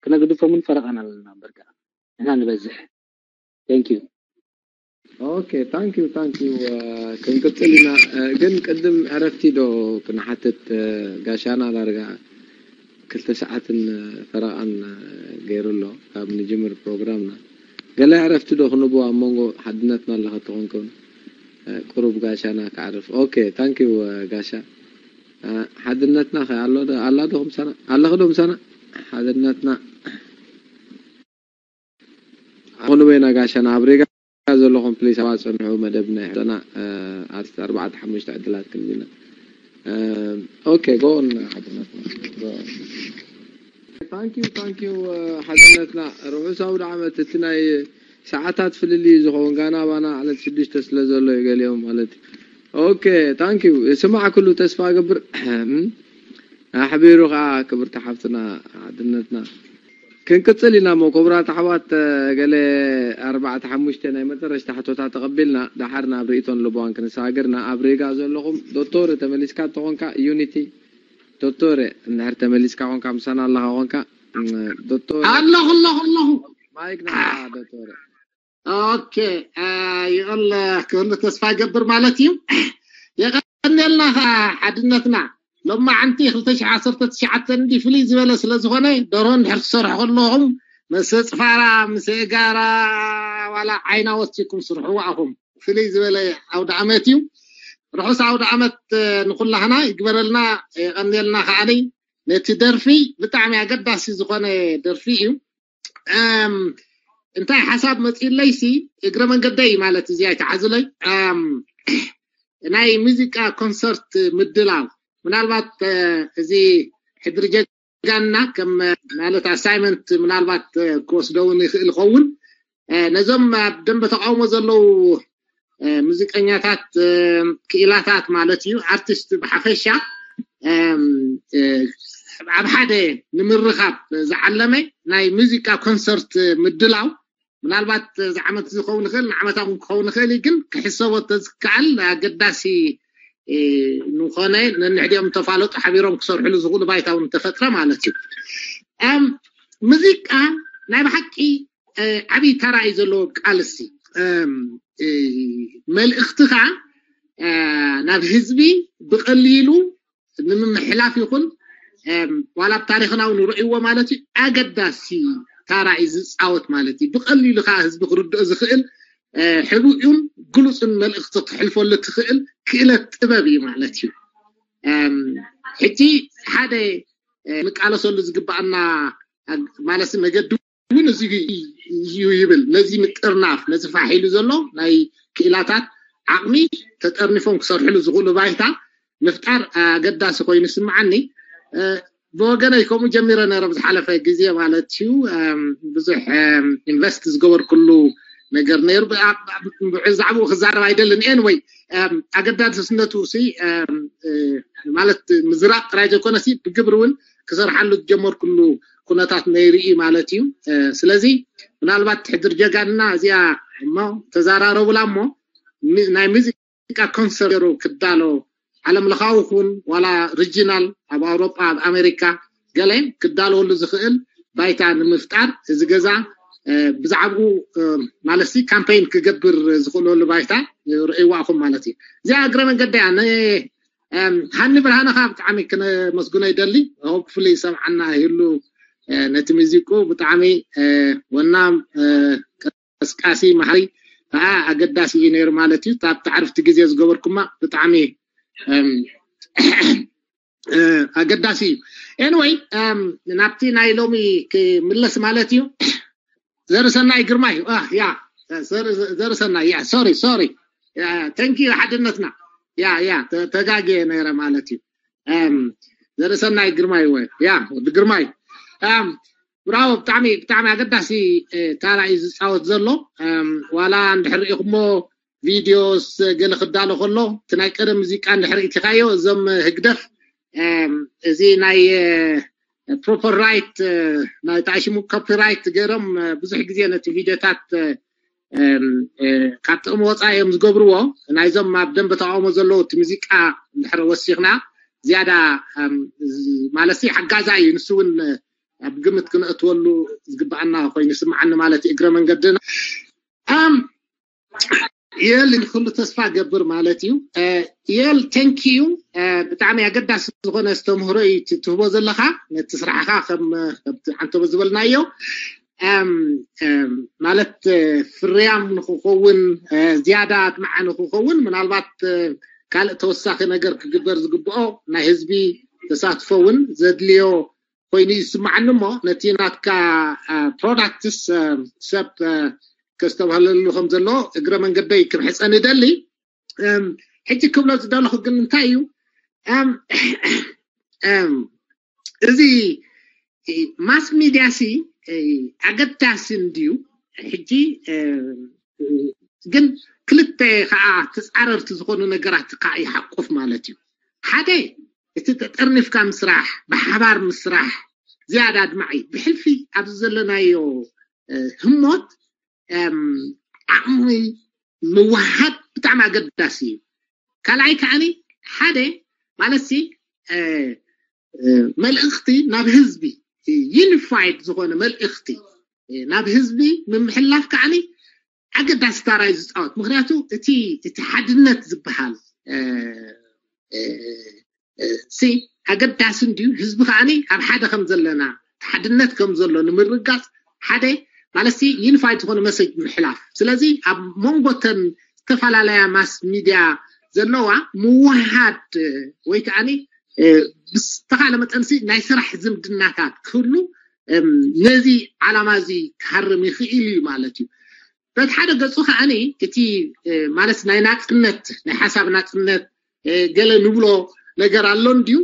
ክነግድፎምን ፈረቓን ኣለና እምበር ከዓ፣ ንሕና ንበዝሕ። Thank you። ኦኬ፣ thank you፣ thank you። ክንቅጽል ኢና። እ፣ ግን ቅድም ዕረፍቲ ዶ ክንሓትት? እ፣ ጋሻና ዳርጋ ክልተ ሰዓትን ፈረቓን፣ እ፣ ገይሩ ኣሎ ካብ ንጅምር ፕሮግራምና። ገለ ዕረፍቲ ዶ ክንቦ ኣብ መንጎ ሓድነትና ኣለኻ ተኾንከውን? እ፣ ቁሩብ ጋሻና ክዓርፍ። ኦኬ፣ thank you፣ እ፣ ጋሻ። እ፣ ሓድነትና ኸ ኣሎ ዶ፣ ኣላ ዶ ምሳና? ኣለኽ ዶ ምሳና? ሓድነትና ኣኹን በይና ጋሻና ኣብ ሪጋ ዘለኹም ፕሊስ ኣባ ጽንሑ። መደብና ይሕደና። እ፣ ኣርባዕተ ሓሙሽተ ዕድላት ክንብና። እ፣ ኦኬ፣ go on ሓድነትና። Go on። Thank you፣ thank you፣ እ፣ ሓድነትና። ርሑስ ኣውደ ዓመት። እቲ ናይ ሰዓታት ፍልልይ ዝኸውን ጋና ባና ዕለት ሽዱሽተ ስለ ዘሎ እዩ ገሊኦም ማለት እዩ። ኦኬ፣ thank you። ስማዕ ኩሉ ተስፋ እገብር። እም፣ ኣሕቢሩ ከዓ ክብርቲ ሓፍትና ሓድነትና። ክንቅጽል ኢና እሞ ክቡራት ኣሕዋት፣ እ፣ ገለ ኣርባዕተ ሓሙሽተ ናይ መጨረሽታ ሕቶታት ተቐቢልና፣ ደሓር ናብ ርእይቶን ልቦዋን ክንሰጋገር ኢና። ኣብ ሪጋ ዘለኹም ዶቶረ ተመሊስካ ተኾንካ፣ ዩኒቲ ዶቶረ እንድሕር ተመሊስካ ኾንካ፣ ምሳና ኣለኻ ኾንካ፣ እ፣ ዶቶረ ኣለኹ፣ ኣለኹ፣ ኣለኹ። ማይክ ናኻ ዶቶረ። ኦኬ፣ እ፣ ይቕል ክህሉ ተስፋ ይገብር ማለት እዩ። የቐንየልና ኸዓ ሓድነትና። ሎማዓንቲ ክልተ ሽሕ ዓሰርተ ትሽዓተ እንዲ ፍልይ ዝበለ ስለ ዝኾነ፣ ደርሆ እንድሕር ትሰርሑ ከለኹም፣ ምስ ጽፋራ፣ ምስ እጋራ፣ ዋላ ዓይና ወሲድኩም ስርሕዋ ኢኹም። ፍልይ ዝበለ ኣውደ ዓመት እዩ። ርሑስ ኣውደ ዓመት፣ እ፣ ንኹላህና ይግበረልና። የቐንየልና ከዓኒ ነቲ ደርፊ፣ ብጣዕሚ ኣገዳሲ ዝኾነ ደርፊ እዩ። እም፣ እንታይ ሓሳብ መፂለይሲ፣ እግረ መንገደይ ማለት እዚ ኣይተዓዝለይ። እም፣ ናይ ሙዚቃ ኮንሰርት ምድላው፣ ምናልባት፣ እ፣ እዚ ሕድሪ ጀጋና ከም፣ እ፣ ማለት ኣሳይመንት ምናልባት፣ እ፣ ክወስዶ እውን ይኽእል ይኸውን። እ፣ ነዞም ኣብ ደንበ ተቃውሞ ዘለዉ፣ እ፣ ሙዚቀኛታት፣ እ፣ ክኢላታት ማለት እዩ፣ ኣርቲስት ብሓፈሻ፣ እም፣ እ፣ ኣብ ሓደ ንምርኻብ ዝዓለመ ናይ ሙዚቃ ኮንሰርት ምድላው፣ ምናልባት እዚ ዓመት እዚ ክኸውን ይኽእል፣ ንዓመታ እውን ክኸውን ይኽእል እዩ፣ ግን ክሕሰቦ ተዝከኣል ኣገዳሲ፣ እ፣ ንኾነ ነንሕዲኦም ተፋለጡ ሓቢሮም ክሰርሕሉ ዝኽእሉ ባይታ እውን ተፈጥረ ማለት እዩ። እም፣ ሙዚቃ ናይ ብሓቂ፣ እ፣ ዓብዪ ተራ እዩ ዘለዎ ኣብ ቃልሲ። እም፣ እ፣ መልእኽትኻ፣ እ፣ ናብ ህዝቢ ብቐሊሉ ንምምሕላፍ ይኹን፣ እም፣ ዋላ ኣብ ታሪኽና እውን ንርእይዎ ማለት እዩ፣ ኣገዳሲ ታራ እዩ ዝፃወት ማለት እዩ። ብቐሊሉ ከዓ ህዝቢ ክርድኦ ዝኽእል፣ እ፣ ሕቡእ እውን ግሉፅን መልእኽቲ ክሕልፈሉ ትኽእል ክእለት ጥበብ እዩ ማለት እዩ። እም፣ ሕጂ ሓደ፣ እ፣ ንቃለሰሉ ዝግባኣና፣ እ፣ ማለት መገዲ እውን እዚ እዩ ይብል። ነዚ ምጥርናፍ፣ ነዚ ፋሕ ኢሉ ዘሎ ናይ ክኢላታት ዓቕሚ ተጠርኒፎም ክሰርሕሉ ዝኽእሉ ባይታ ምፍጣር ኣገዳሲ ኮይኑ ይስምዓኒ። እ፣ ብወገነይ ከምኡ ጀሚረ ነረ ብዝሓለፈ ግዜ ማለት እዩ። እም፣ ብዙሕ፣ እም፣ ኢንቨስት ዝገበርኩሉ ነገር ነይሩ። ብዛዕባኡ ክዛረብ ኣይደልን። Anyway፣ ኣገዳስነቱ ሲ ማለት ምዝራብ ጥራይ ዘይኮነ ሲ ብግብሪ እውን ክሰርሓሉ ዝጀመርኩሉ ኩነታት ነይሩ እዩ ማለት እዩ። ስለዚ ምናልባት ሕድር ጀጋንና እዚኣ እሞ ተዘራረቡላ እሞ ናይ ሙዚቃ ኮንሰርት ገይሩ ክዳሎ ዓለም ለኻዊ ኩን ዋላ ሪጂናል ኣብ ኣውሮጳ ኣብ ኣሜሪካ ገለ ክዳለወሉ ዝኽእል ባይታ ንምፍጣር እዚ ገዛ ብዛዕባኡ ማለት ሲ ካምፔይን ክገብር ዝኽእለሉ ባይታ ርእይዋ ኢኹም ማለት እዩ። እዚኣ እግረ መንገዲ እያ። ሃኒ ብርሃንኻ ብጣዕሚ ክነመስግኖ ይደሊ። ሆፕፉሊ ሰምዓና ይህሉ ነቲ ሙዚቁ ብጣዕሚ ወናም ቀስቃሲ ማሕሪ ከዓ ኣገዳሲ እዩ ነይሩ ማለት እዩ። ኣብቲ ዕርፍቲ ግዜ ዝገበርኩማ ብጣዕሚ ኣገዳሲ እዩ። Anyway፣ ናብቲ ናይ ሎሚ ክምለስ ማለት እዩ። ዘርሰናይ ግርማይ ያ ዘርሰናይ ያ ሶሪ ሶሪ ተንኪ ሓድነትና ያ ያ ተጋጌ ነይረ ማለት እዩ። ዘርሰናይ ግርማይ ወይ ያ ወዲ ግርማይ ብራዎ ብጣዕሚ ብጣዕሚ ኣገዳሲ ታራ እዩ ዝፃወት ዘሎ። ዋላ እንድሕር ሪኢኹሞ ቪድዮስ ገለ ክዳሎ ከሎ እቲ ናይ ቀደም ሙዚቃ እንድሕር ኢትኻዮ እዞም ህግደፍ እዚ ናይ ፕሮፐር ራይት ናይ ጣሽሙ ኮፒራይት ገይሮም ብዙሕ ግዜ ነቲ ቪድዮታት ካብ ጥቕሚ ወፃኢ እዮም ዝገብርዎ። ናይዞም ኣብ ደንበ ተቃውሞ ዘለዉ እቲ ሙዚቃ እንድሕር ወሲኽና ዝያዳ ማለት ሓጋዛ እዩ። ንሱ እውን ኣብ ግምት ክነእትወሉ ዝግባኣና ኮይኑ ይስምዓኒ ማለት እዩ። እግረ መንገድና የል ንክሉ ተስፋ ገብር ማለት እዩ። የል ተንኪዩ ብጣዕሚ ኣገዳሲ ዝኾነ ዝተምህሮ እዩ ትህቦ ዘለኻ ነቲ ስራሕኻ ከም ከምቲ ዓንተቦ ዝበልናዮ ማለት ፍርያም ንክኸውን ዝያዳ ኣድማዒ ንክኸውን ምናልባት ካልእ ተወሳኺ ነገር ክግበር ዝግብኦ ናይ ህዝቢ ተሳትፎ እውን ዘድልዮ ኮይኑ ይስምዓኒ እሞ ነቲ ናትካ ፕሮዳክትስ ሰብ ከስተብሃለሉ ከም ዘሎ እግረ መንገደይ ክምሕፀን ይደሊ። ሕጂ ክብሎ ዝደለኹ ግን እንታይ እዩ እዚ ማስ ሚድያ ሲ ኣገዳሲ እንድዩ። ሕጂ ግን ክልተ ከዓ ተፃረርቲ ዝኾኑ ነገራት ከዓ ይሓቁፍ ማለት እዩ። ሓደ እቲ ተጠርኒፍካ ምስራሕ ብሓባር ምስራሕ ዝያዳ ኣድማዒ ብሕልፊ ኣብዚ ዘለናዮ ህሞት ዓቕሚ ምውሃድ ብጣዕሚ ኣገዳሲ እዩ። ካልኣይ ከዓኒ ሓደ ማለት ሲ መልእኽቲ ናብ ህዝቢ ዩኒፋይድ ዝኾነ መልእኽቲ ናብ ህዝቢ ምምሕላፍ ከዓኒ ኣገዳሲ ታራ እዩ ዝፃወት። ምክንያቱ እቲ እቲ ሓድነት ዝበሃል ሲ ኣገዳሲ እንድዩ። ህዝቢ ከዓኒ ኣብ ሓደ ከም ዘለና ሓድነት ከም ዘሎ ንምርጋፅ ሓደ ማለት ሲ ዩኒፋይድ ዝኾነ መሰጅ ምሕላፍ። ስለዚ ኣብ መንጎተን ዝተፈላለያ ማስ ሚድያ ዘለዋ ምውሃድ ወይ ከዓኒ ብዝተኻለ መጠን ሲ ናይ ስራሕ ዝምድናታት ክህሉ ነዚ ዓላማ እዚ ክሃርም ይኽእል እዩ ማለት እዩ። በቲ ሓደ ገፁ ከዓኒ እቲ ማለት ናይ ናፅነት ናይ ሓሳብ ናፅነት ገለ ንብሎ ነገር ኣሎ እንድዩ።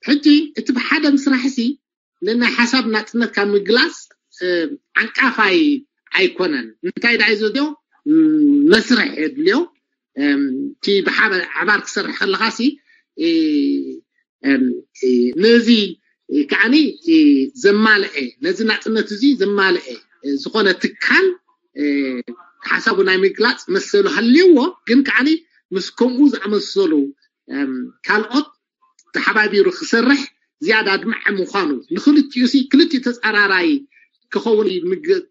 ሕጂ እቲ ብሓደ ምስራሕ ሲ ንናይ ሓሳብ ናፅነት ካብ ምግላፅ ዓንቃፋይ ኣይኮነን። እንታይ ዳይ ዘድዮ መስርሕ የድልዮ። እቲ ብሓባር ክሰርሕ ከለኻ ሲ ነዚ ከዓኒ ዘማልአ ነዚ ናፅነት እዚ ዘማልአ ዝኾነ ትካል ሓሳቡ ናይ ምግላፅ መሰሉ ሃልይዎ ግን ከዓኒ ምስ ከምኡ ዝኣመሰሉ ካልኦት ተሓባቢሩ ክሰርሕ ዝያዳ ኣድማዒ ምዃኑ ንክልቲኡ ሲ ክልቲኡ ተፃራራይ ክኸውን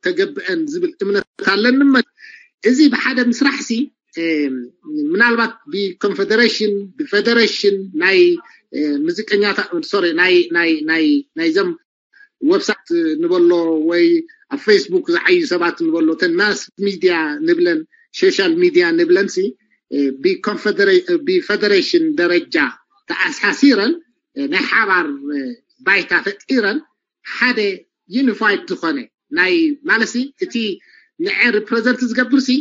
ተገብአን ዝብል እምነት ኣለኒ። እዚ ብሓደ ምስራሕ ሲ ምናልባት ብኮንፌደሬሽን ብፌደሬሽን ናይ ሙዚቀኛታት ሶሪ ናይ ናይ ናይ ናይዘም ወብሳይት ንበሎ ወይ ኣብ ፌስቡክ ዝዓዩ ሰባት ንበሎ ተን ማስ ሚድያ ንብለን ሶሻል ሚድያ ንብለን ሲ ብፌደሬሽን ደረጃ ተኣሳሲረን ናይ ሓባር ባይታ ፈጢረን ሓደ ዩኒፋይድ ዝኾነ ናይ ማለት ሲ እቲ ንዐ ሪፕሬዘንት ዝገብር ሲ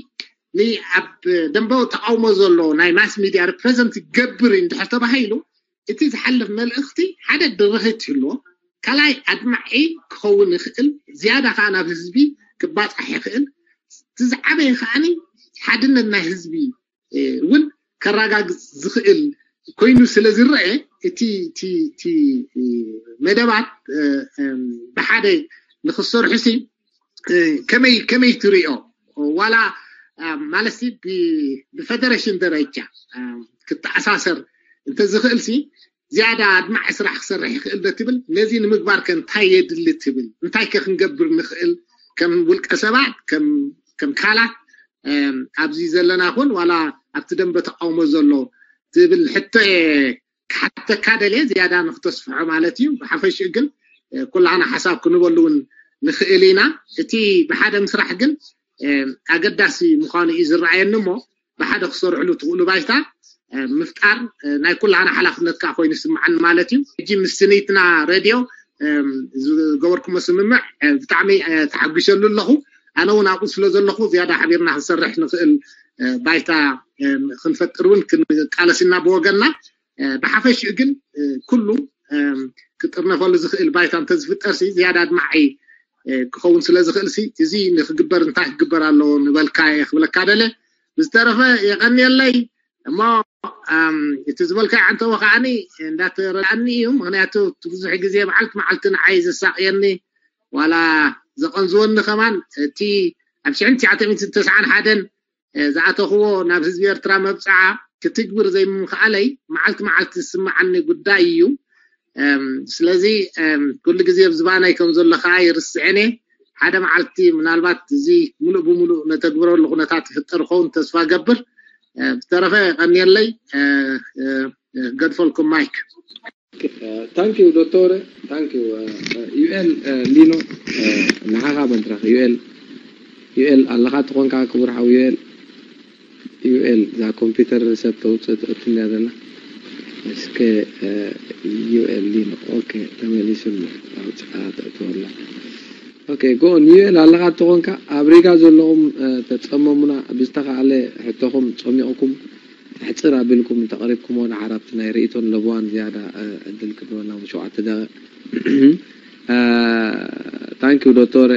ኣብ ደንበ ተቃውሞ ዘሎ ናይ ማስ ሚድያ ሪፕሬዘንት ገብር እንድሕር ተባሂሉ እቲ ዝሓልፍ መልእኽቲ ሓደ ድርኺት ይህልዎ ካልኣይ ኣድማዒ ክኸውን ይኽእል ዝያዳ ከዓ ናብ ህዝቢ ክባፃሕ ይኽእል። እቲ ዝዓበየ ከዓኒ ሓድነት ናይ ህዝቢ እውን ከረጋግፅ ዝኽእል ኮይኑ ስለ ዝረአ እቲ መደባት ብሓደ ንክሰርሑ ሲ ከመይ ከመይ ትሪኦ ዋላ ማለት ብፈደረሽን ደረጃ ክተኣሳሰር እንተዝኽእል ሲ ዝያዳ ኣድማዒ ስራሕ ክሰርሕ ይኽእል ዶ ትብል? ነዚ ንምግባር ከ እንታይ የድሊ ትብል? እንታይ ከ ክንገብር ንኽእል? ከም ውልቀ ሰባት ከም ካላት ኣብዚ ዘለና ኹን ዋላ ኣብቲ ደንበ ተቃውሞ ዘሎ ትብል ሕቶ ክሓተካ ደልየ ዝያዳ ንክተስፍሖ ማለት እዩ። ብሓፈሽኡ ግን ኩላህና ሓሳብ ክንበሉ እውን ንኽእል ኢና። እቲ ብሓደ ምስራሕ ግን ኣገዳሲ ምዃኑ እዩ ዝረኣየኒ እሞ ብሓደ ክሰርሕሉ ትኽእሉ ባይታ ምፍጣር ናይ ኩላህና ሓላፍነት ከዓ ኮይኑ ይስምዓኒ ማለት እዩ። ሕጂ ምስ ስኒትና ሬድዮ ዝገበርኩሞ ስምምዕ ብጣዕሚ ተሓጒሰሉ ኣለኹ። ኣነ እውን ኣብኡ ስለ ዘለኹ ዝያዳ ሓቢርና ክንሰርሕ ንኽእል ባይታ ክንፈጥር እውን ክንቃለስ ኢና ብወገንና። ብሓፈሽኡ ግን ኩሉ ክጥርነፈሉ ዝኽእል ባይታ እንተዝፍጠር ሲ ዝያዳ ኣድማዒ ክኸውን ስለ ዝኽእል ሲ እዚ ንክግበር እንታይ ክግበር ኣለዎ ንበልካ እየ ክብለካ ደለ። ብዝተረፈ የቐንየለይ እሞ እቲ ዝበልካ ዓንተቦ ከዓኒ እንዳተረዳእኒ እዩ። ምክንያቱ እቲ ብዙሕ ግዜ መዓልቲ መዓልቲ ንዓይ ዘሳቅየኒ ዋላ ዘቐንዝወኒ ከማን እቲ ኣብ ሽሕን ትሽዓተ ሚእትን ተስዓን ሓደን ዝኣተኽዎ ናብ ህዝቢ ኤርትራ መብፅዓ ክትግብር ዘይምኽኣለይ መዓልቲ መዓልቲ ዝስምዓኒ ጉዳይ እዩ። ስለዚ ኩሉ ግዜ ኣብ ዝባነይ ከም ዘሎ ከዓ ይርስዕን እየ። ሓደ መዓልቲ ምናልባት እዚ ሙሉእ ብሙሉእ ነተግብረሉ ኩነታት ይፍጠር ኸውን ተስፋ ገብር። ብተረፈ ቀንየለይ። ገድፈልኩም ማይክ። ታንኪዩ ዶክተር ታንኪዩ። ዩኤል ሊኖ ንሓኻ በንትራክ ዩኤል ዩኤል ኣለኻ ትኾንካ ክቡር ሓው ዩኤል። ዩኤል እዛ ኮምፒውተር ሰብ ተውፅእ ትእቱ እንድያ ዘላ። እስከ ዩኤል ሊኖ ኦኬ ተመሊሱ ኣሎ። ኣውፅኣ ተእትወላ። ኦኬ ጎን ዩኤል ኣለኻ ትኾንካ ኣብ ሪጋ ዘለኹም ተፀመሙና ብዝተኻእለ ሕቶኹም ፀሚቕኩም ሕፅር ኣቢልኩም እንተቕሪብኩሞ ደሓር ኣብቲ ናይ ርእይቶን ለበዋን ዝያዳ ዕድል ክድበና ሸውዓተ ደቂቕ። ታንኪዩ ዶክተር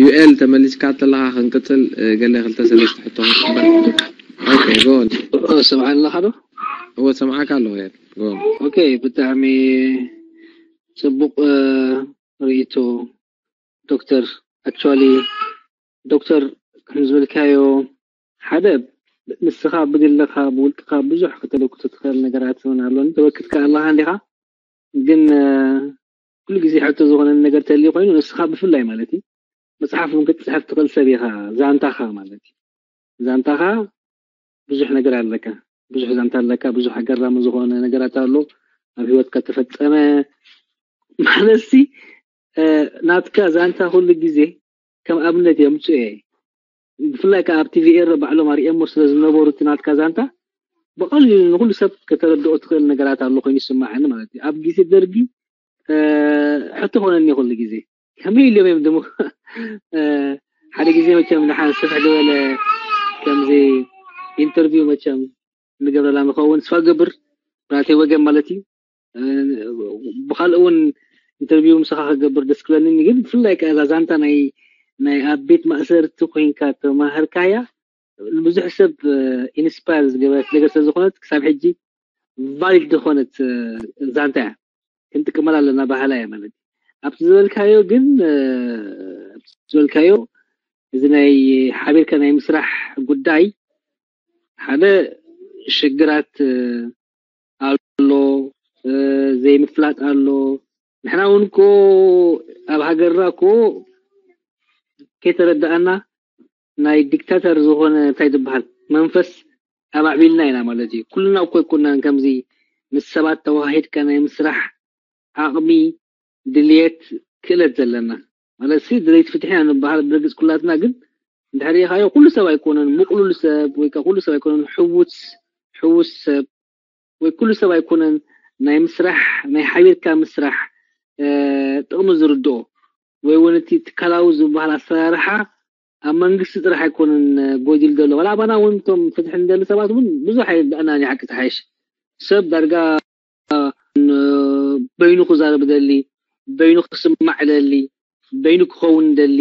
ዩኤል ተመሊስካ ተለኻ ክንቅፅል ገለ ክልተ ሰለስተ ሕቶ ክንቅበል። ኦኬ ጎን ሰምዓኒ ኣለኻ ዶ? እወ ሰምዓካ ኣለኹ ዩኤል ጎን። ኦኬ ብጣዕሚ ፅቡቕ ርእይቶ ዶክተር actually ዶክተር ከም ዝበልካዮ ሓደ ንስኻ ብግልኻ ብውልቅኻ ብዙሕ ከተበክቶ ትኽእል ነገራት እውን ኣሎ ተበክትካ ኣለኻ እንዲኻ ግን ኩሉ ግዜ ሕቶ ዝኾነ ነገር ተልዩ ኮይኑ ንስኻ ብፍላይ ማለት እዩ መፅሓፍ እውን ክትፅሕፍ ትኽእል ሰብ ኢኻ ዛንታኻ ማለት እዩ ዛንታኻ ብዙሕ ነገር ኣለካ ብዙሕ ዛንታ ኣለካ ብዙሕ ኣገራሚ ዝኾነ ነገራት ኣሎ ኣብ ህይወትካ ተፈፀመ ማለት ሲ ናትካ ዛንታ ኩሉ ግዜ ከም ኣብነት የምፅኡ እየ ብፍላይ ከዓ ኣብ ቲቪ ኤረ ባዕሎም ኣርእየሞ ስለ ዝነበሩ እቲ ናትካ ዛንታ ብቐሊሉ ንኩሉ ሰብ ከተረድኦ ትኽእል ነገራት ኣሎ ኮይኑ ይስማዓኒ ማለት እዩ ኣብ ግዜ ደርጊ ሕቶ ኮነኒ ኩሉ ግዜ ከመይ ኢሎም እዮም ድሞ ሓደ ግዜ መቸም ንሓን ስፍሕ ዝበለ ከምዚ ኢንተርቪው መቸም ንገብረላ ንኸውን ስፋ ገብር ብናተይ ወገን ማለት እዩ ብካልእ እውን ኢንተርቪው ምሳኻ ክገብር ደስ ክብለኒ ግን ብፍላይ ከ እዛ ዛንታ ናይ ናይ ኣብ ቤት ማእሰርቲ ኮይንካ ተማህርካያ ንብዙሕ ሰብ ኢንስፓየር ዝገበረት ነገር ስለ ዝኾነት ክሳብ ሕጂ ቫሊድ ዝኾነት ዛንታ እያ ክንጥቀመላ ኣለና ባህላ እያ ማለት ኣብቲ ዝበልካዮ ግን ዝበልካዮ እዚ ናይ ሓቢርካ ናይ ምስራሕ ጉዳይ ሓደ ሽግራት ኣሎ ዘይምፍላጥ ኣሎ ንሕና እውን እኮ ኣብ ሃገርና እኮ ከይተረዳኣና ናይ ዲክታተር ዝኾነ እንታይ ዝበሃል መንፈስ ኣማዕቢልና ኢና ማለት እዩ ኩልና እኮ ኣይኮናን ከምዚ ምስ ሰባት ተዋሂድካ ናይ ምስራሕ ዓቕሚ ድልየት ክእለት ዘለና ማለት ሲ ድልየት ፍትሒ ኢና ንበሃል ብርግፅ ኩላትና ግን እንድሕር ሪኢኻዮ ኩሉ ሰብ ኣይኮነን ምቕሉል ሰብ ወይ ከዓ ኩሉ ሰብ ኣይኮነን ሕውስ ሕውስ ሰብ ወይ ኩሉ ሰብ ኣይኮነን ናይ ምስራሕ ናይ ሓቢርካ ምስራሕ ጥቕሚ ዝርድኦ ወይ እውን እቲ ትካላዊ ዝበሃል ኣሰራርሓ ኣብ መንግስቲ ጥራሕ ኣይኮነን ጎዲል ዘሎ ዋላ ኣባና እውን እቶም ፍትሒ ንደሊ ሰባት እውን ብዙሕ ኣይርድኣናን ሓቂ ተሓይሽ ሰብ ዳርጋ በይኑ ክዛረብ ደሊ በይኑ ክስማዕ ደሊ በይኑ ክኸውን ደሊ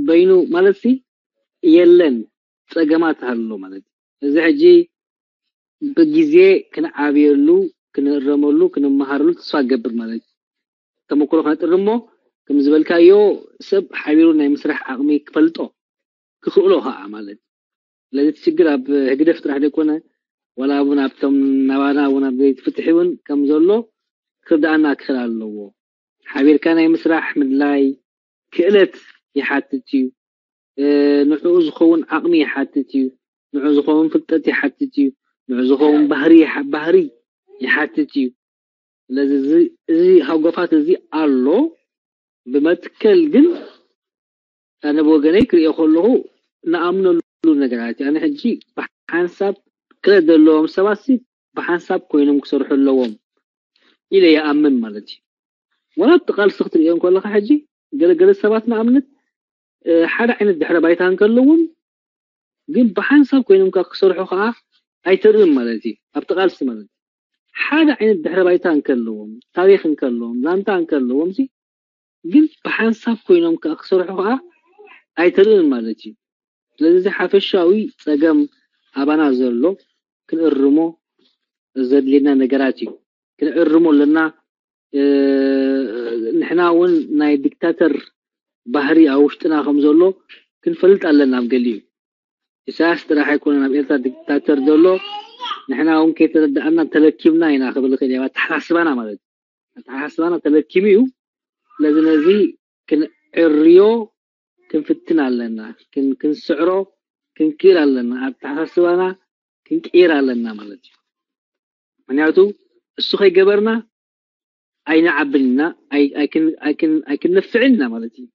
በይኑ ማለት ሲ የለን፣ ጸገማት ኣሎ ማለት እዩ። እዚ ሕጂ ብግዜ ክንዓብየሉ፣ ክንእረመሉ፣ ክንመሃረሉ ተስፋ እገብር ማለት እዩ። ተመክሮ ከነጥሪ እሞ፣ ከም ዝበልካዮ፣ ሰብ ሓቢሩ ናይ ምስራሕ ዓቕሚ ክፈልጦ ክኽእሎ ከዓ ማለት እዩ። ስለዚ እቲ ሽግር ኣብ ህግደፍ ጥራሕ ዘይኮነ፣ ዋላ እውን ኣብቶም ናባና እውን ኣብ ዘይትፍትሒ እውን ከም ዘሎ ክርድኣና ክኽእል ኣለዎ። ሓቢርካ ናይ ምስራሕ ምድላይ ክእለት ይሓትት እዩ። ንዕኡ ዝኸውን ዓቕሚ ይሓትት እዩ። ንዑ ዝኸውን ፍልጠት ይሓትት እዩ። ንዑ ዝኸውን ባህሪ ይሓ- ባህሪ ይሓትት እዩ። ስለዚ እዚ እዚ ሃጎፋት እዚ ኣሎ። ብመትከል ግን ኣነ ብወገነይ ክሪኦ ከለኹ ንኣምነሉ ነገራት እዩ። ኣነ ሕጂ ብሓንሳብ ክእለት ዘለዎም ሰባት ብሓንሳብ ኮይኖም ክሰርሑ ኣለዎም ኢለ ይኣምን ማለት እዩ። ዋላ ኣብቲ ቃልሲ ክትሪኦ እንከለካ ሕጂ ገለገለ ሰባት ንኣብነት ሓደ ዓይነት ድሕረ ባይታ እንከለዎም ግን ብሓንሳብ ኮይኖም ከዓ ክሰርሑ ከዓ ኣይተርእን ማለት እዩ። ኣብቲ ቃልሲ ማለት ሓደ ዓይነት ድሕረ ባይታ እንከለዎም፣ ታሪኽ እንከለዎም፣ ዛንታ እንከለዎም ግን ብሓንሳብ ኮይኖም ከዓ ክሰርሑ ከዓ ኣይተርእን ማለት እዩ። ስለዚ እዚ ሓፈሻዊ ፀገም ኣባና ዘሎ ክንእርሞ ዘድልየና ነገራት እዩ። ክንእርሞ ኣለና። ንሕና እውን ናይ ዲክታተር ባህሪ ኣብ ውሽጥና ከም ዘሎ ክንፈልጥ ኣለና። ኣብ ገሊኡ ኢሳያስ ጥራሕ ኣይኮነን ኣብ ኤርትራ ዲክታተር ዘሎ፣ ንሕና እውን ከይተረዳእና ተለኪምና ኢና ክብል ይኽእል እየ። ኣተሓሳስባና ማለት እዩ። ኣተሓሳስባና ተለኪሙ እዩ። ስለዚ ነዚ ክንዕርዮ ክንፍትን ኣለና። ክን- ክንስዕሮ ክንክእል ኣለና። ኣተሓሳስባና ክንቅይር ኣለና ማለት እዩ። ምክንያቱ እሱ ከይገበርና ኣይንዓብን ኢና፣ ኣይ- ኣይክን- ኣይክን- ኣይክንነፍዕን ኢና ማለት እዩ።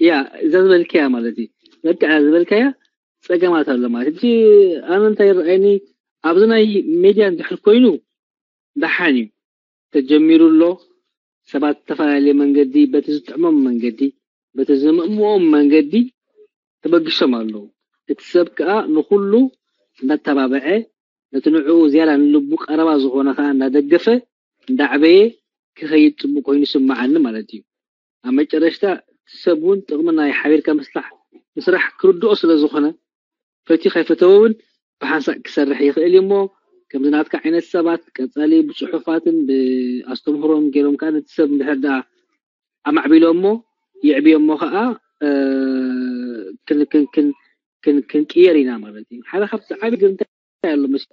እያ እዛ ዝበልከያ ማለት እዩ። በቃ ዝበልካያ ፀገማት ኣሎ ማለት እዩ። ኣነ እንታይ ይረኣየኒ ኣብዚ ናይ ሜድያ እንድሕር ኮይኑ ደሓን እዩ። ተጀሚሩ ኣሎ። ሰባት ዝተፈላለየ መንገዲ በቲ ዝጥዕሞም መንገዲ በቲ ዝምእምኦም መንገዲ ተበግሶም ኣለዉ። እቲ ሰብ ከዓ ንኩሉ እንዳተባበዐ ነቲ ንዕኡ ዝያዳ ንልቡ ቀረባ ዝኾነ ከዓ እንዳደገፈ እንዳዕበየ ክኸይድ ፅቡቅ ኮይኑ ይስምዓኒ ማለት እዩ። ኣብ መጨረሽታ እቲ ሰብ እውን ጥቕሚ ናይ ሓቢርካ ምስራሕ ምስራሕ ክርድኦ ስለ ዝኾነ ፈትዩ ከይፈተወ እውን ብሓንሳእ ክሰርሕ ይኽእል እዩ እሞ ከምዚ ናትካ ዓይነት ሰባት ቀፃሊ ብፅሑፋትን ብኣስተምህሮን ገይሮም ከዓ ነቲ ሰብ እንድሕር ደኣ ኣማዕቢሎ እሞ የዕብዮ እሞ ከዓ እ፣ ክን- ክን- ክን- ክን- ክንቅየር ኢና ማለት እዩ። ሓደ ካብቲ ዓብዪ ግን እንታይ ኣሎ መስ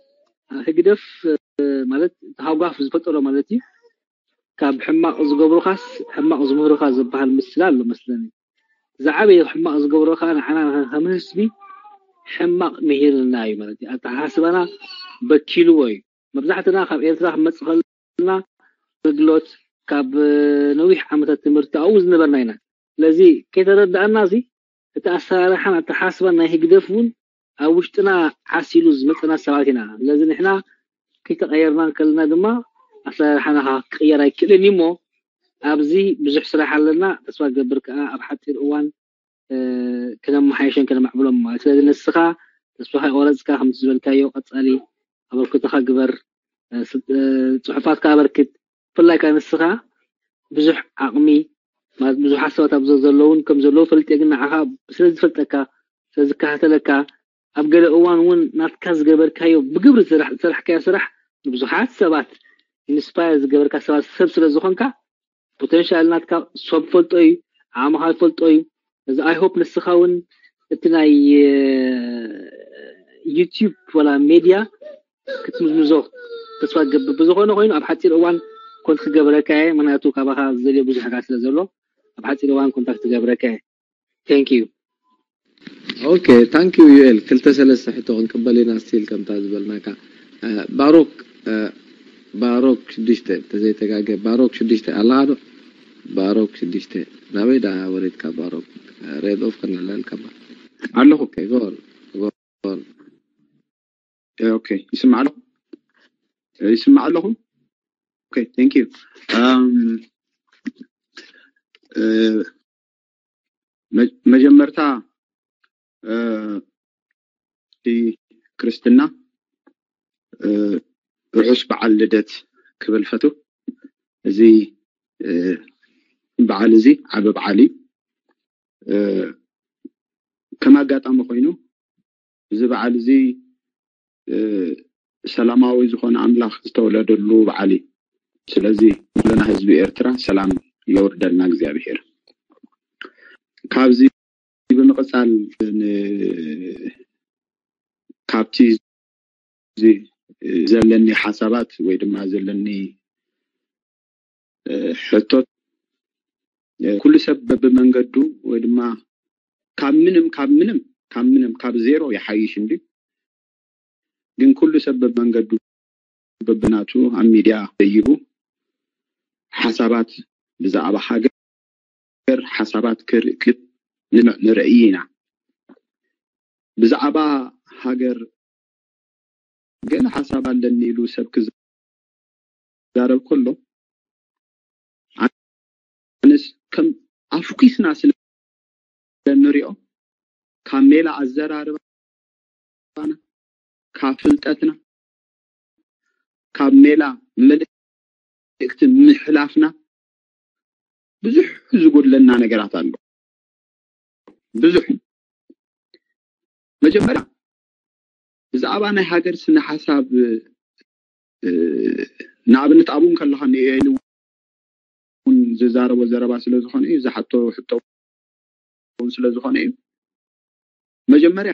ህግደፍ እ፣ ማለት እቲ ሃጓፍ ዝፈጠሮ ማለት እዩ። ካብ ሕማቕ ዝገብሩኻስ ሕማቕ ዝምህሩኻ ዝበሃል ምስላ ኣሎ መስለኒ። ዝዓበየ ሕማቕ ዝገብሮ ከዓ ንዓና ከም ህዝቢ ሕማቕ ምሂርና እዩ ማለት እዩ። ኣተሓሳስባና በኪልዎ እዩ። መብዛሕትና ካብ ኤርትራ ክመፅእ ከለና ኣገልግሎት ካብ ነዊሕ ዓመታት ትምህርቲ ኣብኡ ዝነበርና ኢና። ስለዚ ከይተረዳእና እዚ እቲ ኣሰራርሓን ኣተሓሳስባን ናይ ህግደፍ እውን ኣብ ውሽጥና ዓሲሉ ዝመፀና ሰባት ኢና። ስለዚ ንሕና ከይተቐየርና ከለና ድማ ኣሰራርሓና ከዓ ክቕየር ኣይክእልን እዩ እሞ ኣብዚ ብዙሕ ስራሕ ኣለና። ተስፋ ገብር ከዓ ኣብ ሓፂር እዋን ክነመሓየሸን ከነማዕብሎም ማለት። ስለዚ ንስኻ ተስፋ ከይቆረፅካ ከምቲ ዝበልካዮ ቀፃሊ ኣበርክቶኻ ግበር፣ ፅሑፋትካ ኣበርክት። ብፍላይ ከዓ ንስኻ ብዙሕ ዓቕሚ ማለት ብዙሓት ሰባት ኣብ ዘለውን ከም ዘለዉ ፈልጥ ግን ንዓኻ ስለ ዝፈልጠካ ስለ ዝከታተለካ ኣብ ገለ እዋን እውን ናትካ ዝገበርካዮ ብግብሪ ዝሰራሕካዮ ስራሕ ንብዙሓት ሰባት ኢንስፓየር ዝገበርካ ሰባት ሰብ ስለ ዝኾንካ ፖቴንሻል ናትካ ሰብ ፈልጦ እዩ፣ ዓቕምኻ ፈልጦ እዩ። እዚ ኣይ ሆፕ ንስኻ እውን እቲ ናይ ዩቲዩብ ወላ ሜድያ ክትምዝምዞ ተስፋ ገብር። ብዝኾነ ኮይኑ ኣብ ሓፂር እዋን ኮንት ክገብረካ እየ፣ ምክንያቱ ካባኻ ዝደልዮ ብዙሕ ነገር ስለ ዘሎ ኣብ ሓፂር እዋን ኮንታክት ክገብረካ እየ። Thank you። ኦኬ ታንክ ዩ ዩኤል። ክልተ ሰለስተ ሕቶ ክንቅበል ኢና ስቲል ከምታ ዝበልናካ። ባሮክ ባሮክ ሽዱሽተ ተዘይተጋገ ባሮክ ሽዱሽተ ኣለኻ ዶ? ባሮክ ሽዱሽተ ናበይ ዳ ወሪድካ ባሮክ? ሬድ ኦፍ ከነለልካ ኣለኹ። ኦኬ ጎል ጎል ኦኬ ይስማዕ ኣለኹ። ይስማዕ ኣለኹ። ኦኬ thank you። መጀመርታ እቲ ክርስትና ርሑስ በዓል ልደት ክብል ፈቱ። እዚ በዓል እዚ ዓቢ በዓል እዩ። ከም ኣጋጣሚ ኮይኑ እዚ በዓል እዚ ሰላማዊ ዝኾነ ኣምላኽ ዝተወለደሉ በዓል እዩ። ስለዚ ኩልና ህዝቢ ኤርትራ ሰላም የውርደልና እግዚኣብሔር። ካብዚ ብምቕፃል ካብቲ ዘለኒ ሓሳባት ወይ ድማ ዘለኒ ሕቶት፣ ኩሉ ሰብ በብመንገዱ ወይ ድማ ካብ ምንም ካብ ምንም ካብ ምንም ካብ ዜሮ ይሓይሽ እንዲ ግን ኩሉ ሰብ በብመንገዱ በብናቱ ኣብ ሚድያ ደይቡ ሓሳባት ብዛዕባ ሃገር ሓሳባት ክርክብ ንርኢ ኢና። ብዛዕባ ሃገር ገለ ሓሳብ ኣለኒ ኢሉ ሰብ ክዛረብ ከሎ ኣነስ ከም ኣፍኪስና ስለ ንሪኦ ካብ ሜላ ኣዘራርባና ካብ ፍልጠትና ካብ ሜላ መልእክቲ ምሕላፍና ብዙሕ ዝጎድለና ነገራት ኣሎ። ብዙሕ መጀመርያ ብዛዕባ ናይ ሃገር ስነ ሓሳብ ንኣብነት ኣብኡ ከለካ ንኤሉ እውን ዝዛረቦ ዘረባ ስለዝኾነ እዩ ዝሓቶ ሕቶ እውን ስለዝኾነ እዩ። መጀመርያ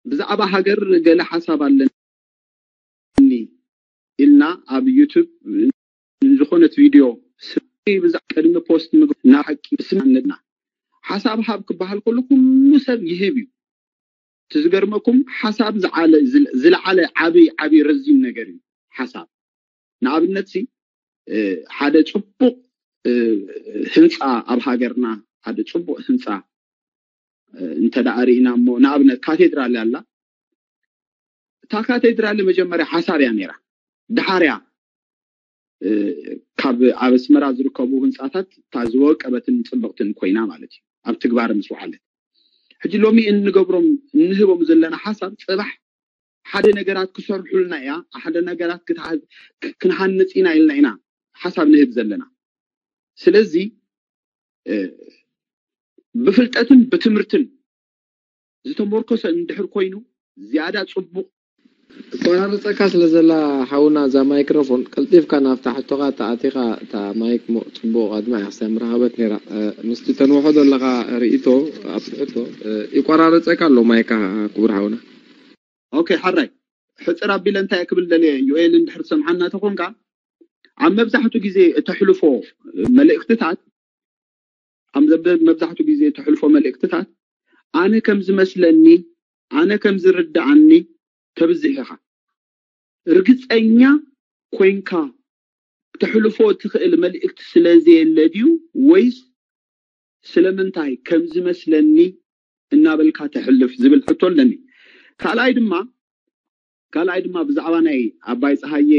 ብዛዕባ ሃገር ገለ ሓሳብ ኣለኒ ኢልና ኣብ ዩቱብ ዝኾነት ቪድዮ ቅድሚ ፖስት ናብ ሓቂ ስናነድና ሓሳብ ሃብ ክበሃል ከሎ ኩሉ ሰብ ይህብ እዩ። እቲ ዝገርመኩም ሓሳብ ዝለዓለ ዓብይ ዓብይ ረዚን ነገር እዩ። ሓሳብ ንኣብነት ሓደ ፅቡቕ ህንፃ ኣብ ሃገርና ሓደ ፅቡቕ ህንፃ እንተ ደኣ ርኢና እሞ ንኣብነት ካቴድራል ኣላ። እታ ካቴድራል መጀመርያ ሓሳብ እያ ነይራ። ድሓርያ ካብ ኣብ ኣስመራ ዝርከቡ ህንፃታት እታ ዝወቀበትን ፅብቕትን ኮይና ማለት እዩ ኣብ ትግባር ምስ ወዓለት። ሕጂ ሎሚ እንገብሮም እንህቦም ዘለና ሓሳብ ፅባሕ ሓደ ነገራት ክሰርሑልና እያ ሓደ ነገራት ክንሃንፅ ኢና ኢልና ኢና ሓሳብ ንህብ ዘለና። ስለዚ ብፍልጠትን ብትምህርትን ዝተመርኮሰ እንድሕር ኮይኑ ዝያዳ ፅቡቕ። ትቆራርፀካ ስለ ዘላ ሓውና እዛ ማይክሮፎን ቀልጢፍካ ናብታ ሕቶኻ ተኣቲኻ እታ ማይክ ሞ ፅቡቕ ኣድማ እያ ክሳይ ምረኸበት ነይራ። ምስቲ ተንውሖ ዘለኻ ርእይቶ ኣብቲ ሕቶ ይቆራርፀካ ኣሎ ማይካ ክቡር ሓውና። ኦኬ ሓራይ ሕፅር ኣቢለ እንታይ ክብል ደልየ ዩኤል እንድሕር ትሰምዓና ተኾንካ ኣብ መብዛሕቱ ግዜ እተሕልፎ መልእክትታት ኣብ መብዛሕቱ ግዜ እተሕልፎ መልእክትታት ኣነ ከም ዝመስለኒ ኣነ ከም ዝርድኣኒ ተብዝሕ ኢኻ። ርግፀኛ ኮይንካ ክተሕልፎ እትኽእል መልእክቲ ስለዘየለ ድዩ ወይስ ስለምንታይ ከም ዝመስለኒ እናበልካ ተሕልፍ ዝብል ሕቶ ኣለኒ። ካልኣይ ድማ ካልኣይ ድማ ብዛዕባ ናይ ኣባይ ፀሃየ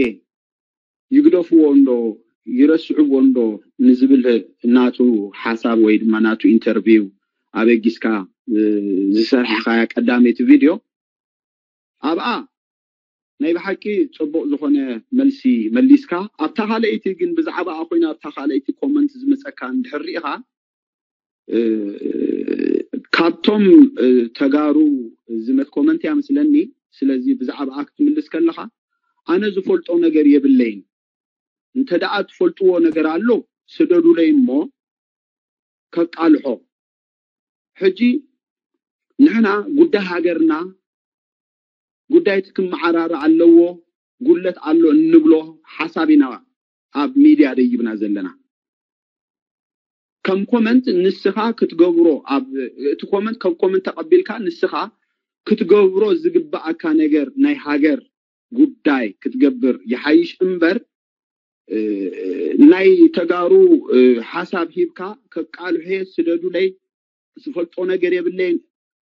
ይግደፍዎ እንዶ ይረስዕዎ እንዶ ንዝብል ናቱ ሓሳብ ወይ ድማ ናቱ ኢንተርቪው ኣበጊስካ ዝሰርሕኻያ ቀዳመይቲ ቪድዮ ኣብኣ ናይ ብሓቂ ፅቡቕ ዝኾነ መልሲ መሊስካ ኣብታ ካልኣይቲ ግን ብዛዕባኣ ኮይና ኣብታ ካልኣይቲ ኮመንት ዝመፀካ እንድሕር ርኢኻ ካብቶም ተጋሩ ዝመት ኮመንት እያ መስለኒ። ስለዚ ብዛዕባኣ ክትምልስ ከለኻ ኣነ ዝፈልጦ ነገር የብለይን። እንተ ደኣ ትፈልጥዎ ነገር ኣሎ ስደዱለይ እሞ ከቃልሖ። ሕጂ ንሕና ጉዳይ ሃገርና ጉዳይ እቲ ክመዓራረ ኣለዎ ጉድለት ኣሎ እንብሎ ሓሳብ ኢና ኣብ ሚድያ ደይብና ዘለና። ከም ኮመንት ንስኻ ክትገብሮ ኣብ እቲ ኮመንት ከም ኮመንት ተቐቢልካ ንስኻ ክትገብሮ ዝግባኣካ ነገር ናይ ሃገር ጉዳይ ክትገብር ይሓይሽ እምበር ናይ ተጋሩ ሓሳብ ሂብካ ከቃልሖ ስደዱለይ ዝፈልጦ ነገር የብለይን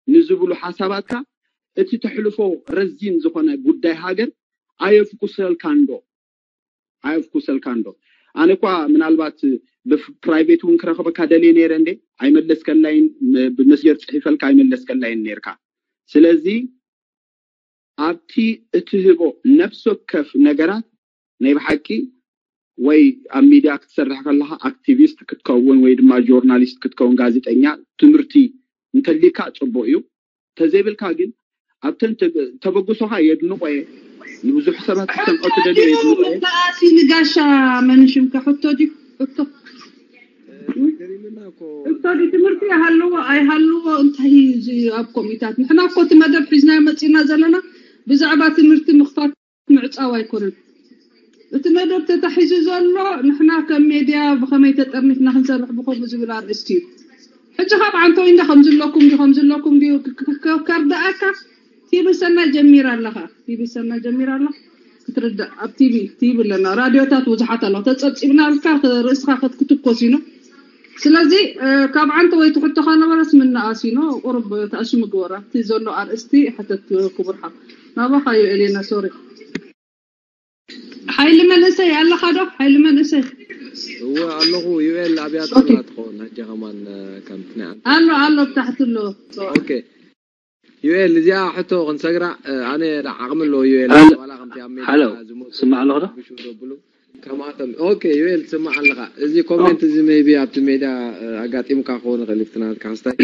ንዝብሉ ሓሳባትካ እቲ ተሕልፎ ረዚን ዝኾነ ጉዳይ ሃገር ኣየፍኩሰልካን ዶ ኣየፍኩሰልካን ዶ? ኣነ እኳ ምናልባት ብፕራይቬት እውን ክረኽበካ ደልየ ነይረ እንዴ ኣይመለስከላይን ብመስጀር ፅሒፈልካ ኣይመለስከላይን ነይርካ። ስለዚ ኣብቲ እትህቦ ነፍሲ ወከፍ ነገራት ናይ ብሓቂ ወይ ኣብ ሚድያ ክትሰርሕ ከለካ ኣክቲቪስት ክትከውን ወይ ድማ ጆርናሊስት ክትከውን ጋዜጠኛ ትምህርቲ እንተሊካ ጽቡቅ እዩ። ተዘይብልካ ግን ኣብተን ተበግሶኻ የድንቆ እየ። ንብዙሕ ሰባት ክሰምዖ ትደልዮ የድንቆ እየ። መኣሲ ንጋሻ መንሽምካ ሕቶ ድዩ? ሕቶ ሕቶ ድዩ? ትምህርቲ ይሃልዎ ኣይሃልዎ እንታይ እዩ እዚ ኣብ ኮሚታት? ንሕና እኮ እቲ መደብ ሒዝና መፂና ዘለና ብዛዕባ ትምህርቲ ምኽፋት ምዕፃው ኣይኮነን። እቲ መደብ ተታሒዙ ዘሎ ንሕና ከም ሜድያ ብኸመይ ተጠርኒፍና ክንሰርሕ ብኸምኡ ዝብል ኣርእስቲ እዩ። ሕጂ ካብ ዓንተወይ እንዳ ከምዝለኩም ድዩ ከምዝለኩም ድዩ ከርዳኣካ ቲቪ ሰናይ ጀሚራ ኣለኻ። ቲቪ ሰናይ ጀሚራ ኣላ ክትርዳእ ኣብ ቲቪ ቲቪ ኣለና ራድዮታት ብዙሓት ኣለዋ ተፀብፂብና ኣልካ ርእስኻ ክትክትኮስ ኢኖ። ስለዚ ካብ ዓንተ ወይ ትሕቶኻ ነበረስ ምንኣስ ኢኖ ቁርብ ተኣሽሙ ግበራ እቲ ዘሎ ኣርእስቲ ሕተት ክቡር ሓው ናባኻ እዩ ኤሌና ሶሪ። ሓይሊ መንእሰይ ኣለኻ ዶ? ሓይሊ መንእሰይ እወ ኣለኹ። ዩኤል ኣብያ ጸላ ትኸውን ሕጂ ከማን ከምትንያ ኣሎ ኣሎ ብታሕቲ ኣሎ። ኦኬ ዩኤል እዚኣ ሕቶ ክንሰግራ ኣነ ዓቕሚ ኣለዎ ዩኤል ዋላ ከምቲ ኣብ ሜዳ ዝመ ስማዕ ኣለኹ ዶ ብሹ ዘብሉ ከማተም ኦኬ ዩኤል ትስማዕ ኣለኻ። እዚ ኮሜንት እዚ ሜቢ ኣብቲ ሜዳ ኣጋጢምካ ክኸውን ይኽእል ይፍትናትካ ክስታይ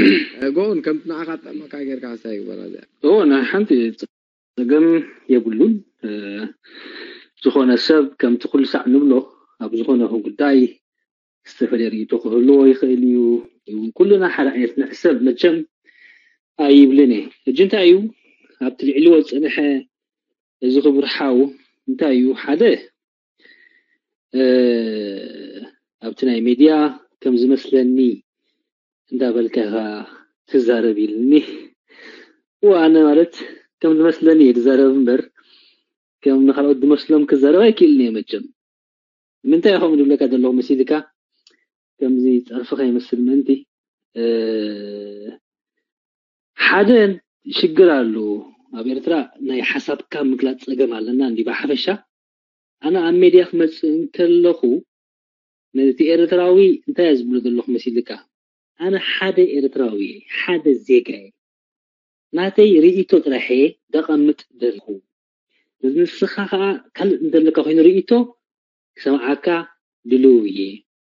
ጎን ከምቲ ንዓኻ ጠመካ ጌርካ ክስታይ ይግበራ እዚኣ እዎ ናይ ሓንቲ ጸገም የብሉን። ዝኾነ ሰብ ከምቲ ኩሉ ሳዕ ንብሎ ኣብ ዝኾነ ይኹን ጉዳይ ዝተፈላለየ ርእይቶ ክህልዎ ይኽእል እዩ። እውን ኩልና ሓደ ዓይነት ንሕሰብ መቸም ኣይብልን እየ። ሕጂ እንታይ እዩ ኣብቲ ልዕልዎ ዝፀንሐ እዚ ክቡር ሓው እንታይ እዩ ሓደ ኣብቲ ናይ ሜድያ ከም ዝመስለኒ እንዳበልካ ኢኻ ትዛረብ ኢልኒ። እወ ኣነ ማለት ከም ዝመስለኒ እየ ዝዛረብ እምበር ከም ንካልኦት ዝመስሎም ክዛረብ ኣይክእልን እየ መቸም። ምንታይ ኢኹም ዝብለካ ዘለኹ መሲልካ ከምዚ ፀርፊ ከይመስል ምእንቲ ሓደ ሽግር ኣሎ ኣብ ኤርትራ ናይ ሓሳብካ ምግላፅ ፀገም ኣለና እንዲ ብሓፈሻ ኣነ ኣብ ሜድያ ክመፅእ እንከለኹ ነቲ ኤርትራዊ እንታይ ዝብሎ ዘለኹ መሲልካ ኣነ ሓደ ኤርትራዊ ሓደ ዜጋ ናተይ ርእይቶ ጥራሕ ደቐምጥ ደልኹ ንስኻ ከዓ ካልእ እንደለካ ኮይኑ ርእይቶ ክሰምዓካ ድልው እየ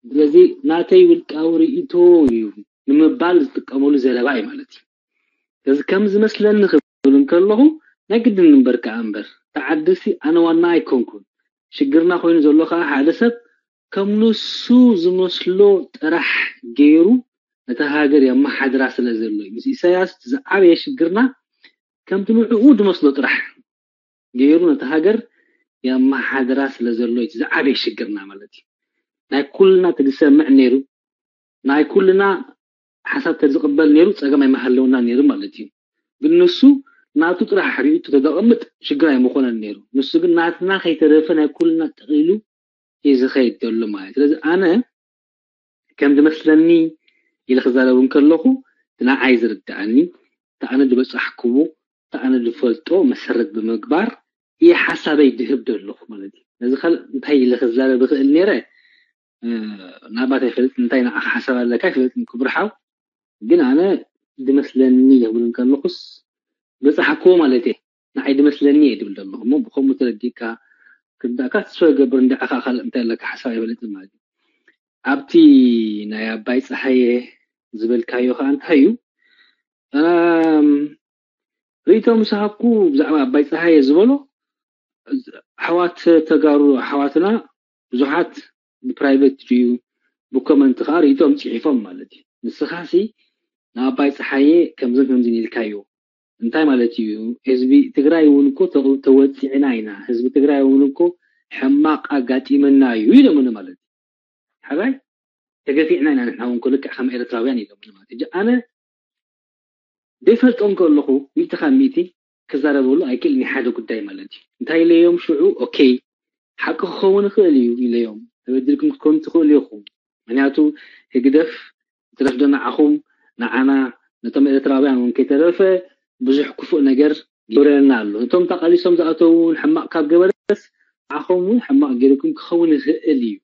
ስለዚ ናተይ ውልቃዊ ርእይቶ እዩ ንምባል ዝጥቀመሉ ዘረባ እዩ ማለት እዩ ስለዚ ከም ዝመስለኒ ክብል እንከለኹ ናይ ግድን እምበር ከዓ እምበር ተዓድሲ ኣነ ዋና ኣይኮንኩን ሽግርና ኮይኑ ዘሎ ከዓ ሓደ ሰብ ከም ንሱ ዝመስሎ ጥራሕ ገይሩ ነታ ሃገር የመሓድራ ስለ ዘሎ እዩ ምስ ኢሳያስ ዝዓበየ ሽግርና ከምቲ ንዕኡ ዝመስሎ ጥራሕ ገይሩ ነቲ ሃገር የመሓድራ ስለ ዘሎ እቲ ዝዓበየ ሽግርና ማለት እዩ ናይ ኩልና ተዝሰምዕ ነይሩ ናይ ኩልና ሓሳብ ተዝቕበል ነይሩ ፀገም ኣይመሃለውና ነይሩ ማለት እዩ ግን ንሱ ናቱ ጥራሕ ርእይቱ ተዘቐምጥ ሽግር ኣይምኾነን ነይሩ ንሱ ግን ናትና ከይተረፈ ናይ ኩልና ጠቕሊሉ እዩ ዝኸይድ ዘሎ ማለት ስለዚ ኣነ ከም ዝመስለኒ ኢለ ክዛረብ እንከለኹ ንዓይ ዝርድኣኒ እቲ ኣነ ዝበፃሕኩዎ እቲ ኣነ ዝፈልጦ መሰረት ብምግባር እየ ሓሳበይ ድህብ ዘለኹ ማለት እዩ ነዚ ካልእ እንታይ ኢለ ክዛረብ ይኽእል ነይረ ናባት ኣይፈልጥ እንታይ ንዓኻ ሓሳብ ኣለካ ኣይፈልጥ ክብርሓው ግን ኣነ ዝመስለኒ ክብል እንከለኹስ በፃሕክዎ ማለት እየ ንዓይ ዝመስለኒ እየ ዝብል ዘለኹ እሞ ብከምኡ ተረዲእካ ክርዳእካ ተስፋ ይገብር እንድዕኻ ካልእ እንታይ ኣለካ ሓሳብ ኣይበለጥን ማለት እዩ ኣብቲ ናይ ኣባይ ፀሃየ ዝበልካዮ ከዓ እንታይ እዩ ርእይቶ ምስ ሃብኩ ብዛዕባ ኣባይ ፀሃየ ዝበሎ ኣሕዋት ተጋሩ ኣሕዋትና ብዙሓት ብፕራይቬት ድዩ ብኮመንት ከዓ ርእይቶም ፅሒፎም ማለት እዩ ንስኻሲ ንኣባይ ፀሓየ ከምዝን ከምዝን ኢልካዮ እንታይ ማለት እዩ ህዝቢ ትግራይ እውን እኮ ተወፂዕና ኢና ህዝቢ ትግራይ እውን እኮ ሕማቅ ኣጋጢመና እዩ ኢሎምኒ ማለት እዩ ሓራይ ተገፊዕና ኢና ንሕና እውን ልክዕ ከም ኤርትራውያን ኢሎምኒ ማለት እዩ ኣነ ዘይፈልጦም ከለኹ ሚእቲ ካብ ሚእቲ ክዛረበሉ ኣይክእልን ሓደ ጉዳይ ማለት እዩ እንታይ ኢለዮም ሽዑ ኦኬ ሓቂ ክኸውን ይኽእል እዩ ኢለዮም ተበድልኩም ክትኮኑ ትኽእሉ ኢኹም ምክንያቱ ህግደፍ ትረፍዶ ንዓኹም ንዓና ነቶም ኤርትራውያን እውን ከይተረፈ ብዙሕ ክፉእ ነገር ይገብረና ኣሎ እቶም ተቃሊሶም ዝኣተው እውን ሕማቅ ካብ ገበረስ ንዓኹም እውን ሕማቅ ገይርኩም ክኸውን ይኽእል እዩ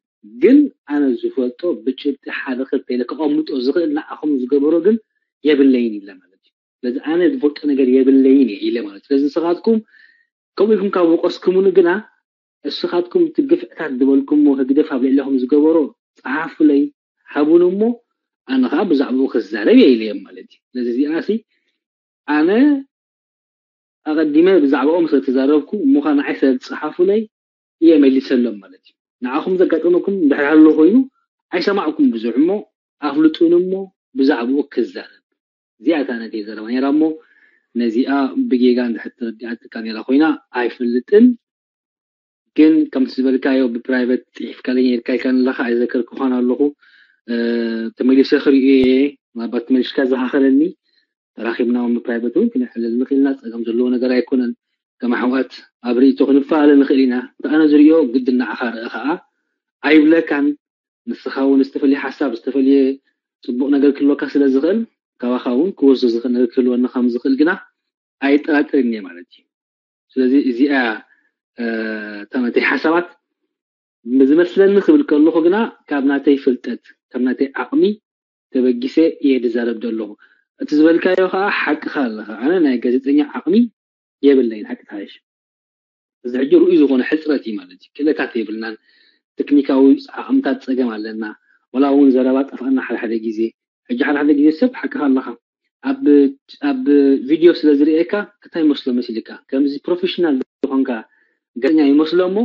ግን ኣነ ዝፈልጦ ብጭብጢ ሓደ ክልተ ኢለ ከቐምጦ ዝኽእል ንዓኹም ዝገበሮ ግን የብለይን ኢለ ማለት እዩ ስለዚ ኣነ ዝፈልጦ ነገር የብለይን እየ ኢለ ማለት ስለዚ ንስኻትኩም ከምኡ ኢልኩም ካብ ወቀስኩምኒ ግና እስኻትኩም እቲ ግፍዕታት ዝበልኩሞ ህግደፍ ኣብ ልዕለኹም ዝገበሮ ፀሓፉለይ ሃቡን እሞ ኣነ ከዓ ብዛዕባኡ ክዛረብ እየ ኢለዮም ማለት እዩ። ስለዚ እዚኣ ሲ ኣነ ኣቐዲመ ብዛዕባኦም ስለ ተዛረብኩ እሞ ከዓ ንዓይ ስለ ዝፀሓፉለይ እየ መሊሰሎም ማለት እዩ። ንዓኹም ዘጋጠመኩም እንድሕር ሃሎ ኮይኑ ኣይሰማዕኩም ብዙሕ እሞ ኣፍልጡን እሞ ብዛዕባኡ ክዛረብ እዚኣ እታ ነተይ ዘረባ ነይራ እሞ ነዚኣ ብጌጋ እንድሕር ተረዲኣትካ ነይራ ኮይና ኣይፈልጥን። ግን ከምቲ ዝበልካዮ ብፕራይቨት ፅሒፍካለይ ነይርካ ኢልካ ኣለካ ኣይዘከርኩ ክኾን ኣለኹ። ተመሊሰ ክሪኦ እየ። ምናልባት ተመሊስካ ዘኻኸለኒ ተራኺብና እውን ብፕራይቨት እውን ክንሕለል ንኽእል ኢና። ፀገም ዘለዎ ነገር ኣይኮነን። ከም ኣሕዋት ኣብ ርእይቶ ክንፈላለ ንኽእል ኢና። እቲ ኣነ ዝርእዮ ግድን ንዓኻ ርእ ከዓ ኣይብለካን። ንስኻ እውን ዝተፈለየ ሓሳብ ዝተፈለየ ፅቡቕ ነገር ክህልወካ ስለ ዝኽእል ካባኻ እውን ክወስዶ ዝኽእል ነገር ክህልወኒ ከም ዝኽእል ግና ኣይጠራጥርን እየ ማለት እዩ። ስለዚ እዚኣ እታ ናተይ ሓሳባት ዝመስለኒ ክብል ከለኹ ግና ካብ ናተይ ፍልጠት ካብ ናተይ ዓቕሚ ተበጊሰ እየ ዝዛረብ ዘለኹ። እቲ ዝበልካዮ ከዓ ሓቅኻ ኣለኻ። ኣነ ናይ ጋዜጠኛ ዓቕሚ የብለይን ሓቂ ተሓይሽ። እዚ ሕጂ ርኡይ ዝኾነ ሕፅረት እዩ ማለት እዩ። ክእለታት የብልናን። ቴክኒካዊ ዓቕምታት ፀገም ኣለና። ወላ እውን ዘረባ ጠፍኣና ሓደ ሓደ ግዜ። ሕጂ ሓደ ሓደ ግዜ ሰብ ሓቅኻ ኣለኻ ኣብ ኣብ ቪድዮ ስለ ዝርእየካ እንታይ ይመስሎ መሲልካ ከምዚ ፕሮፌሽናል ዝኾንካ ገኛ ይመስሎ እሞ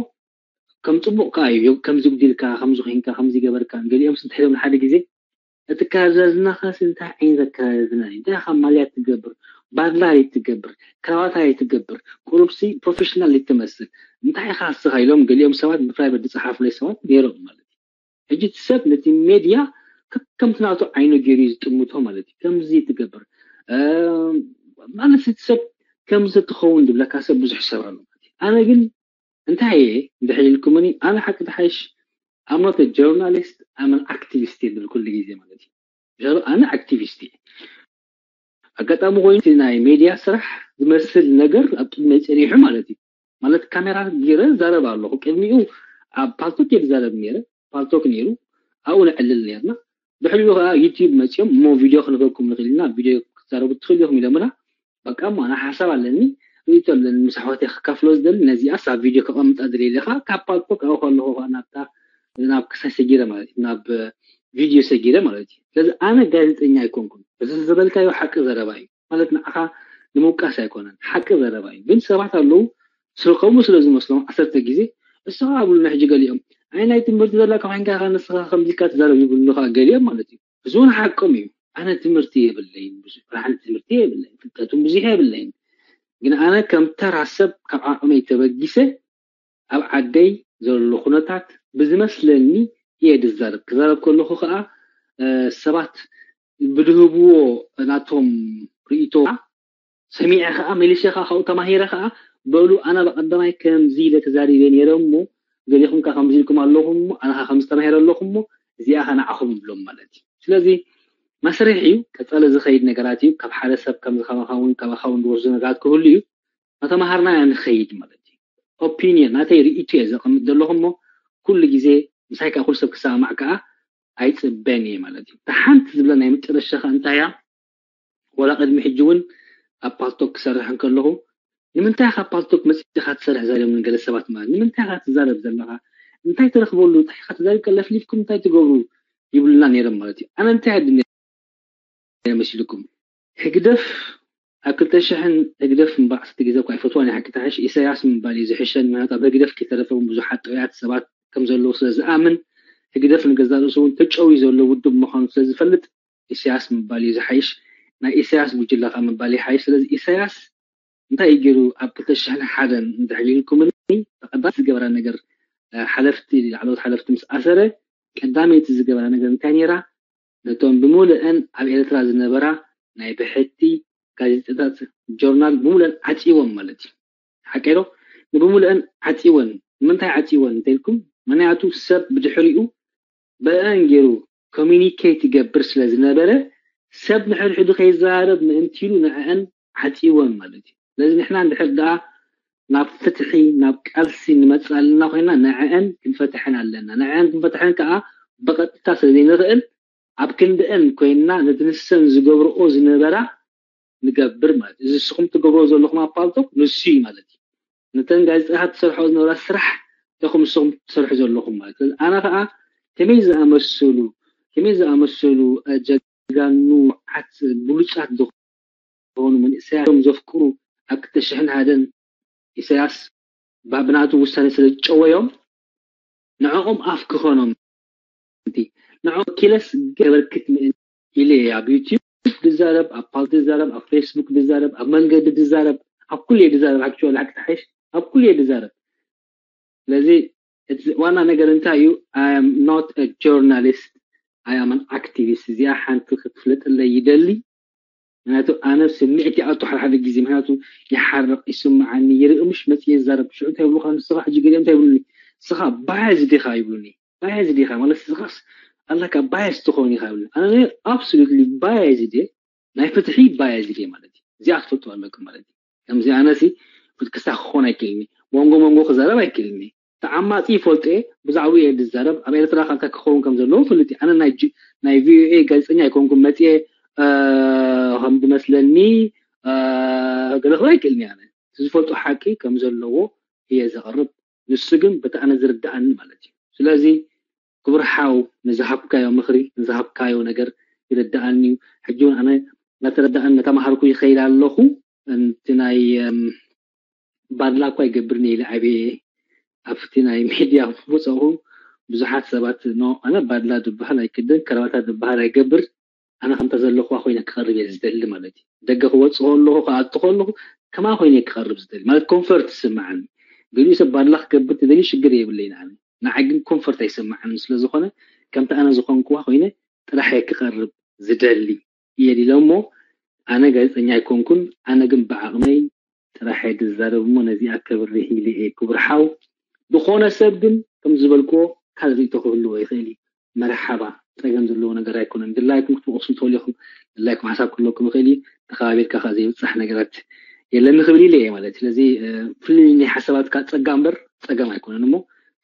ከም ፅቡቕ ከዓ እዩ ከምዚ ጉዲልካ ከምዚ ኮይንካ ከምዚ ገበርካ ገሊኦም ስንትሕሎም ሓደ ግዜ እቲ ካርዛዝናኻስ እንታይ ዓይነት ኣካርዝና እዩ እንታይ ካብ ማልያ ትገብር ባድላ ትገብር ክራባታ ትገብር ቁሩብሲ ፕሮፌሽናል ትመስል እንታይ ኢኻ ስኻ ኢሎም ገሊኦም ሰባት ብፕራይቨት ዝፀሓፉለይ ሰባት ነይሮም ማለት እዩ ሕጂ እቲ ሰብ ነቲ ሜድያ ከምቲ ናቱ ዓይኑ ገይሩ ዝጥምቶ ማለት እዩ ከምዚ ትገብር ማለት እቲ ሰብ ከምዚ ትኸውን ዝብለካ ሰብ ብዙሕ ሰብ ኣሎ ኣነ ግን እንታይ እየ እንድሕር ኢልኩምኒ ኣነ ሓቂ ተሓይሽ ኣምኖት ጆርናሊስት ኣመን ኣክቲቪስት እየ ዝብል ኩሉ ግዜ ማለት እዩ ኣነ ኣክቲቪስት እየ ኣጋጣሚ ኮይኑ ናይ ሜድያ ስራሕ ዝመስል ነገር ኣብ ቅድሚ ፀኒሑ ማለት እዩ ማለት ካሜራ ገይረ ዛረብ ኣለኹ ቅድሚኡ ኣብ ፓልቶክ እየ ዝዛረብ ነይረ ፓልቶክ ነይሩ ኣብኡ ነዕልል ነርና ድሕሪኡ ከዓ ዩቲዩብ መፅኦም እሞ ቪድዮ ክንበኩም ንኽእል ኢና ቪድዮ ክትዛረቡ ትኽእል ኢኹም ኢሎምና በቃ እሞ ኣነ ሓሳብ ኣለኒ ርእቶ ኣለኒ ምስ ኣሕዋተይ ክካፍሎ ዝደሊ ነዚኣስ ኣብ ቪድዮ ከቐምጣ ደልየ ኢለ ከዓ ካብ ፓልቶክ ኣብኡ ከለኹ ከዓ ናብታ ናብ ክሳይ ሰጊረ ማለት እዩ ናብ ቪድዮ ሰጊረ ማለት እዩ ስለዚ ኣነ ጋዜጠኛ ኣይኮንኩን እዚ ዝበልካዮ ሓቂ ዘረባ እዩ ማለት ንዓኻ ንምውቃስ ኣይኮነን ሓቂ ዘረባ እዩ ግን ሰባት ኣለዉ ስለ ከምኡ ስለ ዝመስሎም ዓሰርተ ግዜ እስኻ ኣብሉና ሕጂ ገሊኦም ኣይ ናይ ትምህርቲ ዘለካ ኮይንካ ኢኻ ንስኻ ከምዚካ ትዛረብ ይብሉኻ ገሊኦም ማለት እዩ እዚ እውን ሓቆም እዩ ኣነ ትምህርቲ የብለይን ብዙሕ ብርሃን ትምህርቲ የብለይን ፍልጠቱን ብዙሕ የብለይን ግን ኣነ ከም ተራ ሰብ ካብ ዓቕመይ ተበጊሰ ኣብ ዓደይ ዘሎ ኩነታት ብዝመስለኒ እየ ዝዛረብ ክዛረብ ከለኹ ከዓ ሰባት ብድህብዎ ናቶም ርእቶ ሰሚዐ ከዓ መሊሰ ከዓ ካብኡ ተማሂረ ከዓ በሉ ኣነ ብቀዳማይ ከምዚ ኢለ ተዛሪበ ነይረ እሞ ገሊኹም ከዓ ከምዚ ኢልኩም ኣለኹም እሞ ኣነ ከዓ ከምዚ ተማሂረ ኣለኹ እሞ እዚኣ ከዓ ንዓኹም ይብሎም ማለት እዩ ስለዚ መስርሕ እዩ ቀፃሊ ዝኸይድ ነገራት እዩ ካብ ሓደ ሰብ ከምዚ ካባኻ እውን ካባኻ እውን ዝወስዱ ነገራት ክህሉ እዩ እናተምሃርና ኢና ንኸይድ ማለት እዩ ኦፒንየን ናተይ ርእይቶ እየ ዘቐምጥ ዘለኹ እሞ ኩሉ ግዜ ምሳይ ከዓ ኩሉ ሰብ ክሰማማዕ ከዓ ኣይፅበን እየ ማለት እዩ እታ ሓንቲ ዝብለ ናይ መጨረሻ ከዓ እንታይ እያ ወላ ቅድሚ ሕጂ እውን ኣብ ፓልቶክ ክሰርሕ እንከለኹ ንምንታይ ካብ ፓልቶክ መፂኻ ትሰርሕ ዘሪኦም ንገለ ሰባት ማለት ንምንታይ ካ ትዛረብ ዘለኻ እንታይ ትረኽበሉ እንታይ ካ ትዛሪብ ከለፍሊፍኩም እንታይ ትገብሩ ይብሉና ነይሮም ማለት እዩ ኣነ እንታይ ኣድነ መሲልኩም ህግደፍ ኣብ ክልተ ሽሕን ህግደፍ እምበኣር ዓሰርተ ግዜ እኳ ኣይፈትዋን እየ ሓቂ ተሓሽ ኢሳያስ ምባል እዩ ዝሕሸን ምክንያቱ ኣብ ህግደፍ ከይተረፈ እውን ብዙሓት ጥዑያት ሰባት ከም ዘለዉ ስለ ዝኣምን ህግደፍ ንገዛእ ርእሱ እውን ተጨውዩ ዘሎ ውድብ ምዃኑ ስለ ዝፈልጥ ኢሳያስ ምባል እዩ ዝሓይሽ ናይ ኢሳያስ ጉጅለ ከዓ ምባል ይሓይሽ ስለዚ ኢሳያስ እንታይ እዩ ገይሩ ኣብ ክልተ ሽሕን ሓደን እንድሕር ኢልኩምኒ ተቐዳሚ ዝገበረ ነገር ሓለፍቲ ላዕለዎት ሓለፍቲ ምስ ኣሰረ ቀዳመይቲ ዝገበረ ነገር እንታይ ነይራ ነቶም ብምሉእን ኣብ ኤርትራ ዝነበራ ናይ ብሕቲ ጋዜጣታት ጆርናል ብምሉእን ዓፂዎም ማለት እዩ ሓቀይ ዶ ንብምሉእን ዓፂወን ንምንታይ ዓፂወን እንተልኩም ምክንያቱ ሰብ ብድሕሪኡ ብአን ገይሩ ኮሚኒኬት ይገብር ስለ ዝነበረ ሰብ ንሕድሕዱ ከይዘራረብ ምእንቲ ኢሉ ንዕአን ዓፂወን ማለት እዩ ስለዚ ንሕና እንድሕር ደኣ ናብ ፍትሒ ናብ ቃልሲ ንመፅእ ኣለና ኮይና ንዕአን ክንፈትሐን ኣለና ንዕአን ክንፈትሐን ከዓ ብቐጥታ ስለ ዘይንኽእል ኣብ ክንድአን ኮይና ነቲ ንሰን ዝገብርኦ ዝነበራ ንገብር ማለት እዚ ንስኹም ትገብርዎ ዘለኹም ኣብ ፓልቶክ ንሱ እዩ ማለት እዩ ነተን ጋዜጣታት ትሰርሖ ዝነበራ ስራሕ ኢኹም ንስኹም ትሰርሑ ዘለኹም ማለት እዩ ኣነ ከዓ ከመይ ዝኣመሰሉ ከመይ ዝኣመሰሉ ጀጋኑ፣ ዓት ብሉጻት ዝኾኑ መንእሰያት፣ ቶም ዘፍቅሩ ኣብ ክልተ ሽሕን ሓደን ኢሳያስ ብናቱ ውሳኔ ስለ ዝጨወዮም፣ ንዕኦም ኣፍ ክኾኖም፣ ንዕኦም ኪለስ ከበርክት ምእንቲ ኢለ እየ ኣብ ዩቲዩብ ዝዛረብ፣ ኣብ ፓልት ዝዛረብ፣ ኣብ ፌስቡክ ዝዛረብ፣ ኣብ መንገዲ ዝዛረብ፣ ኣብ ኩሉ እየ ዝዛረብ። ሓቂ ሓቂ ተሓይሽ ኣብ ኩሉ እየ ዝዛረብ። ስለዚ ዋና ነገር እንታይ እዩ? I am not a journalist, I am an activist። እዚኣ ሓንቲ ክትፍለጥለይ ይደሊ። ምክንያቱ ኣነ ስምዒት ይኣቱ ሓድሓደ ግዜ፣ ምክንያቱ ይሓርቕ፣ ይስምዓኒ፣ ይርኢ፣ ምሽ መፅእ ይዛረብ። ሽዑ እንታይ ይብሉካ? ንስኻ ሕጂ ገሊኦም እንታይ ይብሉኒ? ንስኻ ባያዝ ዲኻ ይብሉኒ። ባያዝ ዲኻ ማለት ንስኻስ ኣለካ ባያዝ ትኸውን ኢኻ ይብሉኒ። ኣነ absolutely ባያዝ ድየ፣ ናይ ፍትሒ ባያዝ ድየ ማለት እዩ። እዚኣ ክትፈልጡ ኣለኩም ማለት እዩ። ከምዚ ኣነሲ ክሳ ክኾን ኣይክእልኒ፣ መንጎ መንጎ ክዛረብ ኣይክእልኒ። ተዓማፂ ይፈልጦ እየ፣ ብዛዕባኡ እየ ዝዛረብ። ኣብ ኤርትራ ካልታ ክኸውን ከም ዘለዎ ፍልጥ እዩ። ኣነ ናይ ጂ- ናይ ቪኦኤ ጋዜጠኛ ኣይኮንኩም፣ መፅየ ከም ዝመስለኒ ገለ ክብል ኣይክእልኒ። ኣነ ዝፈልጦ ሓቂ ከም ዘለዎ እየ ዘቕርብ፣ ንሱ ግን በቲ ኣነ ዝርድኣኒ ማለት እዩ። ስለዚ ክቡር ሓው፣ ንዝሃብካዮ ምኽሪ፣ ንዝሃብካዮ ነገር ይርድኣኒ እዩ። ሕጂ እውን ኣነ እናተረድኣኒ እናተማሃርኩ ይኸይድ ኣለኹ። እቲ ናይ ባድላ እኳ ይገብር ነይለ ዓብየ ኣብቲ ናይ ሚድያ ወፀኹ። ብዙሓት ሰባት ኖ ኣነ ባድላ ዝበሃል ኣይክደን፣ ከረባታ ዝበሃል ኣይገብር። ኣነ ከምታ ዘለኹዋ ኮይነ ክቐርብ እየ ዝደሊ ማለት እዩ። ደገ ክወፅእ ከለኹ ክኣቱ ከለኹ ከማ ኮይነ ክቐርብ ዝደሊ ማለት ኮንፈርት ይስምዓኒ። ገሊኡ ሰብ ባድላ ክገብር ትደልዩ ሽግር የብለይን። ኣነ ንዓይ ግን ኮንፈርት ኣይስምዓኒ ስለዝኾነ ከምቲ ኣነ ዝኾንኩዋ ኮይነ ጥራሕ እየ ክቐርብ ዝደሊ እየ ኢለ እሞ ኣነ ጋዜጠኛ ኣይኮንኩን። ኣነ ግን ብዓቕመይ ጥራሕ እየ ዝዛረብ እሞ ነዚኣ ከብርህ ኢለ እየ ክቡር ሓው። ዝኾነ ሰብ ግን ከም ዝበልክዎ ካልእ ርእይቶ ክህልዎ ይኽእል እዩ። መርሓባ፣ ጸገም ዘለዎ ነገር ኣይኮነን። ድላይኩም ክትወቕሱ ትኽእሉ ኢኹም፣ ድላይኩም ሓሳብ ክህልወኩም ይኽእል እዩ። ተኸባቢርካ ከኣ ዘይብጻሕ ነገራት የለን ክብል ኢለ እየ ማለት። ስለዚ ፍልልይ ናይ ሓሳባትካ ጸጋ እምበር ጸገም ኣይኮነን እሞ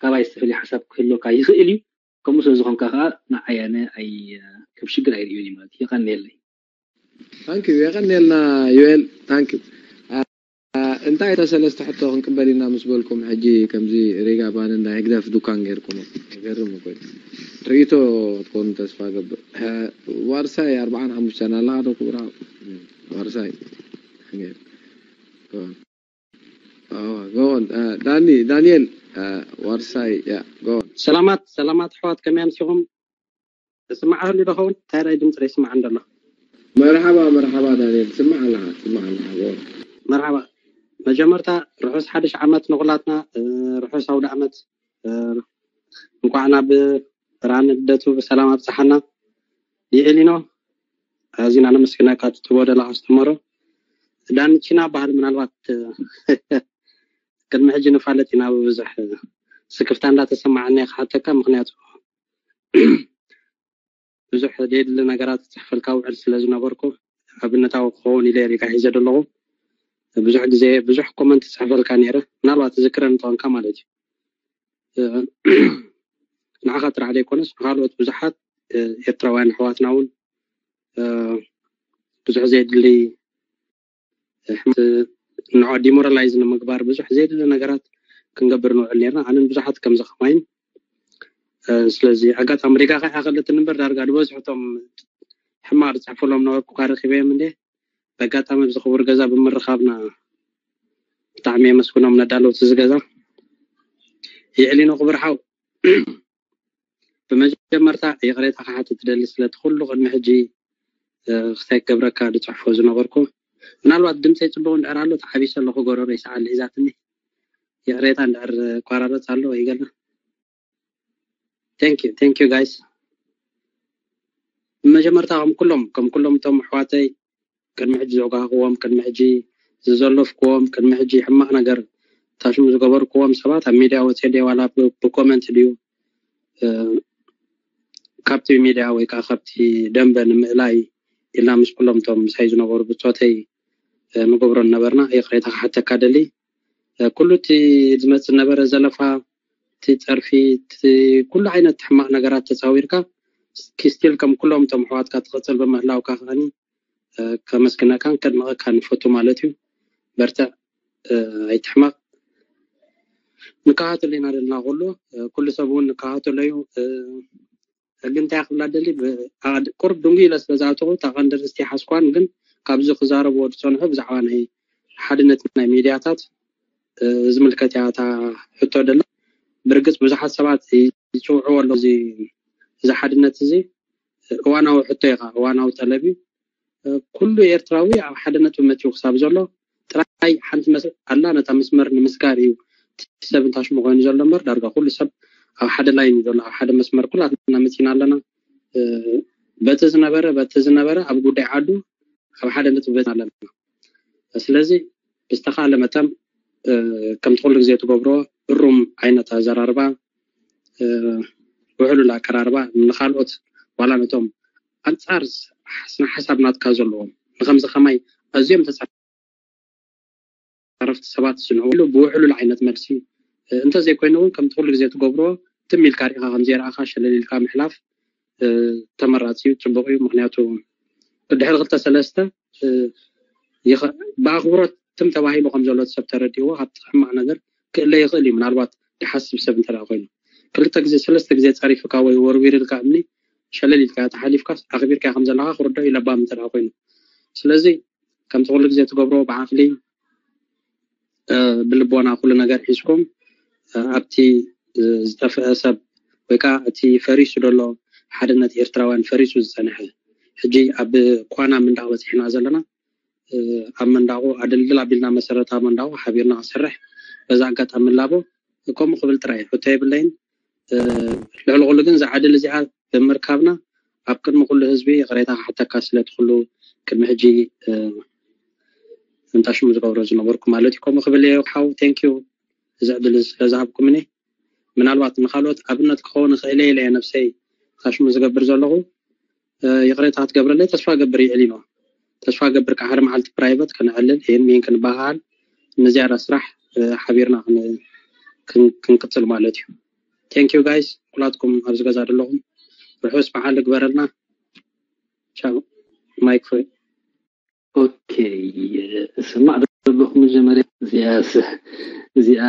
ካባይ ዝተፈልየ ሓሳብ ክህልወካ ይኽእል እዩ። ከምኡ ስለ ዝኾንካ ከኣ ንዓይ ኣነ ኣይ ከም ሽግር ኣይርእዮን እየ ማለት እዩ። የቐንየለይ። ታንኪዩ የቐንየልና ዩኤል ታንኪዩ። እንታይ እታ ሰለስተ ሕቶ ክንቅበል ኢና ምስ በልኩም ሕጂ ከምዚ ሪጋ ባን እንዳ ህግደፍ ዱካን ገይርኩም ገርም እኮ እዩ። ርእይቶ ክትኮኑ ተስፋ ገብር። ዋርሳይ ኣርባዓን ሓሙሽተን ኣላ ዶ ክብራ ዋርሳይ ገይር። ጎን ዳኒ ዳንኤል ዋርሳይ ያ ጎን ሰላማት ሰላማት ኣሕዋት ከመይ ኣምሲኹም? ተስማዕ ህሉ ዶ ኸውን? እንታይ ራይ ድምፂ ዶ ይስማዕ እንደሎ? መርሓባ መርሓባ ዳንኤል ትስማዕ ኣለኻ ትስማዕ ኣለኻ ጎን መርሓባ መጀመርታ ርሑስ ሓድሽ ዓመት ንኹላትና ርሑስ ኣውደ ዓመት እንኳዕ ናብ ብርሃን ልደቱ ብሰላም ኣብፀሓና። ይእሊኖ ኣዚና ነመስግነካ ትትቦ ደላ ኣስተምሮ ዳንቺና በሃል ምናልባት ቅድሚ ሕጂ ንፋለጥ ኢና ብብዙሕ ስክፍታ እንዳተሰማዓኒ ክሓተካ ምክንያቱ ብዙሕ ደድሊ ነገራት ዝፅሕፈልካ ውዕል ስለ ዝነበርኩ ኣብነታዊ ክኸውን ኢለ ሪጋ ሒዘ ዘለኹ ብዙሕ ግዜ ብዙሕ ኮመንት ዝፅሕፈልካ ነይረ ምናልባት ዝክረ እንተኾንካ ማለት እዩ ንዓኻ ጥራሕ ዘይኮነስ ንካልኦት ብዙሓት ኤርትራውያን ኣሕዋትና እውን ብዙሕ ዘየድሊ ንዖ ዲሞራላይዝ ንምግባር ብዙሕ ዘየድሊ ነገራት ክንገብር ንውዕል ነርና ኣነን ብዙሓት ከምዚ ከማይን ስለዚ ኣጋጣሚ ሪጋ ከ ያኸለትን እምበር ዳርጋ ዝበዝሑ እቶም ሕማቕ ዝፅሕፈሎም ነበርኩ ካረኪበዮም እንደ በጋጣሚ ኣብዚ ክቡር ገዛ ብምርኻብና ብጣዕሚ የመስግኖም ነዳለውቲ እዚ ገዛ ይዕሊኖ ክቡር ሓው ብመጀመርታ ይቕሬታ ክሓትት ትደሊ ስለቲ ኩሉ ቅድሚ ሕጂ ክሳይ ክገብረካ ዝፅሕፎ ዝነበርኩ ምናልባት ድምፀይ ፅቡቅ እንድሕር ኣሎ ተሓቢሰ ኣለኹ ጎረሮ ይሰዓል ሒዛትኒ ይቕሬታ እንድሕር ቋራረፅ ኣሎ ወይ ገለ thank you thank you guys ብመጀመርታ ከም ኩሎም ከም ኩሎም እቶም ኣሕዋተይ ቅድሚ ሕጂ ዘውጋህክዎም ቅድሚ ሕጂ ዝዘለፍክዎም ቅድሚ ሕጂ ሕማቕ ነገር ታሽሙ ዝገበርክዎም ሰባት ኣብ ሚድያ ወፅየ ድየ ዋላ ብኮመንት ድዩ ካብቲ ሚድያ ወይ ከዓ ካብቲ ደንበ ንምእላይ ኢልና ምስ ኩሎም እቶም ምሳይ ዝነበሩ ብፆተይ ንገብሮ ነበርና ይቕሬታ ክሓተካ ደሊ ኩሉ እቲ ዝመፅእ ነበረ ዘለፋ እቲ ፀርፊ ኩሉ ዓይነት ሕማቕ ነገራት ተፃዊርካ ስቲል ከም ኩሎም እቶም ኣሕዋትካ ትቕፅል ብምህላውካ ከዓኒ ከመስግነካን ከድንቐካን ንፈቱ ማለት እዩ በርትዕ ኣይትሕመቕ ንከታተሎ ኢና ዘለና ኩሉ ኩሉ ሰብ እውን ንከታተሎ እዩ ግን እንታይ ክብላ ደሊ ብ-፣ ኣድ-፣ ቁርብ ድንጉ ኢለ ስለ ዝኣተኹ እታ ቀንዲ ርእስቲ ሓስኳን፣ ግን ካብዚ ክዛረብዎ ዝፀንሑ ብዛዕባ ናይ ሓድነት ናይ ሚድያታት፣ እ፣ ዝምልከት እያ እታ ሕቶ ደላ። ብርግፅ ብዙሓት ሰባት ይፅውዕዎ ኣለዉ እዚ፣ እዚ ሓድነት እዚ እዋናዊ ሕቶ እዩ፣ እዋናዊ ጠለብ እዩ። እ፣ ኩሉ ኤርትራዊ ኣብ ሓደ ነጥቢ መፂኡ ክሳብ ዘሎ ጥራይ ሓንቲ መስ-፣ ኣላ፣ ነታ መስመር ንምስጋር እዩ እቲ ሰብ እንታሽሙ ኮይኑ ዘሎ እምበር፣ ዳርጋ ኩሉ ሰብ ኣብ ሓደ ላይን እዩ ዘሎ፣ ኣብ ሓደ መስመር ኩላትና መፂና ኣለና። እ፣ በቲ ዝነበረ፣ በቲ ዝነበረ ኣብ ጉዳይ ዓዱ ኣብ ሓደ ነጥቢ በፂና ኣለና። ስለዚ ብዝተኻለ መጠን፣ እ፣ ከምቲ ኩሉ ግዜ ትገብሮ እሩም ዓይነት ኣዘራርባ፣ እ፣ ውሕሉል ኣቀራርባ ንኻልኦት ዋላ ነቶም ኣንጻር ስነ ሓሳብ ናትካ ዘለዎም ንኸምዚ ከማይ ኣዝዮም ተጻረፍቲ ሰባት ዝንዕውሉ ብውሕሉል ዓይነት መልሲ፣ እ፣ እንተዘይኮይኑ እውን ከምቲ ኩሉ ግዜ ትገብሮ ትም ኢልካ ርኢኻ ከም ዘይረኣኻ ሸለል ኢልካ ምሕላፍ፣ እ፣ ተመራጺ እዩ፣ ጽቡቕ እዩ። ምኽንያቱ ድሕሪ ክልተ ሰለስተ፣ እ፣ ይኸ-፣ ብኣኽብሮት ትም ተባሂሉ ከም ዘሎ እቲ ሰብ ተረዲእዎ ካብቲ ሕማቕ ነገር ክእለ ይኽእል እዩ። ምናልባት ድሓስብ ሰብ እንተ ደኣ ኮይኑ ክልተ ግዜ ሰለስተ ግዜ ጸሪፍካ ወይ ወርዊርልካ እምኒ ሸለል ኢልካ ተሓሊፍካ ኣኽቢርካ ከም ዘለኻ ክርድኦ እዩ ለባም እንተ ደኣ ኮይኑ። ስለዚ ከምቲ ኩሉ ግዜ ትገብሮ ብዓቕሊ፣ እ፣ ብልቦና ኩሉ ነገር ሒዝኩም፣ እ፣ ኣብቲ፣ እ፣ ዝጠፍአ ሰብ ወይ ከዓ እቲ ፈሪሱ ዘሎ ሓድነት ኤርትራውያን ፈሪሱ ዝጸንሐ ሕጂ ኣብ ኳና ምንዳቕ በጺሕና ዘለና፣ እ፣ ኣብ መንዳቑ ኣደልድል ኣቢልና መሰረታዊ መንዳቑ ሓቢርና ክንሰርሕ በዛ ኣጋጣሚ ላቦ ከምኡ ክብል ጥራይ ሕቶ የብለይን። እ፣ ልዕሊ ኩሉ ግን እዛ ዕድል እዚኣ ብምርካብና ኣብ ቅድሚ ኩሉ ህዝቢ ይቕሬታ ክሓተካ ስለቲ ኩሉ ቅድሚ ሕጂ፣ እ፣ እንታሽሙ ዝገብሮ ዝነበርኩ ማለት እዩ። ከምኡ ክብል እየ ሓው፣ ቴንክ ዩ እዚ ዕድል እዚ ስለ ዝሃብኩምኒ። ምናልባት ንኻልኦት ኣብነት ክኸውን ይኽእል እየ ኢለ እየ ነብሰይ እንታሽሙ ዝገብር ዘለኹ። እ፣ ይቕሬታ ክትገብረለይ ተስፋ ገብር ይዕሊኖ። ተስፋ ገብር ከዓ ሓደ መዓልቲ ፕራይቨት ከነዕልል ይህን ሚን ክንበሃል ንዝያዳ ስራሕ፣ እ፣ ሓቢርና ክን-፣ ክን-፣ ክንቅጽል ማለት እዩ። ቴንክ ዩ ጋይስ፣ ኩላትኩም ኣብዚ ገዛ ዘለኹም ርሑስ በዓል ይግበረልና። ቻው። ማይክ ፍሪ። ኦኬ፣ ስማዕ ዘለኹ መጀመርያ እዚኣ ስ-፣ እዚኣ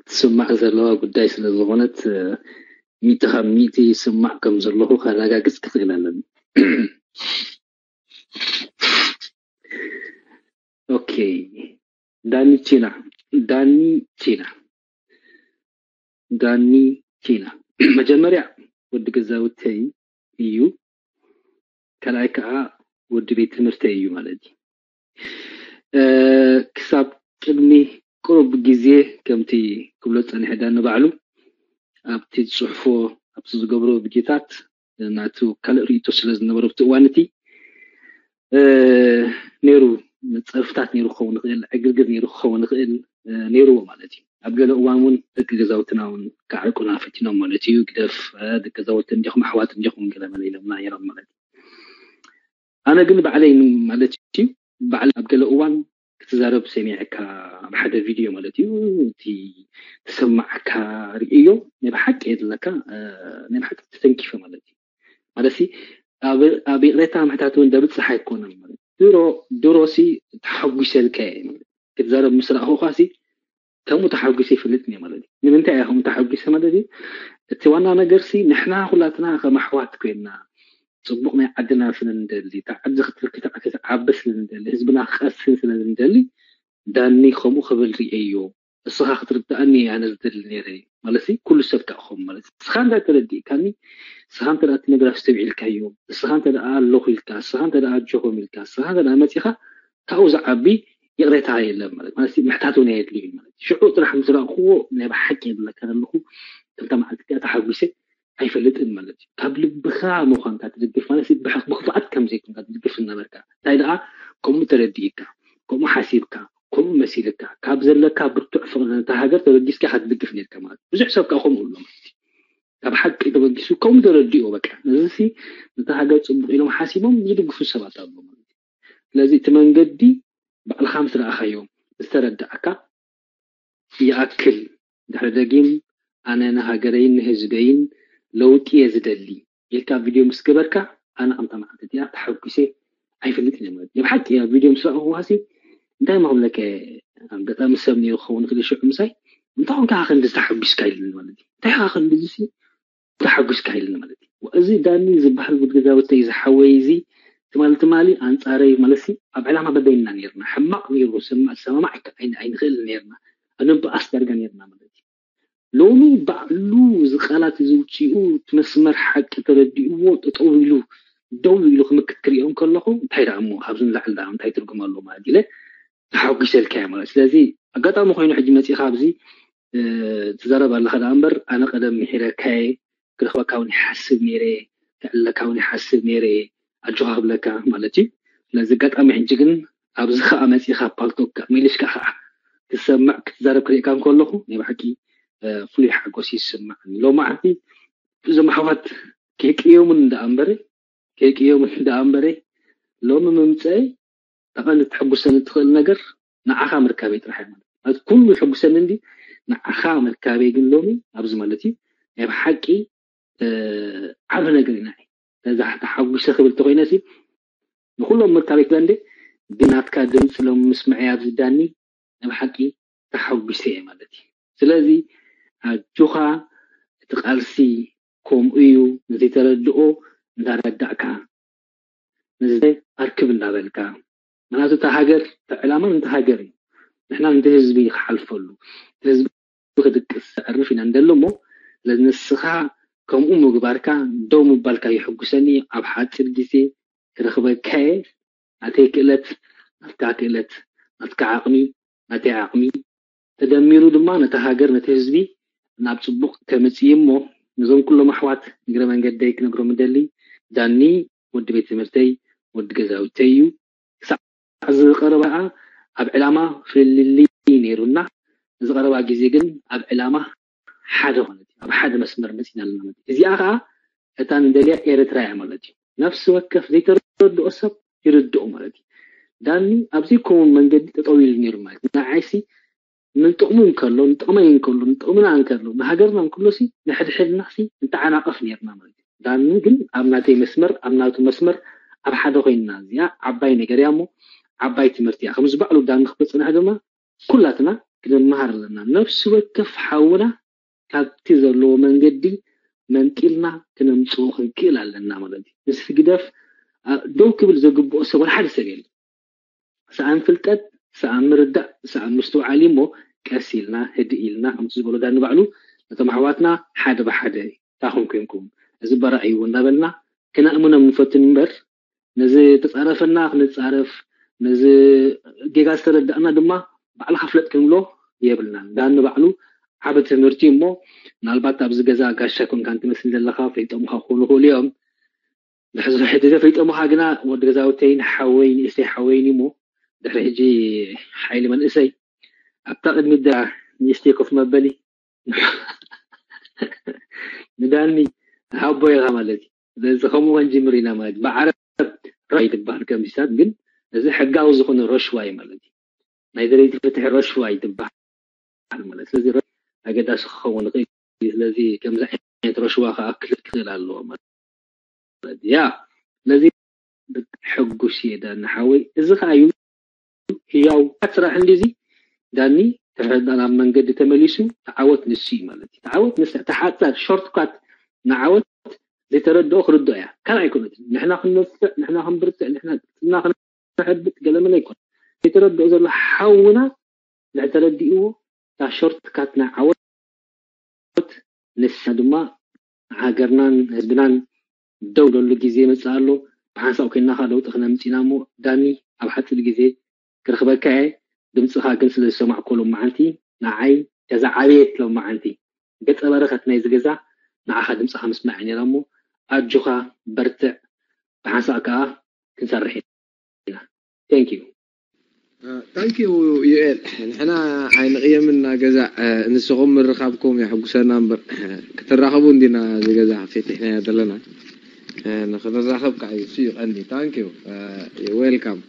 ትስማዕ ዘለዋ ጉዳይ ስለ ዝኾነት፣ ሚእቲ ካብ ሚእቲ ይስማዕ ከም ዘለኹ ከረጋግጽ ክኽእል ኣለኒ። ኦኬ፣ ዳኒ ቺና፣ ዳኒ ቺና፣ ዳኒ ቺና። መጀመርያ ወዲ ገዛውተይ እዩ፣ ካልኣይ ከዓ ወዲ ቤት ትምህርተይ እዩ ማለት እዩ። እ፣ ክሳብ ቅድሚ ቅሩብ ግዜ ከምቲ ክብሎ ዝጸንሐ ዳኒ ባዕሉ ኣብቲ ዝጽሕፎ፣ ኣብቲ ዝገብሮ ቪድዮታት ናቱ ካልእ ርእይቶ ስለ ዝነበሮ ኣብቲ እዋን እቲ፣ እ፣ ነይሩ፣ ጸርፍታት ነይሩ ክኸውን ይኽእል፣ ዕግርግር ነይሩ ክኸውን ይኽእል፣ እ፣ ነይርዎ ማለት እዩ። ኣብ ገለ እዋን እውን ደቂ ገዛውትና እውን ክዓርቁና ፈቲኖም ማለት እዩ። ግደፍ፣ እ፣ ደቂ ገዛውቲ እንዲኹም ኣሕዋት እንዲኹም ገለ መለ ኢሎምና ነይሮም ማለት እዩ። ኣነ ግን ባዕለይ ን-፣ ማለት እዩ፣ ባዕለይ ኣብ ገለ እዋን ክትዛረብ ሰሚዐካ ኣብ ሓደ ቪድዮ ማለት እዩ፣ እቲ ተሰማዕካ ርእዮ ናይ ብሓቂ የድለካ፣ እ፣ ናይ ብሓቂ ተተንኪፈ ማለት እዩ። ማለት ሲ ኣብ፣ ኣብ ይቕሬታ ምሕታት እውን ደብጽሕ ኣይኮነን ማለት እዩ። ድሮ፣ ድሮ ሲ ተሓጒሰልካ እየ ማለት እዩ። ክትዛረብ ምስ ረኣኹኻ ሲ ከምኡ ተሓጒሰ ይፈልጥ እየ ማለት እዩ። ንምንታይ እየ ከምኡ ተሓጒሰ ማለት እዩ? እቲ ዋና ነገር ሲ ንሕና ኩላትና ከም ኣሕዋት ኮይንና ጽቡቕ ናይ ዓድና ስለ እንደሊ፣ እታ ዓዲ ክትርክ-፣ እታ ዓዲ ክትዓቢ ስለ እንደሊ፣ ህዝብና ክቐስን ስለ እንደሊ፣ ዳኒ ከምኡ ክብል ርእየዮ። እስኻ ክትርድኣኒ እየ ኣነ ዝደሊ ነይረ ማለት እዩ። ኩሉ ሰብ ከኣ ከምኡ ማለት እዩ። እስኻ እንተ ተረዲእካኒ፣ እስኻ እንተ ደኣ እቲ ነገር ኣስተውዒልካዮ፣ እስኻ እንተ ደኣ ኣለኹ ኢልካ፣ እስኻ እንተ ደኣ ኣጆኹም ኢልካ፣ እስኻ እንተ ደኣ መጺኻ፣ ካብኡ ዝዓቢ ይቕሬታ የለን ማለት፣ ማለት ምሕታት እውን ኣየድልዩ ማለት። ሽዑ ጥራሕ ምስ ረኣኽዎ ናይ ብሓቂ የብለካ ዘለኹ፣ ከምታ መዓልቲ እቲኣ ተሓጒሰ ኣይፈልጥን ማለት እዩ። ካብ ልብኻ ምዃንካ ትድግፍ ማለት ብሕ-፣ ብኽፍኣት ከም ዘይኮንካ ትድግፍ እናበልካ፣ እንታይ ደኣ ከምኡ ተረዲእካ፣ ከምኡ ሓሲብካ፣ ከምኡ መሲልካ፣ ካብ ዘለካ ብርቱዕ ፍቕሪ ነታ ሃገር ተበጊስካ ኢኻ ትድግፍ ነርካ ማለት እዩ። ብዙሕ ሰብ ከኣ ከምኡ ኣሎ ማለት እዩ። ካብ ሓቂ ተበጊሱ ከምኡ ተረዲኡ በቃ። ነዚ ሲ ነታ ሃገር ጽቡቕ ኢሎም ሓሲቦም ዝድግፉ ሰባት ኣለዉ ማለት እዩ። ስለዚ እቲ መንገዲ ባዕልኻ ምስ ረኣኻዮ፣ ምስ ተረዳእካ፣ ይኣክል፣ ድሕሪ ደጊም ኣነ ንሃገረይን ንህዝበይን ለውጢ እየ ዝደሊ ኢልካ ቪድዮ ምስ ገበርካ፣ ኣነ ከምታ መዓልቲ እቲኣ ተሓጒሰ ኣይፈልጥን እየ ማለት እዩ። ብሓቂ ኣብ ቪድዮ ምስ ረኣኹዋ ሲ እንታይ እሞ ክብለካ እየ፣ ኣጋጣሚ ሰብ ነይሩ ክኸውን ይኽእል ሽዑ ምሳይ፣ እንታይ ኮንካ ኢኻ ክንድዚ ተሓጒስካ ኢሉኒ ማለት እዩ። እንታይ ኢኻ ክንድዚ ሲ ተሓጒስካ ኢልኒ ማለት እዩ። እዚ ዳኒ ዝበሃል ውድ ገዛውተይ ዝሓወይ እዚ ትማሊ ትማሊ ኣንጻረይ ማለት ሲ ኣብ ዕላማ በበይንና ነርና። ሕማቕ ነይሩ፣ ስማ- ሰማማዕ ኣይከ- ኣይን- ኣይንኽእል ነርና። ኣነ በኣስ ዳርጋ ነርና ማለት እዩ። ሎሚ ባዕሉ እዚ ቃላት እዚ ውፅኡ እቲ መስመር ሓቂ ተረዲእዎ ጠጠው ኢሉ ደው ኢሉ ክምክት ክሪኦ ከለኹ እንታይ ደኣ እሞ ካብዚ ንላዕሊ ደኣ እንታይ ትርጉም ኣለዎ ማለት ኢለ ተሓጒሰልካ እየ ማለት። ስለዚ ኣጋጣሚ ኮይኑ ሕጂ መፂኻ ኣብዚ ትዛረብ ኣለኻ ደኣ እምበር ኣነ ቀደም ምሒረካየ ክረኽበካ እውን ይሓስብ ነይረ፣ ክዕለካ እውን ይሓስብ ነይረ ኣጆኻ ክብለካ ማለት እዩ። ስለዚ ኣጋጣሚ ሕጂ ግን ኣብዚ ከዓ መፂኻ ፓልቶክ ሚሊሽካ ከዓ ክትሰምዕ ክትዛረብ ክሪእካ እንከለኹ ናይ ብሓቂ ፍሉይ ሓጎስ ይስምዓኒ። ሎማዓንቲ እዞም ኣሕዋት ከይቅየሙን ደኣ እምበረ ከይቅየሙን ደኣ እምበረ ሎሚ ምምፀአይ ተቐንዲ ትሕጉሰኒ ትኽእል ነገር ንዓኻ ምርካበይ ጥራሕ እያ ማለት ማለት ኩሉ ይሕጉሰኒ እንዲ ንዓኻ ምርካበይ ግን ሎሚ ኣብዚ ማለት እዩ ናይ ብሓቂ ዓብ ነገር ኢና ተዛ ተሓጒሰ ክብል ተኮይነ ሲ ንኩሎም ምርካበይ ክበንደ ብናትካ ድምፂ ሎም ምስምዐይ ኣብዚ ዳኒ ናይ ብሓቂ ተሓጒሰ እየ ማለት እዩ። ስለዚ ኣጆኻ እቲ ቃልሲ ከምኡ እዩ ንዘይተረድኦ እንዳረዳእካ ንዘ ኣርክብ እንዳበልካ ምክንያቱ እታ ሃገር ዕላማ ነቲ ሃገር እዩ ንሕና ነቲ ህዝቢ ክሓልፈሉ ህዝቢ ክድቅስ ዘዕርፍ ኢና እንደሎ እሞ ስለዚ ንስኻ ከምኡ ምግባርካ ደው ምባልካ ይሕጉሰኒ ኣብ ሓፂር ግዜ ክረኽበካ እየ ናተይ ክእለት ናትካ ክእለት ናትካ ዓቕሚ ናተይ ዓቕሚ ተደሚሩ ድማ ነቲ ሃገር ነቲ ህዝቢ ናብ ፅቡቕ ከምፅእ እሞ ነዞም ኩሎም ኣሕዋት እግረ መንገደይ ክነግሮም እደሊ ዳኒ ወዲ ቤት ትምህርተይ ወዲ ገዛውተይ እዩ ክሳዕ ዝቐረባ ኣብ ዕላማ ፍልልይ ነይሩና ዝቐረባ ግዜ ግን ኣብ ዕላማ ሓደ ኮነት ኣብ ሓደ መስመር መፂና ኣለና ማለት እዚኣ ከዓ እታ ንደልያ ኤርትራ እያ ማለት እዩ ነፍሲ ወከፍ ዘይተረድኦ ሰብ ይርድኦ ማለት እዩ ዳኒ ኣብ ዘይከውን መንገዲ ጠጠው ኢሉ ነይሩ ማለት ንዓይሲ ንጥቕሙ እንከሎ ንጥቕመይ እንከሎ ንጥቕምና እንከሎ ንሃገርና እንከሎ ሲ ንሕድሕድና ሲ ንተዓናቐፍ ነርና ማለት እዩ ዳኒ ግን ኣብ ናተይ መስመር ኣብ ናቱ መስመር ኣብ ሓደ ኮይንና እዚኣ ዓባይ ነገር እያ እሞ ዓባይ ትምህርቲ እያ ከምዚ ባዕሉ ዳኒ ክብል ፅንሐ ድማ ኩላትና ክንመሃር ኣለና ነፍሲ ወከፍ ሓውና ካብቲ ዘለዎ መንገዲ መንቂልና ክነምፅኦ ክንክእል ኣለና ማለት እዩ ምስ ህግደፍ ደው ክብል ዘግብኦ ሰብ ወላ ሓደ ሰብ የለ ሰኣን ፍልጠት ሰኣን ምርዳእ ሰኣን ምስትውዓል እሞ ቀስ ኢልና ህድእ ኢልና ከምቲ ዝበሎ ዳኒ ባዕሉ ነቶም ኣሕዋትና ሓደ ብሓደ ታኹም ኮንኩም እዚ በራእይዎ እንዳበልና ክነእምኖም ንፈትን እምበር ነዚ ተፃረፈና ክንፃረፍ ነዚ ጌጋ ዝተረዳእና ድማ ባዕልካ ፍለጥ ክንብሎ የብልናን ዳኒ ባዕሉ ዓብ ትምህርቲ እሞ ምናልባት ኣብዚ ገዛ ጋሻ ኮንካ እንትመስል ዘለካ ፈሊጦምካ ክኾኑ ይኽእሉ እዮም ድሕሪ ሕጂ ዘፈሊጦምካ ግና ወዲ ገዛውተይን ሓወይ ንእስተይ ሓወይን እሞ ድሕሪ ሕጂ ሓይሊ መንእሰይ ኣብታ ቅድሚት ደኣ ንእስተይ ኮፍ መበሊ ንዳኒ ሃቦ ኢኻ ማለት እዩ ስለዚ ከምኡ ክንጅምር ኢና ማለት እዩ ብዓረብ ራይ ትበሃል ከምዚታት ግን እዚ ሕጋዊ ዝኾነ ረሽዋ እዩ ማለት እዩ ናይ ደለይቲ ፍትሒ ረሽዋ እዩ ትበሃል ማለት ስለዚ ኣገዳሲ ክኸውን ይኽእል እዩ ስለዚ ከምዚ ዓይነት ረሽዋ ክኣክል ክኽእል ኣለዎ ማለት ያ ስለዚ ሕጉስ እየ ዳኒ ሓወይ እዚ ከዓ እዩ ህያው ስራሕ እንዲዚ ዳኒ ተረዳ ናብ መንገዲ ተመሊሱ ተዓወት ንሱ እዩ ማለት እዩ ተዓወት ንስ ተሓፃር ሾርትካት ንዓወት ዘይተረድኦ ክርድኦ እያ ካልእ ኣይኮነትን ንሕና ክንነፍዕ ንሕና ክንብርትዕ ንሕና ቅልፅምና ክነሕብጥ ገለመለ ኣይኮነ ዘይተረድኦ ዘሎ ሓውና ንዕተረዲእዎ እታ ሾርትካት ናይ ዓወት ንሳ ድማ ሃገርናን ህዝብናን ደው ደሉ ግዜ ይመፅእ ኣሎ ብሓንሳብ ኮይንና ከዓ ለውጢ ክነምፅእ ኢና እሞ ዳኒ ኣብ ሓፂር ግዜ ክረኽበካ እየ ድምፅኻ ግን ስለ ዝሰማዕኮ ሎመዓንቲ ንዓይ ገዛ ዓብየት ሎመዓንቲ ገፀ በረከት ናይዚ ገዛ ንዓኻ ድምፅኻ ምስማዕ ነይራ እሞ ኣጆኻ በርትዕ ብሓንሳብ ከዓ ክንሰርሕ ኢና thank you ታንኪዩ ዩኤል ንሕና ኣይንቕየምና ገዛ ንስኹም ምርኻብኩም የሕጉሰና እምበር ክትራኸቡ እንዲና እዚ ገዛ ፈቲሕናዮ ዘለና ንክንራኸብ ከዓ እዩ እሱ እዩ ቀንዲ ታንኪዩ ዌልካም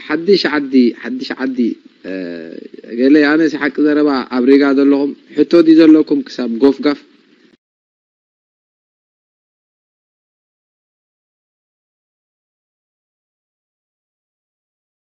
ሓድሽ ዓዲ ሓድሽ ዓዲ ገለ ኣነስ ሓቂ ዘረባ ኣብ ሪጋ ዘለኹም ሕቶ ድዩ ዘለኩም ክሳብ ጎፍጋፍ